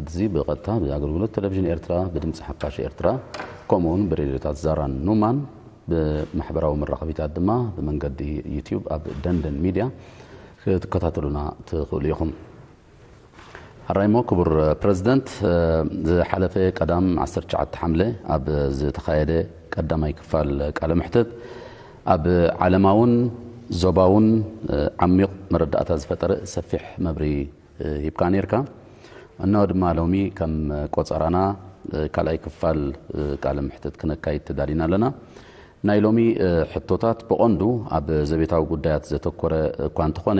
እዚ ብቐጥታ ብኣገልግሎት ቴሌቪዥን ኤርትራ፣ ብድምፂ ሓፋሽ ኤርትራ፣ ከምኡውን ብሬድዮታት ዛራን ኑማን፣ ብማሕበራዊ መራኸቢታት ድማ ብመንገዲ ዩትዩብ ኣብ ደንደን ሚድያ ክትከታተሉና ትኽእሉ ኢኹም። ሕራይ እሞ ክቡር ፕረዚደንት፣ ዝሓለፈ ቀዳም ዓሰርተ ትሽዓተ ሓምለ ኣብ ዝተኻየደ ቀዳማይ ክፋል ቃለ መሕትት ኣብ ዓለማውን ዞባውን ዓሚቕ መረዳእታ ዝፈጠረ ሰፊሕ መብርሂ ሂብካ ነይርካ። እነሆ ድማ ሎሚ ከም ቆጸራና ካልኣይ ክፋል ቃለ መሕትት ክነካይድ ተዳሊና ኣለና። ናይ ሎሚ ሕቶታት ብቐንዱ ኣብ ዘቤታዊ ጉዳያት ዘተኮረ እኳ እንተኾነ፣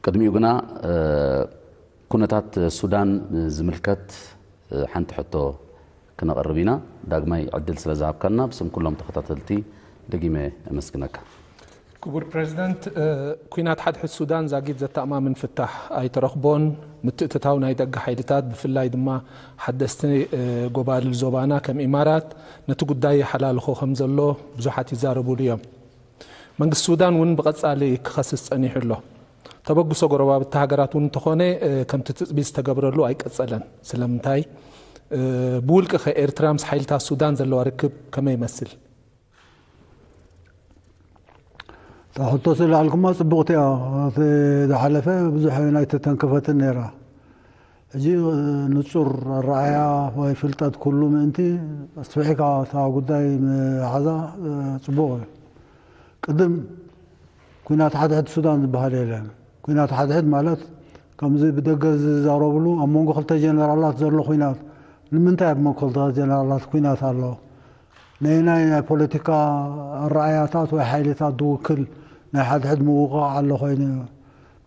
ቅድሚኡ ግና ኩነታት ሱዳን ዝምልከት ሓንቲ ሕቶ ክነቕርብ ኢና። ዳግማይ ዕድል ስለ ዝሃብካና ብስም ኩሎም ተኸታተልቲ ደጊመ ኣመስግነካ። ክቡር ፕረዚደንት፣ ኩናት ሓድሕድ ሱዳን ዛጊድ ዘተኣማምን ፍታሕ ኣይተረኽቦን። ምትእትታው ናይ ደገ ሓይልታት፣ ብፍላይ ድማ ሓደስቲ ጎባልል ዞባና ከም ኢማራት፣ ነቲ ጉዳይ ይሓላልኾ ከም ዘሎ ብዙሓት ይዛረቡሉ እዮም። መንግስቲ ሱዳን እውን ብቐጻሊ ክኸስስ ጸኒሑ ኣሎ። ተበግሶ ጎረባብቲ ሃገራት እውን እንተኾነ፣ ከምቲ ትጽቢት ዝተገብረሉ ኣይቀጸለን። ስለምንታይ? ብውልቂ ከ ኤርትራ ምስ ሓይልታት ሱዳን ዘለዋ ርክብ ከመይ ይመስል? እታ ሕቶ ስለ ኣልኩማ ጽቡቕቲ እያ። እቲ ዝሓለፈ ብዙሕ ናይ ተተንከፈትን ነይራ። ሕጂ ንጹር ኣረኣያ ወይ ፍልጠት ኩሉ ምእንቲ ኣስፊሕካ እታ ጉዳይ ምሓዛ ጽቡቕ እዩ። ቅድም ኩናት ሓድሕድ ሱዳን ዝበሃል የለን። ኩናት ሓድሕድ ማለት ከምዚ ብደገ ዝዛረብሉ ኣብ መንጎ ክልተ ጀነራላት ዘሎ ኩናት። ንምንታይ ኣብ መንጎ ክልተ ጀነራላት ኩናት ኣሎ? ነየናይ ናይ ፖለቲካ ኣረኣያታት ወይ ሓይልታት ዝውክል ናይ ሓድሕድ ምውቕቓዕ ኣሎ ኮይኑ እዩ።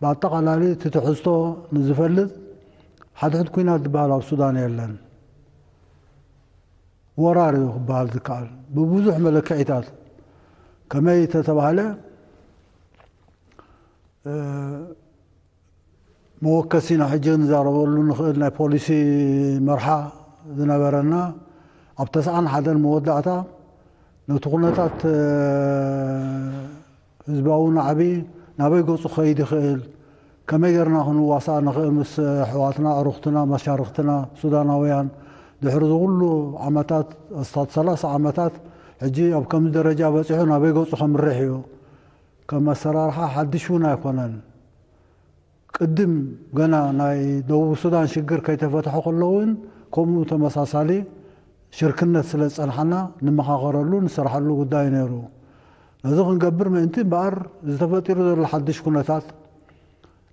ብኣጠቓላሊ እቲ ትሕዝቶ ንዝፈልጥ ሓድሕድ ኩናት ዝበሃል ኣብ ሱዳን የለን። ወራር እዩ ክበሃል ዝከኣል ብብዙሕ መለክዒታት። ከመይ ተተባህለ መወከሲና ሕጂ ንዛረበሉ ንኽእል ናይ ፖሊሲ መርሓ ዝነበረና ኣብ ተስዓን ሓደን መወዳእታ ነቲ ኩነታት ህዝባዊ ናዕቢ ናበይ ገጹ ክኸይድ ይኽእል፣ ከመይ ጌርና ክንዋሳእ ንኽእል ምስ ኣሕዋትና፣ ኣዕሩኽትና፣ መሻርኽትና ሱዳናውያን፣ ድሕሪ እዚ ኩሉ ዓመታት፣ ኣስታት ሰላሳ ዓመታት፣ ሕጂ ኣብ ከምዚ ደረጃ በጺሑ ናበይ ገጹ ከምርሕ እዩ። ከም ኣሰራርሓ ሓድሽ እውን ኣይኮነን። ቅድም ገና ናይ ደቡብ ሱዳን ሽግር ከይተፈትሐ ከሎ እውን ከምኡ ተመሳሳሊ ሽርክነት ስለ ዝጸንሓና ንመኻኸረሉ ንሰርሓሉ ጉዳይ ነይሩ። ነዚ ክንገብር ምእንቲ እምበኣር ዝተፈጢሩ ዘሎ ሓድሽ ኩነታት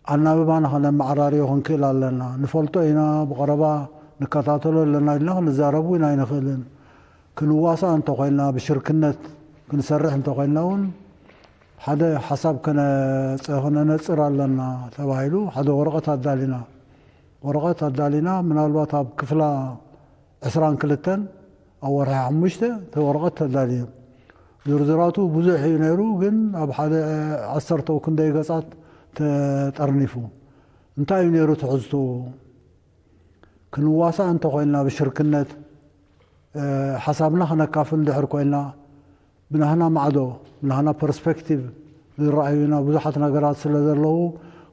ኣናብባና ከነመዓራርዮ ክንክእል ኣለና። ንፈልጦ ኢና፣ ብቐረባ ንከታተሎ ኣለና ኢልና ክንዛረብ እውን ኣይንኽእልን። ክንዋሳእ እንተኾይንና፣ ብሽርክነት ክንሰርሕ እንተኾይንና እውን ሓደ ሓሳብ ከነጽ- ከነነጽር ኣለና ተባሂሉ ሓደ ወረቐት ኣዳሊና። ወረቐት ኣዳሊና ምናልባት ኣብ ክፍላ ዕስራን ክልተን ኣብ ወርሒ ሓሙሽተ እቲ ወረቐት ተዳልዩ። ዝርዝራቱ ብዙሕ እዩ ነይሩ፣ ግን ኣብ ሓደ ዓሰርተ ክንደይ ገጻት ተጠርኒፉ። እንታይ እዩ ነይሩ ትሕዝትኡ? ክንዋሳእ እንተኾይንና ብሽርክነት ሓሳብና ክነካፍል እንድሕር ኮይንና ብናህና ማዕዶ ብናህና ፐርስፔክቲቭ ዝረኣዩና ብዙሓት ነገራት ስለ ዘለዉ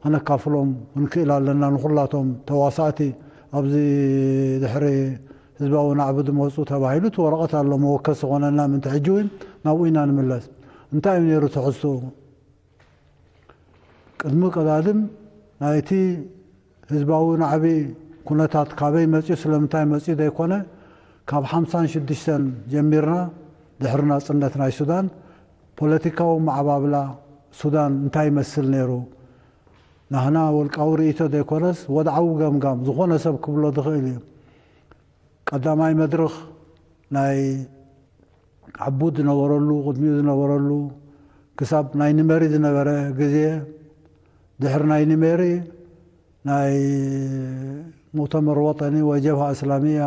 ከነካፍሎም ክንክእል ኣለና ንኹላቶም ተዋሳእቲ ኣብዚ ድሕሪ ህዝባዊ ናዕቢ ዝመፁ ተባሂሉ እቲ ወረቐት ኣሎ መወከሲ ኮነና ምንቲ ሕጂ እውን ናብኡ ኢና ንምለስ እንታይ እዩ ነይሩ ትሕዝትኡ ቅድሚ ቀዳድም ናይቲ ህዝባዊ ናዕቢ ኩነታት ካበይ መፅኡ ስለምንታይ መፅኡ ዘይኮነ ካብ ሓምሳን ሽዱሽተን ጀሚርና ድሕሪ ናፅነት ናይ ሱዳን ፖለቲካዊ መዓባብላ ሱዳን እንታይ ይመስል ነይሩ ናህና ወልቃዊ ርእይቶ ዘይኮነስ ወድዓዊ ገምጋም ዝኾነ ሰብ ክብሎ ዝኽእል እዩ ቀዳማይ መድርኽ ናይ ዓቡድ ዝነበረሉ ቅድሚኡ ዝነበረሉ ክሳብ ናይ ኒሜሪ ዝነበረ ግዜ ድሕሪ ናይ ኒሜሪ ናይ ሙእተመር ወጠኒ ወይ ጀብሃ እስላሚያ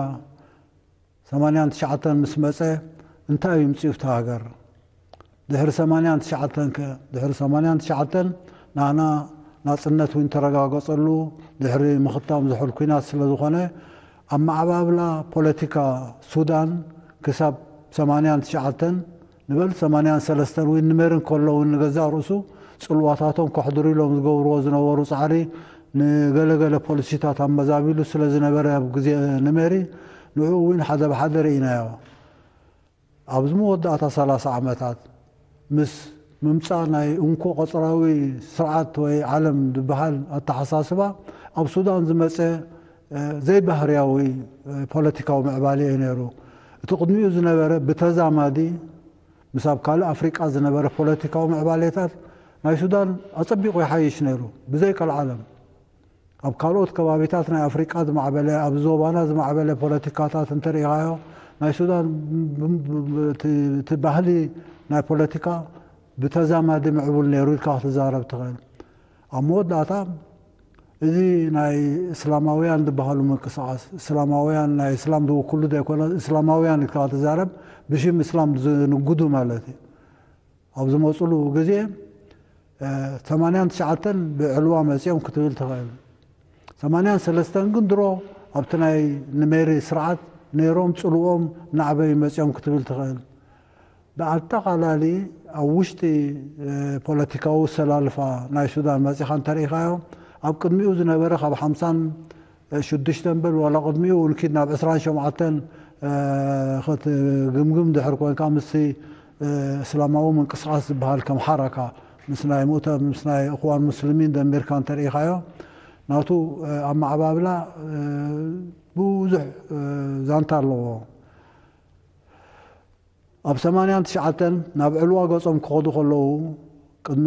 ሰማንያን ትሽዓተን ምስ መፀ እንታይ እዩ ምፅኡ እቲ ሃገር ድሕሪ ሰማንያን ትሽዓተን ከ ድሕሪ ሰማንያን ትሽዓተን ንዓና ናፅነት እውን ተረጋገፀሉ ድሕሪ ምኽታም ዝሑል ኲናት ስለ ዝኾነ ኣብ መዓባብላ ፖለቲካ ሱዳን ክሳብ ሰማንያን ትሽዓተን ንበል ሰማንያን ሰለስተን እውን ንመርን ከሎ እውን ንገዛእ ርእሱ ፅልዋታቶም ከሕድሩ ኢሎም ዝገብርዎ ዝነበሩ ፃዕሪ ንገለገለ ፖሊሲታት ኣመዛቢሉ ስለ ዝነበረ ኣብ ግዜ ንሜሪ ንዕኡ እውን ሓደ ብሓደ ርኢናዮ። ኣብዚ መወዳእታ ሰላሳ ዓመታት ምስ ምምጻእ ናይ እንኮ ቀጽራዊ ስርዓት ወይ ዓለም ዝበሃል ኣተሓሳስባ ኣብ ሱዳን ዝመጸ ዘይባህርያዊ ፖለቲካዊ ምዕባለ እዩ ነይሩ። እቲ ቅድሚኡ ዝነበረ ብተዛማዲ ምስ ኣብ ካልእ ኣፍሪቃ ዝነበረ ፖለቲካዊ ምዕባሌታት ናይ ሱዳን ኣጸቢቑ ይሓይሽ ነይሩ ብዘይ ቀልዓለም። ኣብ ካልኦት ከባቢታት ናይ ኣፍሪቃ ዝማዕበለ ኣብ ዞባና ዝማዕበለ ፖለቲካታት እንተሪኢኻዮ ናይ ሱዳን እቲ ባህሊ ናይ ፖለቲካ ብተዛማዲ ምዕቡል ነይሩ ኢልካ ክትዛረብ ትኽእል። ኣብ መወዳእታ እዚ ናይ እስላማውያን ዝበሃሉ ምንቅስቃስ እስላማውያን ናይ እስላም ዝውክሉ ዘይኮነ እስላማውያን ኢልካ ክትዛረብ ብሽም እስላም ዝንጉዱ ማለት እዩ። ኣብ ዝመፅሉ ግዜ ሰማንያን ትሽዓተን ብዕልዋ መፂኦም ክትብል ትኽእል። ሰማንያን ሰለስተን ግን ድሮ ኣብቲ ናይ ንሜሪ ስርዓት ነይሮም ፅልዎም ናዕበዩ መፂኦም ክትብል ትኽእል። ብኣጠቓላሊ ኣብ ውሽጢ ፖለቲካዊ ሰላልፋ ናይ ሱዳን መፂኻ እንተሪኢኻዮ ኣብ ቅድሚኡ ዝነበረ ካብ ሓምሳን ሽዱሽተን በል ዋላ ቅድሚኡ እውን ኪድ ናብ ዕስራን ሸውዓተን ክትግምግም ድሕር ኮንካ ምስቲ እስላማዊ ምንቅስቃስ ዝበሃል ከም ሓረካ ምስ ናይ ሙእተ ምስ ናይ እኽዋን ሙስሊሚን ደሚርካ እንተሪኢኻዮ ናቱ ኣመዓባብላ ብዙሕ ዛንታ ኣለዎ። ኣብ ሰማንያን ትሽዓተን ናብ ዕልዋ ገጾም ክኸዱ ከለዉ ቅድሚ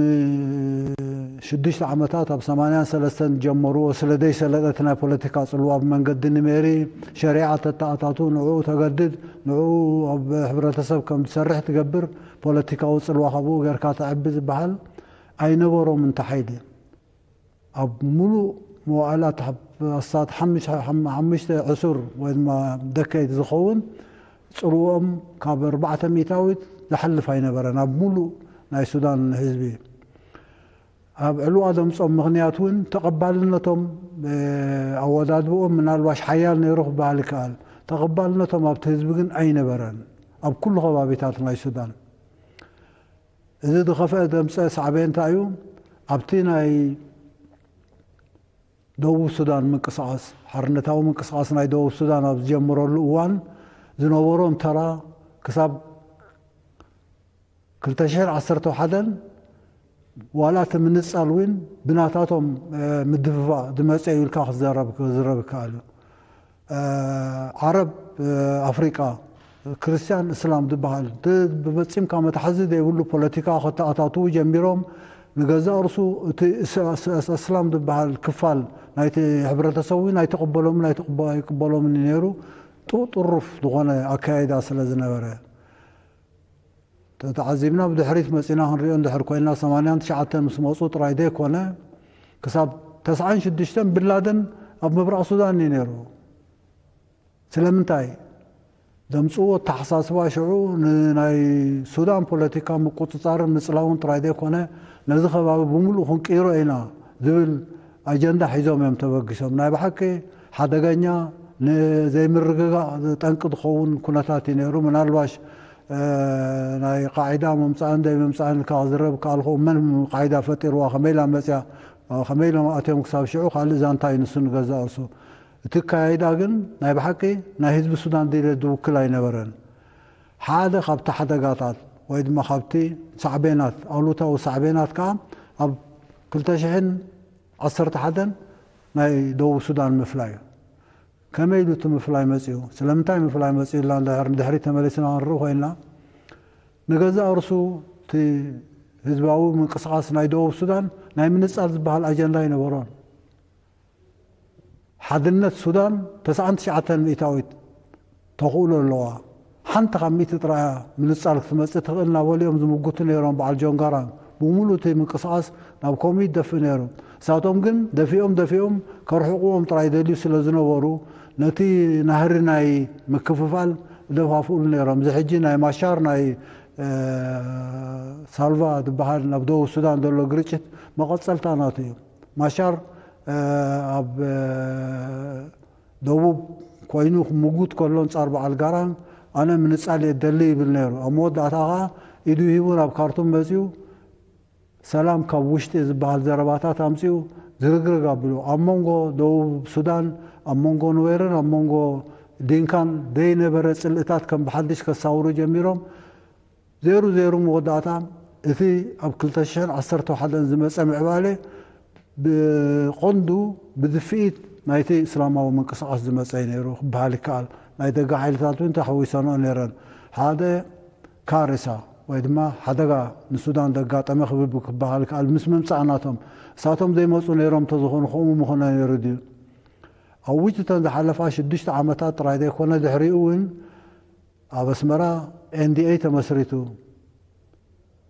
ሽዱሽተ ዓመታት ኣብ ሰማንያን ሰለስተን ጀመርዎ ስለ ዘይሰለጠ እቲ ናይ ፖለቲካ ጽልዋ ብመንገዲ ንሜሪ ሸሪዓ ተተኣታቱ ንዕኡ ተገድድ ንዕኡ ኣብ ሕብረተሰብ ከም ዝሰርሕ ትገብር ፖለቲካዊ ጽልዋ ካብኡ ጌርካ ተዕቢ ዝበሃል ኣይነበሮም እንተ ሓይሊ ኣብ ሙሉእ መዋእላት ኣስታት ሓሙሽተ ዕሱር ወይ ድማ ደከይት ዝኸውን ፅልዎም ካብ ኣርባዕተ ሚእታዊት ዝሓልፍ ኣይነበረን ኣብ ሙሉእ ናይ ሱዳን ህዝቢ። ኣብ ዕልዋ ዘምፅኦም ምኽንያት እውን ተቐባልነቶም ኣወዳድብኦም ምናልባሽ ሓያል ነይሩ ክበሃል ይከኣል። ተቐባልነቶም ኣብቲ ህዝቢ ግን ኣይነበረን ኣብ ኩሉ ከባቢታት ናይ ሱዳን። እዚ ዝኸፍአ ዘምፀ ሳዕቤን እንታይ እዩ? ኣብቲ ናይ ደቡብ ሱዳን ምንቅስቃስ ሓርነታዊ ምንቅስቃስ ናይ ደቡብ ሱዳን ኣብ ዝጀመረሉ እዋን ዝነበሮም ተራ ክሳብ ክልተ ሽሕን ዓሰርተ ሓደን ዋላ እቲ ምንፃል እውን ብናታቶም ምድፍፋእ ዝመፀ እዩ ኢልካ ክዘረብ ክዝረብ ይከኣል እዩ። ዓረብ ኣፍሪቃ ክርስቲያን እስላም ዝበሃል ብፈፂምካ መትሓዚ ዘይብሉ ፖለቲካ ከተኣታትዉ ጀሚሮም ንገዛእ ርሱ እቲ እስላም ዝበሃል ክፋል ናይቲ ሕብረተሰብ እውን ኣይተቐበሎምን ኣይቅበሎምን ነይሩ። ጥሩፍ ዝኾነ ኣካያይዳ ስለ ዝነበረ ተተዓዚብና ብድሕሪት መፂና ክንሪኦ እንድሕር ኮይና ሰማንያን ትሽዓተን ምስ መፁ ጥራይ ዘይኮነ ክሳብ ተስዓን ሽዱሽተን ብላደን ኣብ ምብራቕ ሱዳን እዩ ነይሩ። ስለምንታይ ዘምፅዎ ኣተሓሳስባ ሽዑ ንናይ ሱዳን ፖለቲካ ምቁፅፃርን ምፅላውን ጥራይ ዘይኮነ ነዚ ከባቢ ብምሉእ ክንቅይሮ ኢና ዝብል ኣጀንዳ ሒዞም እዮም ተበጊሶም። ናይ ብሓቂ ሓደገኛ ንዘይምርግጋእ ጠንቂ ዝኸውን ኩነታት እዩ ነይሩ። ምናልባሽ ናይ ቃዒዳ ምምፃእን ዘይምምፃእን ኢልካ ክዝረብ ከኣልኹ መን ቃዒዳ ፈጢርዋ ከመይ ኢላ መፅያ ከመይ ኢሎም ኣትዮም ክሳብ ሽዑ ካልእ ዛንታ እዩ ንሱ ንገዛእ ርሱ። እቲ ኣካያይዳ ግን ናይ ብሓቂ ናይ ህዝቢ ሱዳን ድሌት ዝውክል ኣይነበረን። ሓደ ካብቲ ሓደጋታት ወይ ድማ ካብቲ ሳዕቤናት ኣሉታዊ ሳዕቤናት ከዓ ኣብ ክልተ ሽሕን ዓሰርተ ሓደን ናይ ደቡብ ሱዳን ምፍላይ እዩ። ከመይ ኢሉ እቲ ምፍላይ መፂኡ? ስለምንታይ ምፍላይ መፂኡ ኢልና ንድሕሪ ተመሊስና ክንርኢ ኮይንና ንገዛእ ርሱ እቲ ህዝባዊ ምንቅስቃስ ናይ ደቡብ ሱዳን ናይ ምንፃል ዝበሃል ኣጀንዳ ኣይነበሮን። ሓድነት ሱዳን ተስዓን ትሽዓተን ሚእታዊት ተኽእሎ ኣለዋ። ሓንቲ ካብ ሚእቲ ጥራያ ምንፃል ክትመፅእ ትኽእል እናበሉ እዮም ዝምጉቱ ነይሮም በዓል ጆን ጋራንግ። ብምሉእ እቲ ምንቅስቃስ ናብ ከምኡ ይደፍእ ነይሩ። ንሳቶም ግን ደፊኦም ደፊኦም ከርሕቕዎም ጥራይ ይደልዩ ስለ ዝነበሩ ነቲ ናህሪ ናይ ምክፍፋል ይደፋፍኡሉ ነይሮም። እዚ ሕጂ ናይ ማሻር ናይ ሳልቫ ዝበሃል ናብ ደቡብ ሱዳን ዘሎ ግርጭት መቐፀልታ ናቱ እዩ። ማሻር ኣብ ደቡብ ኮይኑ ክምጉት ከሎ ኣንፃር በዓል ጋራን ኣነ ምንፃል እየ ደሊ ይብል ነይሩ። ኣብ መወዳእታ ከዓ ኢዱ ሂቡ ናብ ካርቱም መፂኡ ሰላም ካብ ውሽጢ ዝበሃል ዘረባታት ኣምፂኡ ዝርግርግ ኣቢሉ ኣብ መንጎ ደቡብ ሱዳን፣ ኣብ መንጎ ኑዌርን ኣብ መንጎ ዲንካን ዘይነበረ ጽልእታት ከም ብሓድሽ ከሳውሩ ጀሚሮም። ዜሩ ዜሩ መወዳእታ እቲ ኣብ ክልተ ሽሕን ዓሰርተ ሓደን ዝመጸ ምዕባለ ብቐንዱ ብድፍኢት ናይቲ እስላማዊ ምንቅስቓስ ዝመጸ እዩ ነይሩ ክበሃል ይከኣል። ናይ ደገ ሓይልታት እውን ተሓዊሰንኦ ነይረን። ሓደ ካርሳ ወይ ድማ ሓደጋ ንሱዳን ዘጋጠመ ክብብ ክበሃል ይከኣል። ምስ ምምጻእ ናቶም፣ እሳቶም ዘይመጹ ነይሮም ተዝኾኑ ከምኡ ምኾነ ነይሩ ድዩ? ኣብ ውጭ እተን ዝሓለፋ ሽዱሽተ ዓመታት ጥራይ ዘይኮነ ድሕሪኡ እውን ኣብ ኣስመራ ኤንዲኤ ተመስሪቱ።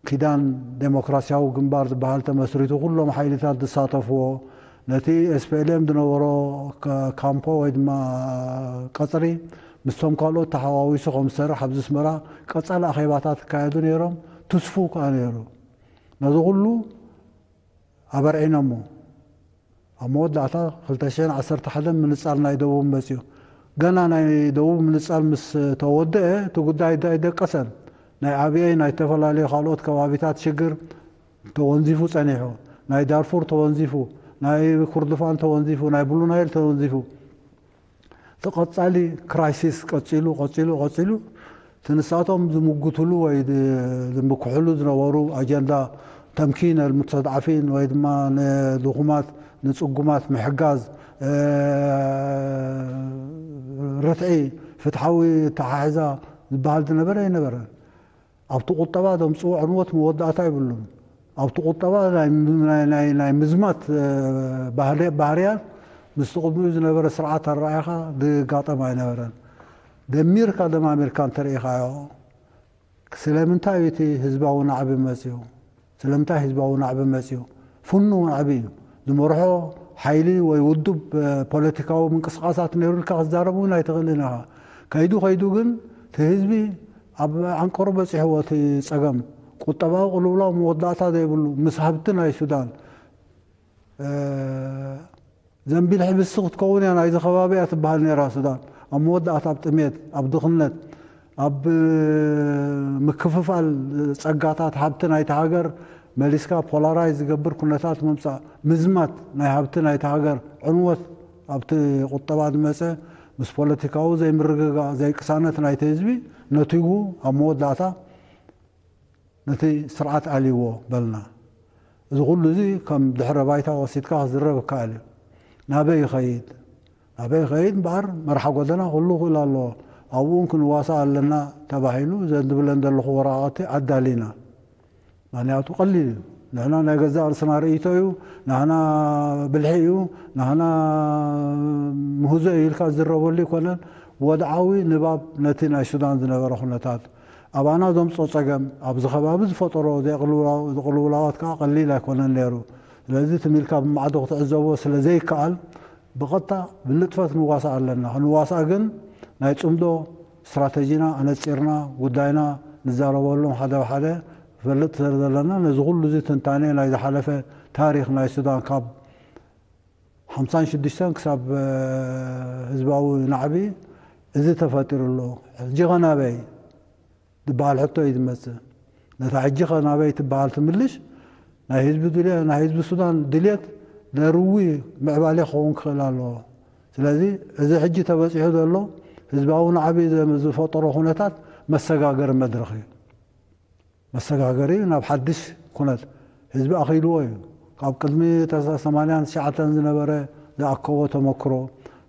ኪዳን ዴሞክራሲያዊ ግንባር ዝበሃል ተመስሪቱ፣ ኩሎም ሓይልታት ዝሳተፍዎ፣ ነቲ ኤስፒኤልኤም ዝነበሮ ካ-፣ ካምፖ ወይ ድማ ቀጽሪ ምስቶም ካልኦት ተሓዋዊሱ ከም ዝሰርሕ ኣብዚ ኣስመራ ቀጻሊ ኣኼባታት ይካየዱ ነይሮም። ትስፉው ከኣ ነይሩ። ነዚ ኩሉ ኣበርዒኖሞ። ኣብ መወዳእታ ክልተ ሽሕን ዓሰርተ ሓደን ምንጻል ናይ ደቡብ መጺኡ። ገና ናይ ደቡብ ምንጻል ምስ ተወደአ፣ እቲ ጉዳይ ኣይደቀሰን። ናይ ኣብየይ፣ ናይ ዝተፈላለዩ ካልኦት ከባቢታት ሽግር ተወንዚፉ ጸኒሑ። ናይ ዳርፉር ተወንዚፉ፣ ናይ ኩርድፋን ተወንዚፉ፣ ናይ ብሉ ናይል ተወንዚፉ። እቲ ቀጻሊ ክራይሲስ ቀጺሉ፣ ቀጺሉ፣ ቀጺሉ፣ እቲ ንሳቶም ዝምጉትሉ ወይ ድ-፣ ዝምክሕሉ ዝነበሩ ኣጀንዳ ተምኪን፣ ምትሕት ዓፊን ወይ ድማ ንድኹማት፣ ንጽጉማት ምሕጋዝ፣ እ፣ ርትዒ፣ ፍትሓዊ ኣተሓሕዛ ዝበሃል ዝነበረ ኣይነበረን። ኣብቲ ቁጠባ ዘምጽኦ ዕንወት መወዳእታ የብሉን። ኣብቲ ቁጠባ ናይ፣ ናይ፣ ናይ፣ ናይ ምዝማት፣ እ፣ ባህሪ-፣ ባህርያት ምስቲ ቅድሚኡ ዝነበረ ስርዓት ኣረኣእያኻ ዝጋጠም ኣይነበረን። ደሚርካ ደማሚርካ እንተርኢኻዮ፣ ስለምንታይ እዩ እቲ ህዝባዊ ናዕቢ መጺኡ? ስለምንታይ ህዝባዊ ናዕቢ መጺኡ? ፍኑው ናዕቢ እዩ። ዝመርሖ ሓይሊ ወይ ውዱብ፣ እ፣ ፖለቲካዊ ምንቅስቓሳት ነይሩ ኢልካ ክትዛረብ እውን ኣይትኽእልን ኢኻ። ከይዱ ከይዱ ግን እቲ ህዝቢ ኣብ ዓንቀሩ በጺሕዎ እቲ ጸገም። ቁጠባዊ ቅልውላው መወዳእታ ዘይብሉ፣ ምስ ሃብቲ ናይ ሱዳን፣ እ፣ ዘንቢል ሕብስቲ ክትከውን እያ ናይዚ ከባቢ እያ ትበሃል ነይራ ሱዳን። ኣብ መወዳእታ ኣብ ጥሜት፣ ኣብ ድኽነት፣ ኣብ፣ እ፣ ምክፍፋል ጸጋታት ሃብቲ ናይቲ ሃገር መሊስካ ፖላራይዝ ዝገብር ኩነታት ምምጻእ፣ ምዝማት ናይ ሃብቲ ናይቲ ሃገር፣ ዕንወት ኣብቲ ቁጠባ ዝመጸ፣ ምስ ፖለቲካዊ ዘይምርግጋእ፣ ዘይቅሳነት ናይቲ ህዝቢ ነቲጉ ኣብ መወዳእታ ነቲ ስርዓት ኣልይዎ በልና። እዚ ኩሉ እዚ ከም ድሕረ ባይታ ወሲድካ ክዝረብ ይከኣል እዩ። ናበይ ይኸይድ? ናበይ ይኸይድ እምበኣር መርሓ ጎደና ኩሉ ክእል ኣለዎ። ኣብኡ እውን ክንዋሳእ ኣለና ተባሂሉ፣ ዘን ዝብለን ዘለኹ ወረቓቕቲ ኣዳሊና። ምኽንያቱ ቀሊል እዩ። ንሕና ናይ ገዛእ ርእስና ርእይቶ እዩ፣ ንሕና ብልሒ እዩ፣ ንሕና ምህዞ እዩ ኢልካ ዝዝረበሉ ኣይኮነን። ወድዓዊ ንባብ ነቲ ናይ ሱዳን ዝነበረ ኩነታት፣ ኣባና ዘምጾ ጸገም፣ ኣብዚ ከባቢ ዝፈጠሮ ዘይቅልውላው-፣ ቅልውላዋት ከኣ ቀሊል ኣይኮነን ነይሩ። ስለዚ ትም ኢልካ ብማዕዶ ክትዕዘቦ ስለ ዘይከኣል፣ ብቐጥታ ብንጥፈት ንዋሳእ ኣለና። ክንዋሳእ ግን ናይ ጽምዶ ስትራተጂና ኣነጺርና፣ ጉዳይና ንዛረበሎም ሓደ ብሓደ ንፈልጥ ስለ ዘለና፣ ነዚ ኩሉ እዚ ትንታኔ ናይ ዝሓለፈ ታሪኽ ናይ ሱዳን ካብ ሓምሳን ሽዱሽተን ክሳብ፣ እ፣ ህዝባዊ ናዕቢ እዚ ተፈጢሩ ኣሎ። ሕጂ ኸ ናበይ? ዝበሃል ሕቶ እዩ ዝመጽእ። ነታ ሕጂ ኸ ናበይ ትበሃል ትምልሽ፣ ናይ ህዝቢ ድልየ-፣ ናይ ህዝቢ ሱዳን ድልየት ለርዊ ምዕባለ ክኸውን ክኽእል ኣለዎ። ስለዚ እዚ ሕጂ ተበጺሑ ዘሎ ህዝባዊ ናዕቢ ዘ-፣ ዝፈጠሮ ኩነታት መሰጋገሪ መድረኽ እዩ። መሰጋገሪ ናብ ሓድሽ ኩነት ህዝቢ ኣኺልዎ እዩ። ካብ ቅድሚ ተሳ-፣ ሰማንያን ትሽዓተን ዝነበረ ዝኣከቦ ተመክሮ፣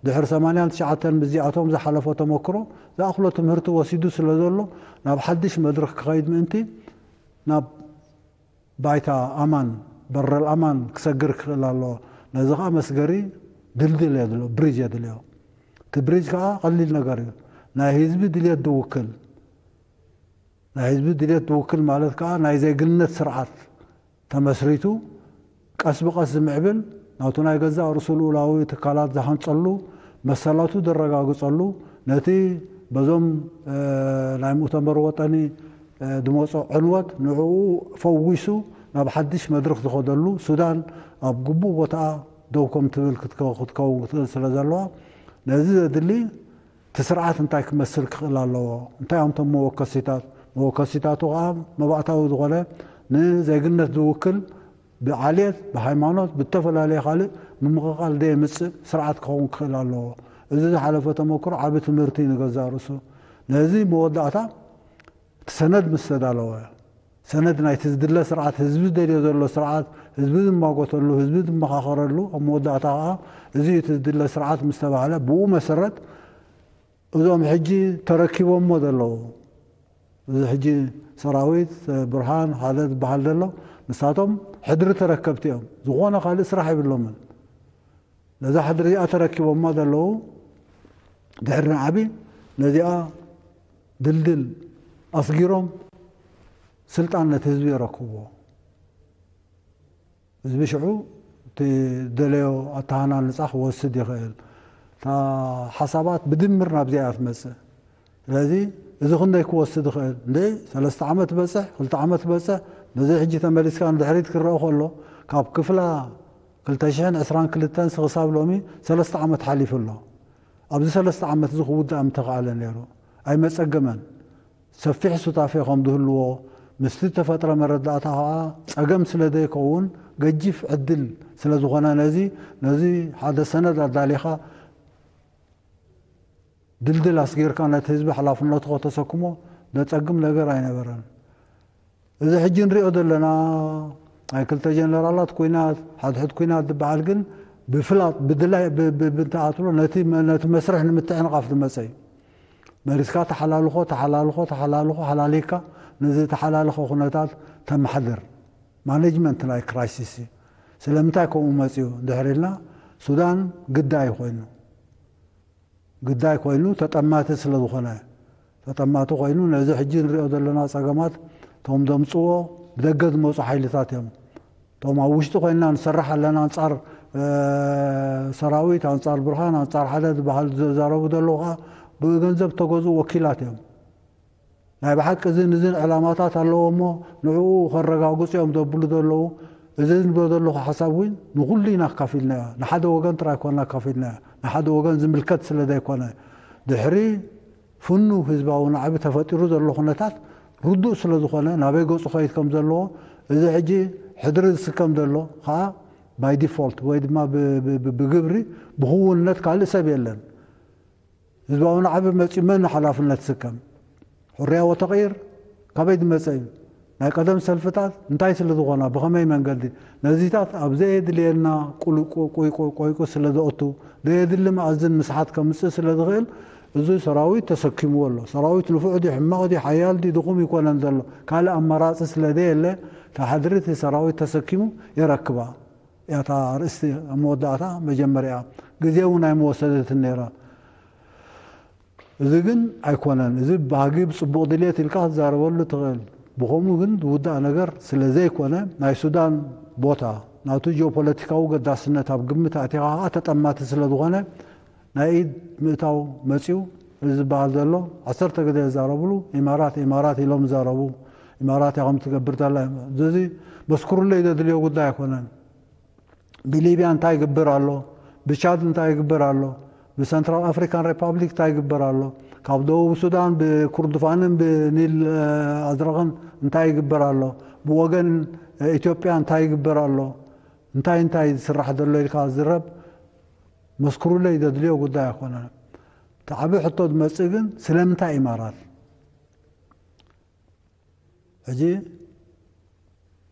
ድሕሪ ሰማንያን ትሽዓተን ምስዚኣቶም ዝሓለፎ ተመክሮ ዝኣኽሎ ትምህርቲ ወሲዱ ስለ ዘሎ፣ ናብ ሓድሽ መድረኽ ክኸይድ ምእንቲ ናብ ባይታ ኣማን፣ በረል ኣማን ክሰግር ክኽእል ኣለዎ። ነዚ ኸኣ መስገሪ ድልድል የድልዮ፣ ብሪጅ የድልዮ። እቲ ብሪጅ ከኣ ቀሊል ነገር እዩ። ናይ ህዝቢ ድልየት ዝውክል፣ ናይ ህዝቢ ድልየት ዝውክል ማለት ከኣ ናይ ዜግነት ስርዓት ተመስሪቱ ቀስ ብቐስ ዝምዕብል፣ ናቱ ናይ ገዛእ ርእሱ ልኡላዊ ትካላት ዝሃንጸሉ፣ መሰላቱ ዘረጋግጸሉ፣ ነቲ በዞም፣ እ፣ ናይ ሙእተመር ወጠኒ፣ እ፣ ዝመጾ ዕንወት ንዕኡ ፈዊሱ ናብ ሓድሽ መድረኽ ዝኸደሉ፣ ሱዳን ኣብ ግቡእ ቦታኣ ደው ከም ትብል ክትከ-፣ ክትከውን ክትኽእል ስለ ዘለዋ፣ ነዚ ዘድሊ እቲ ስርዓት እንታይ ክመስል ክኽእል ኣለዎ? እንታይ እዮም እቶም መወከሲታት? መወከሲታቱ ከኣ መባእታዊ ዝኾነ ንዜግነት ዝውክል ብዓሌት፣ ብሃይማኖት፣ ብተፈላለየ ካልእ ምምቕቓል ዘየምጽእ ስርዓት ክኸውን ክኽእል ኣለዎ። እዚ ዝሓለፈ ተመክሮ ዓቢ ትምህርቲ ንገዛእ ርእሱ። ነዚ መወዳእታ እቲ ሰነድ ምስ ተዳለወ፣ ሰነድ ናይቲ ዝድለ ስርዓት፣ ህዝቢ ዝደልዮ ዘሎ ስርዓት፣ ህዝቢ ዝማጎተሉ፣ ህዝቢ ዝመኻኸረሉ፣ ኣብ መወዳእታ ከኣ እዚ እዩ እቲ ዝድለ ስርዓት ምስ ተባህለ፣ ብኡ መሰረት እዞም ሕጂ ተረኪቦሞ ዘለዉ፣ እዚ ሕጂ ሰራዊት ብርሃን ሓደ ዝበሃል ዘሎ፣ ንሳቶም ሕድሪ ተረከብቲ እዮም። ዝኾነ ካልእ ስራሕ የብሎምን። ነዛ ሕድሪ እዚኣ ተረኪቦማ ዘለዉ፣ ድሕሪ ንዓቢ ነዚኣ ድልድል ኣስጊሮም ስልጣን ነቲ ህዝቢ የረክብዎ። ህዝቢ ሽዑ እቲ ደለዮ ኣተሃናንጻ ክወስድ ይኽእል። እታ ሓሳባት ብድምር ናብዚኣ እያ ትመጽእ። ስለዚ እዚ ክንደይ ክወስድ ይኽእል? እንደ ሰለስተ ዓመት በጽሕ፣ ክልተ ዓመት በጽሕ፣ ነዚ ሕጂ ተመሊስካ ንድሕሪት ክረአ ከሎ፣ ካብ ክፍላ ክልተ ሽሕን ዕስራን ክልተን ክሳብ ሎሚ ሰለስተ ዓመት ሓሊፉ ኣሎ። ኣብዚ ሰለስተ ዓመት እዚ ክውዳእ ምተኻእለ ነይሩ። ኣይመጸገመን። ሰፊሕ ሱታፌ ከም ዝህልዎ፣ ምስቲ ተፈጥረ መረዳእታ ከኣ ጸገም ስለ ዘይከውን፣ ገጂፍ ዕድል ስለ ዝኾነ፣ ነዚ፣ ነዚ ሓደ ሰነድ ኣዳሊኻ ድልድል ኣስጊርካ ነቲ ህዝቢ ሓላፍነቱ ከተሰክሞ ዘጸግም ነገር ኣይነበረን። እዚ ሕጂ ንሪኦ ዘለና ናይ ክልተ ጀነራላት ኲናት፣ ሓድሕድ ኲናት ዝበሃል ግን ብፍላጥ፣ ብድላይ፣ ብ-፣ ብ-፣ ብእንተኣትሎ ነቲ መ-፣ ነቲ መስርሕ ንምትዕንቓፍ ዝመጸ እዩ። መሪስካ ተሓላልኾ፣ ተሓላልኾ፣ ተሓላልኾ፣ ሓላሊካ ነዚ ተሓላልኸ ኩነታት ተመሓድር። ማኔጅመንት ናይ ክራይሲስ እዩ። ስለምንታይ ከምኡ መጺኡ እንድሕር ኢልና፣ ሱዳን ግዳይ ኮይኑ፣ ግዳይ ኮይኑ ተጠማቲ ስለ ዝኾነ፣ ተጠማቲ ኮይኑ ነዚ ሕጂ ንሪኦ ዘለና ጸገማት እቶም ዘምጽዎ ብደገ ዝመጹ ሓይልታት እዮም። እቶም ኣብ ውሽጢ ኮይንና ንሰርሕ ኣለና፣ ኣንጻር፣ እ፣ ሰራዊት፣ ኣንጻር ብርሃን፣ ኣንጻር ሓደ ዝበሃል ዝዛረቡ ዘለዉ ከኣ ብገንዘብ ተገዝኡ ወኪላት እዮም። ናይ ብሓቂ እዝን እዝን ዕላማታት ኣለዎ እሞ ንዕኡ ከረጋግጹ እዮም ዘብሉ ዘለዉ። እዚ ዝብሎ ዘለኹ ሓሳብ እውን ንኹሉ ኢና ኣካፊልናዮ። ንሓደ ወገን ጥራይ ኮና ኣካፊልናዮ። ንሓደ ወገን ዝምልከት ስለ ዘይኮነ፣ ድሕሪ ፍኑ ህዝባዊ ናዕቢ ተፈጢሩ ዘሎ ኩነታት ርዱእ ስለ ዝኾነ፣ ናበይ ገጹ ከይድ ከም ዘለዎ፣ እዚ ሕጂ ሕድሪ ዝስከም ዘሎ ከኣ ባይ ዲፎልት ወይ ድማ ብ-፣ ብ-፣ ብ-፣ ብግብሪ ብኽውንነት ካልእ ሰብ የለን። ህዝባዊ ናዕቢ መጺኡ መን ሓላፍነት ዝስከም? ሕርያ ወተቕይር ካበይ ዝመጸ እዩ? ናይ ቀደም ሰልፍታት እንታይ ስለ ዝኾና፣ ብኸመይ መንገዲ? ነዚታት ኣብ ዘየድልየና ቁልቁ-፣ ቁይቁ-፣ ቆይቁ ስለ ዘእቱ፣ ዘየድሊ መኣዝን ምስሓት ከምጽእ ስለ ዝኽእል፣ እዚ ሰራዊት ተሰኪምዎ ኣሎ። ሰራዊት ንፉዕ ድዩ፣ ሕማቕ ድዩ፣ ሓያል ድዩ፣ ድኹም ይኮነን ዘሎ። ካልእ ኣማራጺ ስለ ዘየለ፣ እታ ሕድሪ እቲ ሰራዊት ተሰኪሙ የረክባ እያ እታ ኣርእስቲ ኣብ መወዳእታ መጀመርያ። ግዜ እውን ኣይመወሰደትን ነይራ። እዚ ግን ኣይኮነን። እዚ ባህጊ ብጽቡቕ ድልየት ኢልካ ክትዛረበሉ ትኽእል። ብኸምኡ ግን ዝውዳእ ነገር ስለ ዘይኮነ፣ ናይ ሱዳን ቦታ፣ ናቱ ጂኦፖለቲካዊ ገዳስነት ኣብ ግምት ኣእቲኻ ከኣ ተጠማቲ ስለ ዝኾነ፣ ናይ ኢድ ምእታው መጺኡ። እዚ ዝበሃል ዘሎ ዓሰርተ ግዜ ዝዛረብሉ፣ ኢማራት፣ ኢማራት ኢሎም ዝዛረቡ፣ ኢማራት እያ ከም ትገብር ዘላ። እዚ መስክሩለይ ዘድልዮ ጉዳይ ኣይኮነን። ብሊብያ እንታይ ይግበር ኣሎ? ብቻድ እንታይ ይግበር ኣሎ? ብሰንትራል ኣፍሪካን ሪፓብሊክ እንታይ ይግበር ኣሎ? ካብ ደቡብ ሱዳን ብኩርዱፋንን ብኒል፣ እ፣ ኣዝረቕን እንታይ ይግበር ኣሎ? ብወገን፣ እ፣ ኢትዮጵያ እንታይ ይግበር ኣሎ? እንታይ እንታይ ዝስራሕ ዘሎ ኢልካ ዝረብ መስክሩለይ ዘድልዮ ጉዳይ ኣይኮነን። እቲ ዓቢ ሕቶ ዝመጽእ ግን ስለምንታይ ኢማራት? ሕጂ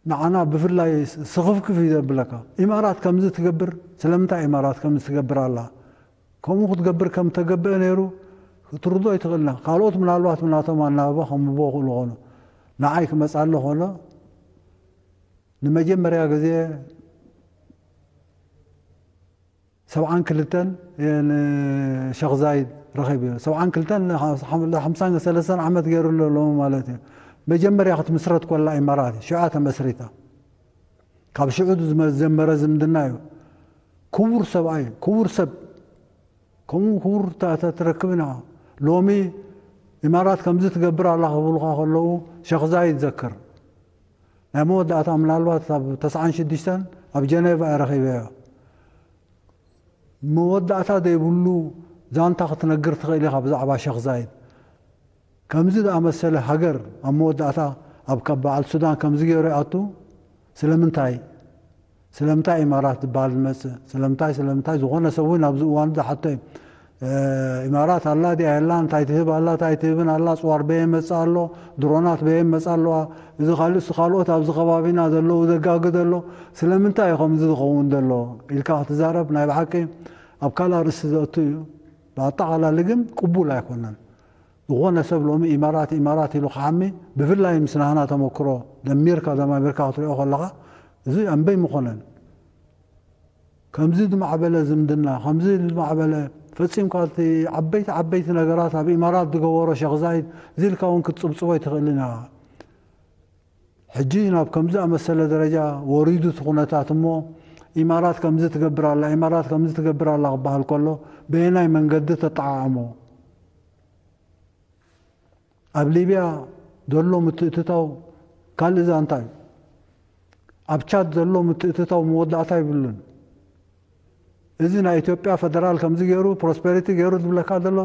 ንዓና ብፍላይ ስኽፍክፍ እዩ ዘብለካ። ኢማራት ከምዚ ትገብር፣ ስለምንታይ ኢማራት ከምዚ ትገብር ኣላ? ከምኡ ክትገብር ከም ተገብአ ነይሩ ክትርድኦ ኣይትኽእልና። ካልኦት ምናልባት ብናቶም ኣናብባ ከንብቦ ይኽእሉ ኾኑ። ንዓይ ክመጽኣለ ኾሎ ንመጀመርያ ግዜ ሰብዓን ክልተን ንሸኽ ዛይድ ረኺቡ። ሰብዓን ክልተን ንሓምሳን ሰለስተን ዓመት ገይሩ ኣሎ ሎሚ ማለት እዩ። መጀመርያ ክትምስረት ኮላ ኢማራት እዩ። ሽዑ ተመስሪታ። ካብ ሽዑ ዝመ-፣ ዝጀመረ ዝምድና እዩ። ክቡር ሰብኣይ፣ ክቡር ሰብ፣ ከምኡ ክቡር ተ-፣ ተ-፣ ትረክብን ኢኻ። ሎሚ ኢማራት ከምዚ ትገብር ኣላ ክብሉኻ ከለዉ ሸኽ ዛይድ ዘክር። ናይ መወዳእታ ምናልባት ኣብ ተስዓን ሽዱሽተን ኣብ ጀኔቫ እየ ረኺበዮ። መወዳእታ ዘይብሉ ዛንታ ክትነግር ትኽእል ኢኻ ብዛዕባ ሸኽ ዛይድ። ከምዚ ዝኣመሰለ ሃገር ኣብ መወዳእታ ኣብ ካብ በዓል ሱዳን ከምዚ ገይሩ ይኣቱ። ስለምንታይ? ስለምንታይ ኢማራት ዝበሃል ዝመጽእ? ስለምንታይ፣ ስለምንታይ? ዝኾነ ሰብ እውን ኣብዚ እዋን ዝሓቶ እዩ። ኢማራት ኣላ ድያ የላ? እንታይ ትህብ ኣላ? እንታይ ትህብን ኣላ? ጽዋር በየ መጽእ ኣሎ? ድሮናት በየ መጽእ ኣለዋ? እዚ ካልእ ካልኦት ኣብዚ ከባቢና ዘለዉ ዘጋግድ ኣሎ? ስለምንታይ እዩ ከምዚ ዝኸውን ዘሎ ኢልካ ክትዛረብ ናይ ብሓቂ ኣብ ካልእ ኣርእስቲ ዘእቱ እዩ። ብኣጠቓላሊ ግን ቅቡል ኣይኮነን። ዝኾነ ሰብ ሎሚ ኢማራት ኢማራት ኢሉ ክሓሚ፣ ብፍላይ ምስ ናህና ተመክሮ ደሚርካ ደማሚርካ ክትሪኦ ከለኻ፣ እዚ ኣንበይ ምኾነን። ከምዚ ዝማዕበለ ዝምድና፣ ከምዚ ዝማዕበለ፣ ፈጺምካ እቲ ዓበይቲ ዓበይቲ ነገራት ኣብ ኢማራት ዝገበሮ ሸኽ ዛይድ እዚ ኢልካ እውን ክትጽብጽቦ ኣይትኽእልን ኢኻ። ሕጂ ናብ ከምዚ ኣመሰለ ደረጃ ወሪዱ እቲ ኩነታት እሞ፣ ኢማራት ከምዚ ትገብር ኣላ፣ ኢማራት ከምዚ ትገብር ኣላ ክበሃል ከሎ፣ በየናይ መንገዲ ተጠዓዕሞ? ኣብ ሊብያ ዘሎ ምትእትታው ካልእ ዛንታ እዩ። ኣብ ቻድ ዘሎ ምትእትታው መወዳእታ ይብሉን። እዚ ናይ ኢትዮጵያ ፈደራል ከምዚ ገይሩ ፕሮስፐሪቲ ገይሩ ዝብለካ ዘሎ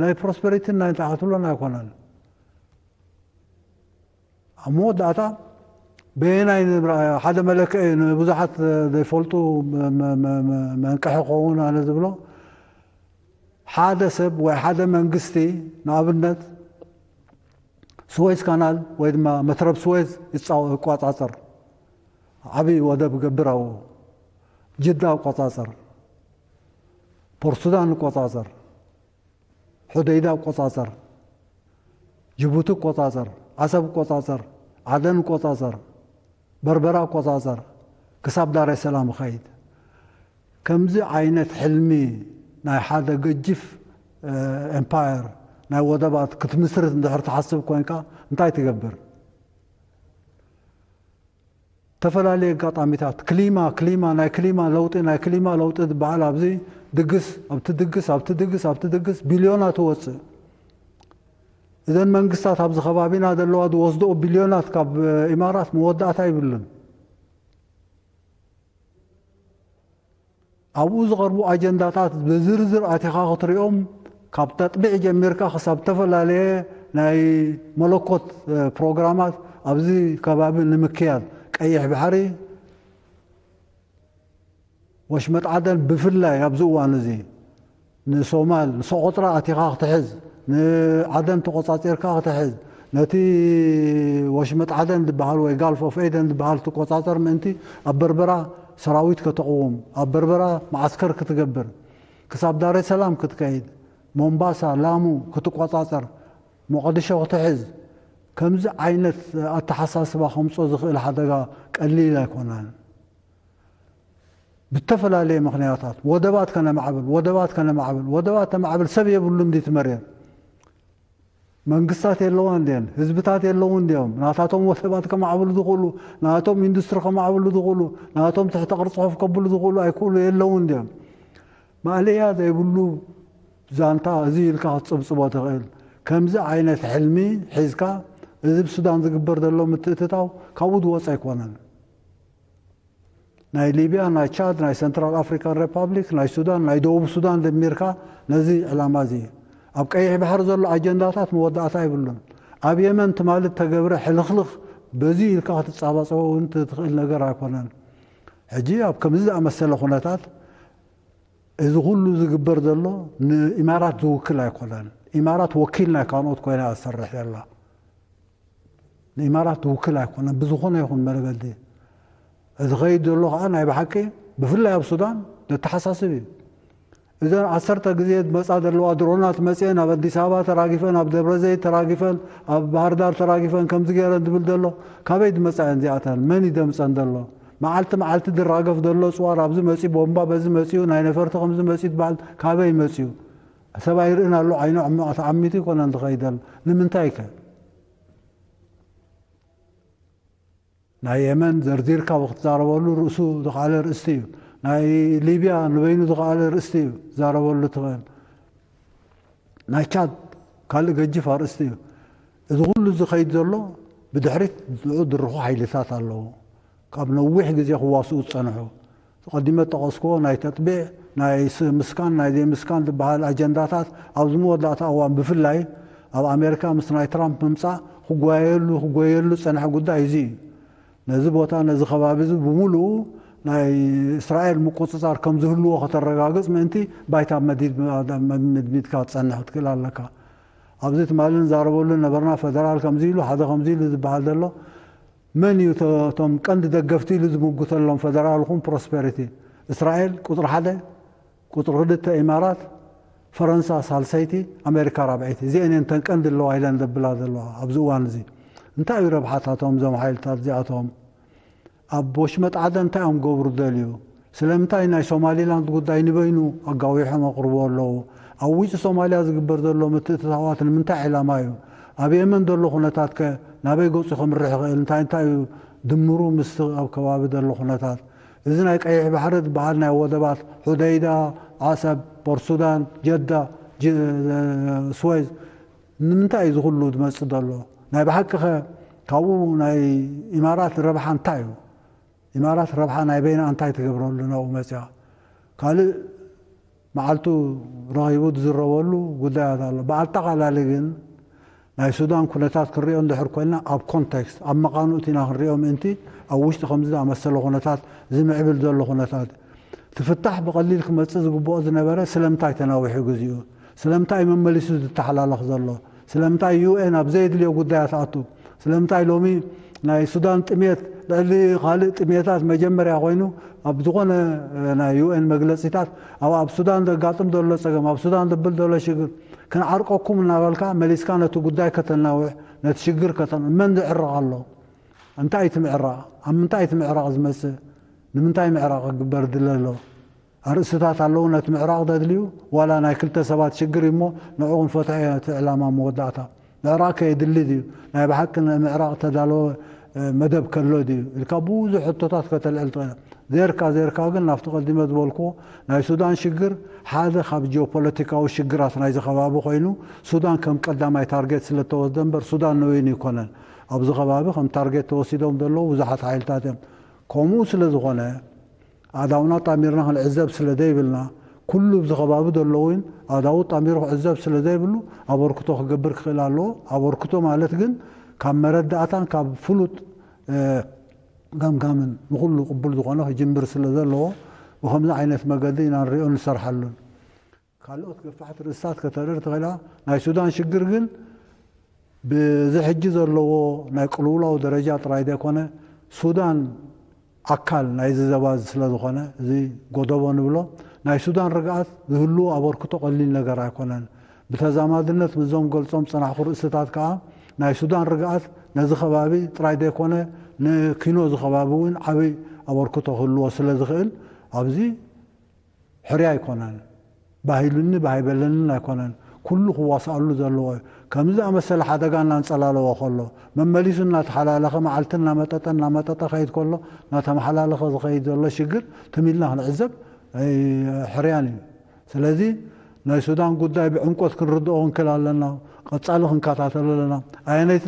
ናይ ፕሮስፐሪቲን ናይ እንታይ ክትብሎን ኣይኮነን። ኣብ መወዳእታ በየናይ ንብራ-፣ ሓደ መለክዒ ንብዙሓት ዘይፈልጡ መ-፣ መ-፣ መ-፣ መ-፣ መንቅሒ ክኸውን ኣነ ዝብሎ፣ ሓደ ሰብ ወይ ሓደ መንግስቲ ንኣብነት ስዌዝ ካናል ወይ ድማ መትረብ ስዌዝ ይጻወ-፣ ይቆጻጸር፣ ዓብዪ ወደብ ይገብር ኣብኡ፣ ጅዳ ይቆጻጸር፣ ፖርት ሱዳን ይቆጻጸር፣ ሑደይዳ ይቆጻጸር፣ ጅቡቲ ይቆጻጸር፣ ዓሰብ ይቆጻጸር፣ ዓደን ይቆጻጸር፣ በርበራ ይቆጻጸር፣ ክሳብ ዳሬ ሰላም ይኸይድ። ከምዚ ዓይነት ሕልሚ ናይ ሓደ ገጅፍ ኤምፓየር ናይ ወደባት ክትምስርት እንድሕር ትሓስብ ኮንካ እንታይ ትገብር? ዝተፈላለዩ ኣጋጣሚታት ክሊማ ክሊማ ናይ ክሊማ ለውጢ ናይ ክሊማ ለውጢ ዝበሃል ኣብዚ ድግስ ኣብቲ ድግስ ኣብቲ ድግስ ኣብቲ ድግስ ቢልዮናት ትወፅእ። እዘን መንግስታት ኣብዚ ከባቢና ዘለዋ ዝወስድኦ ቢልዮናት ካብ ኢማራት መወዳእታ ይብሉን። ኣብኡ ዝቐርቡ ኣጀንዳታት ብዝርዝር ኣቲኻ ክትሪኦም ካብ ተጥቢዕ ጀሚርካ ክሳብ ዝተፈላለየ ናይ መለኮት ፕሮግራማት ኣብዚ ከባቢ ንምክያድ ቀይሕ ባሕሪ ወሽመጥ ዓደን ብፍላይ ኣብዚ እዋን እዚ ንሶማል ንሶቆጥራ ኣቲኻ ክትሕዝ ንዓደን ተቆጻጺርካ ክትሕዝ ነቲ ወሽመጥ ዓደን ዝበሃል ወይ ጋልፍ ኦፍ ኤደን ዝበሃል ትቆጻጸር ምእንቲ ኣብ በርበራ ሰራዊት ከተቕውም ኣብ በርበራ መዓስከር ክትገብር ክሳብ ዳሬ ሰላም ክትከይድ ሞምባሳ ላሙ ክትቆጻጸር ሞቃዲሾ ክትሕዝ ከምዚ ዓይነት ኣተሓሳስባ ከምጾ ዝኽእል ሓደጋ ቀሊል ኣይኮነን። ብተፈላለየ ምኽንያታት ወደባት ከነማዕብል ወደባት ከነማዕብል ወደባት ተማዕብል ሰብ የብሉ እንዲ ትመርየን መንግስታት የለዋ እንዲየን ህዝብታት የለዉ እንዲዮም ናታቶም ወደባት ከማዕብሉ ዝኽእሉ ናቶም ኢንዱስትሪ ከማዕብሉ ዝኽእሉ ናቶም ትሕተ ቅርፂ ከፍ ከብሉ ዝኽእሉ ኣይክእሉ የለዉ እንዲዮም ማእለያ ዘይብሉ ዛንታ እዚ ኢልካ ክትፅብፅቦ ትኽእል ከምዚ ዓይነት ሕልሚ ሒዝካ እዚ ብሱዳን ዝግበር ዘሎ ምትእትታው ካብኡ ዝወፀ ኣይኮነን ናይ ሊብያ፣ ናይ ቻድ፣ ናይ ሰንትራል ኣፍሪካን ሪፓብሊክ፣ ናይ ሱዳን፣ ናይ ደቡብ ሱዳን ደሚርካ ነዚ ዕላማ እዚ ኣብ ቀይሕ ባሕሪ ዘሎ ኣጀንዳታት መወዳእታ የብሉን። ኣብ የመን ትማሊ እተገብረ ሕልኽልኽ በዚ ኢልካ ክትጻባጸቦ እውን ትኽእል ነገር ኣይኮነን። ሕጂ ኣብ ከምዚ ዝኣመሰለ ኩነታት እዚ ኩሉ ዝግበር ዘሎ ንኢማራት ዝውክል ኣይኮነን። ኢማራት ወኪል ናይ ካልኦት ኮይና እያ ትሰርሕ ዘላ። ንኢማራት ትውክል ኣይኮነን ብዝኾነ ይኹን መገዲ እዚ ኸይድ ዘሎ ከዓ ናይ ብሓቂ ብፍላይ ኣብ ሱዳን ዘተሓሳስብ እዩ እዘን ዓሰርተ ግዜ ዝመፃ ዘለዋ ድሮናት መፅአን ኣብ ኣዲስ ኣበባ ተራጊፈን ኣብ ደብረ ዘይት ተራጊፈን ኣብ ባህርዳር ተራጊፈን ከምዚ ገይረን ዝብል ዘሎ ካበይ ዝመፃ እየን እዚኣተን መን ይደምፀን ዘሎ መዓልቲ መዓልቲ ዝራገፍ ዘሎ ፅዋር ኣብዚ መፂ ቦምባ በዚ መፂኡ ናይ ነፈርቲ ከምዚ መፂ ትበሃል ካበይ መፂኡ ሰብ ኣይርእን ኣሎ ዓይኑ ተዓሚቱ ይኮነን ዝኸይድ ዘሎ ንምንታይ ከ ናይ የመን ዘርዚርካ ክትዛረበሉ ርእሱ ዝኸኣለ ርእስቲ እዩ ናይ ሊብያ ንበይኑ ዝኸኣለ ርእስቲ እዩ ትዛረበሉ ትኽእል ናይ ቻድ ካልእ ገጅፍ ኣርእስቲ እዩ እዚ ኩሉ ዝኸይድ ዘሎ ብድሕሪት ዝኡ ድርኹ ሓይልታት ኣለዉ ካብ ነዊሕ ግዜ ክዋስኡ ዝፀንሑ ቀዲመ ጠቐስክዎ ናይ ተጥቢዕ ናይ ምስካን ናይ ዘይምስካን ዝበሃል ኣጀንዳታት ኣብዚ መወዳእታ እዋን ብፍላይ ኣብ ኣሜሪካ ምስ ናይ ትራምፕ ምምፃእ ክጓየሉ ክጎየሉ ዝፀንሐ ጉዳይ እዚ እዩ ነዚ ቦታ ነዚ ከባቢ እዚ ብምሉኡ ናይ እስራኤል ምቁፅፃር ከም ዝህልዎ ከተረጋግፅ ምእንቲ ባይታ መዲድ- መድሚድካ ትፀንሕ ክትክእል ኣለካ። ኣብዚ ትማሊ ንዛረበሉ ነበርና፣ ፈደራል ከምዚ ኢሉ፣ ሓደ ከምዚ ኢሉ ዝበሃል ዘሎ። መን እዩ እቶ- እቶም ቀንዲ ደገፍቲ ኢሉ ዝምጉተሎም? ፈደራል ኹን ፕሮስፐሪቲ? እስራኤል ቁፅሪ ሓደ፣ ቁፅሪ ክልተ ኢማራት፣ ፈረንሳ ሳልሰይቲ፣ ኣሜሪካ ራብዐይቲ። እዚአን እየን ተን ቀንዲ ኣለዋ ኢለን ዘብላ ዘለዋ ኣብዚ እዋን እዚ። እንታይ እዩ ረብሓታቶም እዞም ሓይልታት እዚኣቶም? ኣብ ወሽመጥ ዓደን እንታይ እዮም ክገብሩ ደልዩ? ስለምንታይ ናይ ሶማሊላንድ ጉዳይ ንበይኑ ኣጋዊሖም ኣቕርቦ ኣለዉ? ኣብ ውጭ ሶማልያ ዝግበር ዘሎ ምትእትታዋት ንምንታይ ዕላማ እዩ? ኣብ የመን ዘሎ ኩነታት ከ ናበይ ገጹ ከምርሕ ይኽእል? እንታይ እንታይ እዩ ድምሩ ምስቲ ኣብ ከባቢ ዘሎ ኩነታት? እዚ ናይ ቀይሕ ባሕሪ ዝበሃል ናይ ወደባት ሑደይዳ፣ ዓሰብ፣ ፖርት ሱዳን፣ ጀዳ፣ ጅ- ስዌዝ ንምንታይ እዩ ዝኹሉ ዝመጽእ ዘሎ? ናይ ብሓቂ ኸ ካብኡ ናይ ኢማራት ረብሓ እንታይ እዩ? ኢማራት ረብሓ ናይ በይና እንታይ ትገብረሉ ናብኡ መጽያ? ካልእ መዓልቱ ረኺቡ ዝዝረበሉ ጉዳያት ኣሎ። ብኣጠቓላሊ ግን ናይ ሱዳን ኩነታት ክንሪኦ እንድሕር ኮይና ኣብ ኮንቴክስት ኣብ መቓንኡት ኢና ክንሪኦ ምእንቲ ኣብ ውሽጢ ከምዚ ዝኣመሰለ ኩነታት ዝምዕብል ዘሎ ኩነታት ትፍታሕ ብቐሊል ክመጽእ ዝግብኦ ዝነበረ ስለምንታይ ተናዊሑ ግዚኡ? ስለምንታይ መመሊሱ ዝተሓላለኽ ዘሎ? ስለምንታይ ዩ ኤን ኣብ ዘየድልዮ ጉዳያት ኣቱ? ስለምንታይ ሎሚ ናይ ሱዳን ጥሜት ልዕሊ ካልእ ጥሜታት መጀመርያ ኮይኑ ኣብ ዝኾነ ናይ ዩ ኤን መግለጺታት ኣብ ኣብ ሱዳን ዘጋጥም ዘሎ ጸገም ኣብ ሱዳን ዘብል ዘሎ ሽግር ክንዓርቀኩም እናበልካ መሊስካ ነቲ ጉዳይ ከተናውሕ ነቲ ሽግር ከተን መን ዝዕረቕ ኣሎ? እንታይ እቲ ምዕራቕ? ኣብ ምንታይ እቲ ምዕራቕ ዝመጽእ? ንምንታይ ምዕራቕ ክግበር ድለ ኣሎ? ኣርእስታት ኣለዉ ነቲ ምዕራቕ ዘድልዩ ዋላ ናይ ክልተ ሰባት ሽግር እዩ እሞ ንዕኡ ክንፈትሖ እቲ ዕላማ መወዳእታ ምዕራቕ ከየድሊ ድዩ ናይ ብሓቂ ንምዕራቕ ተዳለወ መደብ ከሎ ድዩ ኢልካ ብዙሕ ሕቶታት ከተልዕል ትኽእል። ዜርካ ዜርካ ግን ናብቲ ቀዲመ ዝበልክዎ ናይ ሱዳን ሽግር ሓደ ካብ ጂኦፖለቲካዊ ሽግራት ናይዚ ከባቢ ኮይኑ ሱዳን ከም ቀዳማይ ታርጌት ስለተወስደ እምበር ሱዳን ንበይኑ ኣይኮነን ኣብዚ ከባቢ ከም ታርጌት ተወሲዶም ዘለዉ ብዙሓት ሓይልታት እዮም። ከምኡ ስለ ዝኾነ ኣእዳውና ጣሚርና ክንዕዘብ ስለ ዘይብልና ኩሉ ኣብዚ ከባቢ ዘሎ እውን ኣእዳዉ ጣሚሩ ክዕዘብ ስለ ዘይብሉ ኣበርክቶ ክገብር ክኽእል ኣለዎ። ኣበርክቶ ማለት ግን ካብ መረዳእታን ካብ ፍሉጥ ገምጋምን ንኹሉ ቅቡል ዝኾነ ክጅምር ስለ ዘለዎ ብኸምዚ ዓይነት መገዲ ኢና ንሪኦ ንሰርሓሉን። ካልኦት ገፋሕቲ ርእስታት ከተርኢ ትኽእላ። ናይ ሱዳን ሽግር ግን ብዚ ሕጂ ዘለዎ ናይ ቅልውላው ደረጃ ጥራይ ዘይኮነ ሱዳን ኣካል ናይዚ ዘባ እዚ ስለ ዝኾነ እዚ ጎደቦ ንብሎ ናይ ሱዳን ርግኣት ዝህልዎ ኣበርክቶ ቀሊል ነገር ኣይኮነን። ብተዛማድነት ምስዞም ገልጾም ጸናሕኩ ርእስታት ከኣ ናይ ሱዳን ርግኣት ነዚ ከባቢ ጥራይ ዘይኮነ ንኪኖ እዚ ከባቢ እውን ዓብይ ኣበርክቶ ክህልዎ ስለ ዝኽእል ኣብዚ ሕርያ ኣይኮነን። ባሂሉኒ ባሂበለንን ኣይኮነን። ኩሉ ክዋሳኣሉ ዘለዎ እዩ። ከምዚ ዝኣመሰለ ሓደጋ እናንጸላለወ ከሎ መመሊሱ እናተሓላለኸ መዓልቲ እናመጠጠ እናመጠጠ ከይድ ከሎ እናተመሓላለኸ ዝኸይድ ዘሎ ሽግር ትም ኢልና ክንዕዘብ ሕርያን እዩ። ስለዚ ናይ ሱዳን ጉዳይ ብዕምቆት ክንርድኦ ክንክል ኣለና። ቀጻሊ ክንከታተሎ ኣለና። ኣየነይቲ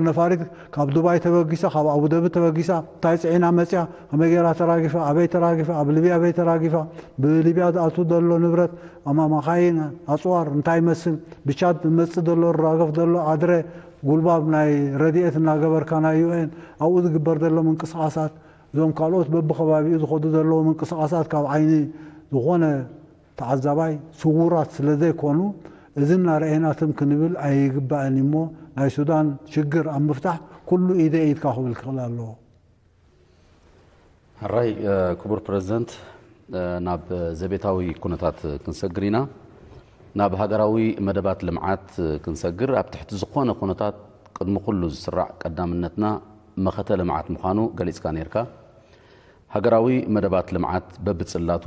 ነፋሪት ካብ ዱባይ ተበጊሳ ካብ ኣቡደቢ ተበጊሳ እንታይ ጽዒና መጽያ ከመይ ገይራ ተራጊፋ ኣበይ ተራጊፋ ኣብ ሊብያ ኣበይ ተራጊፋ ብሊብያ ዝኣቱ ዘሎ ንብረት ኣማማኻይን ኣጽዋር እንታይ ይመስል ብቻድ ዝመጽእ ዘሎ ዝራገፍ ዘሎ ኣድረ ጉልባብ ናይ ረድኤት እናገበርካ ናይ ዩኤን ኣብኡ ዝግበር ዘሎ ምንቅስቃሳት እዞም ካልኦት በብከባቢኡ ዝኸዱ ዘለዉ ምንቅስቃሳት ካብ ዓይኒ ዝኾነ ተዓዛባይ ስዉራት ስለ ዘይኮኑ እዚ እናረኣየና ትም ክንብል ኣይግባእን እሞ ናይ ሱዳን ሽግር ኣብ ምፍታሕ ኩሉ ኢደ ኢድካ ክብል ክኽእል ኣለዎ። ሕራይ ክቡር ፕረዚደንት ናብ ዘቤታዊ ኩነታት ክንሰግር ኢና። ናብ ሃገራዊ መደባት ልምዓት ክንሰግር ኣብ ትሕቲ ዝኾነ ኩነታት ቅድሚ ኩሉ ዝስራዕ ቀዳምነትና መኸተ ልምዓት ምዃኑ ገሊፅካ ነይርካ። ሃገራዊ መደባት ልምዓት በብፅላቱ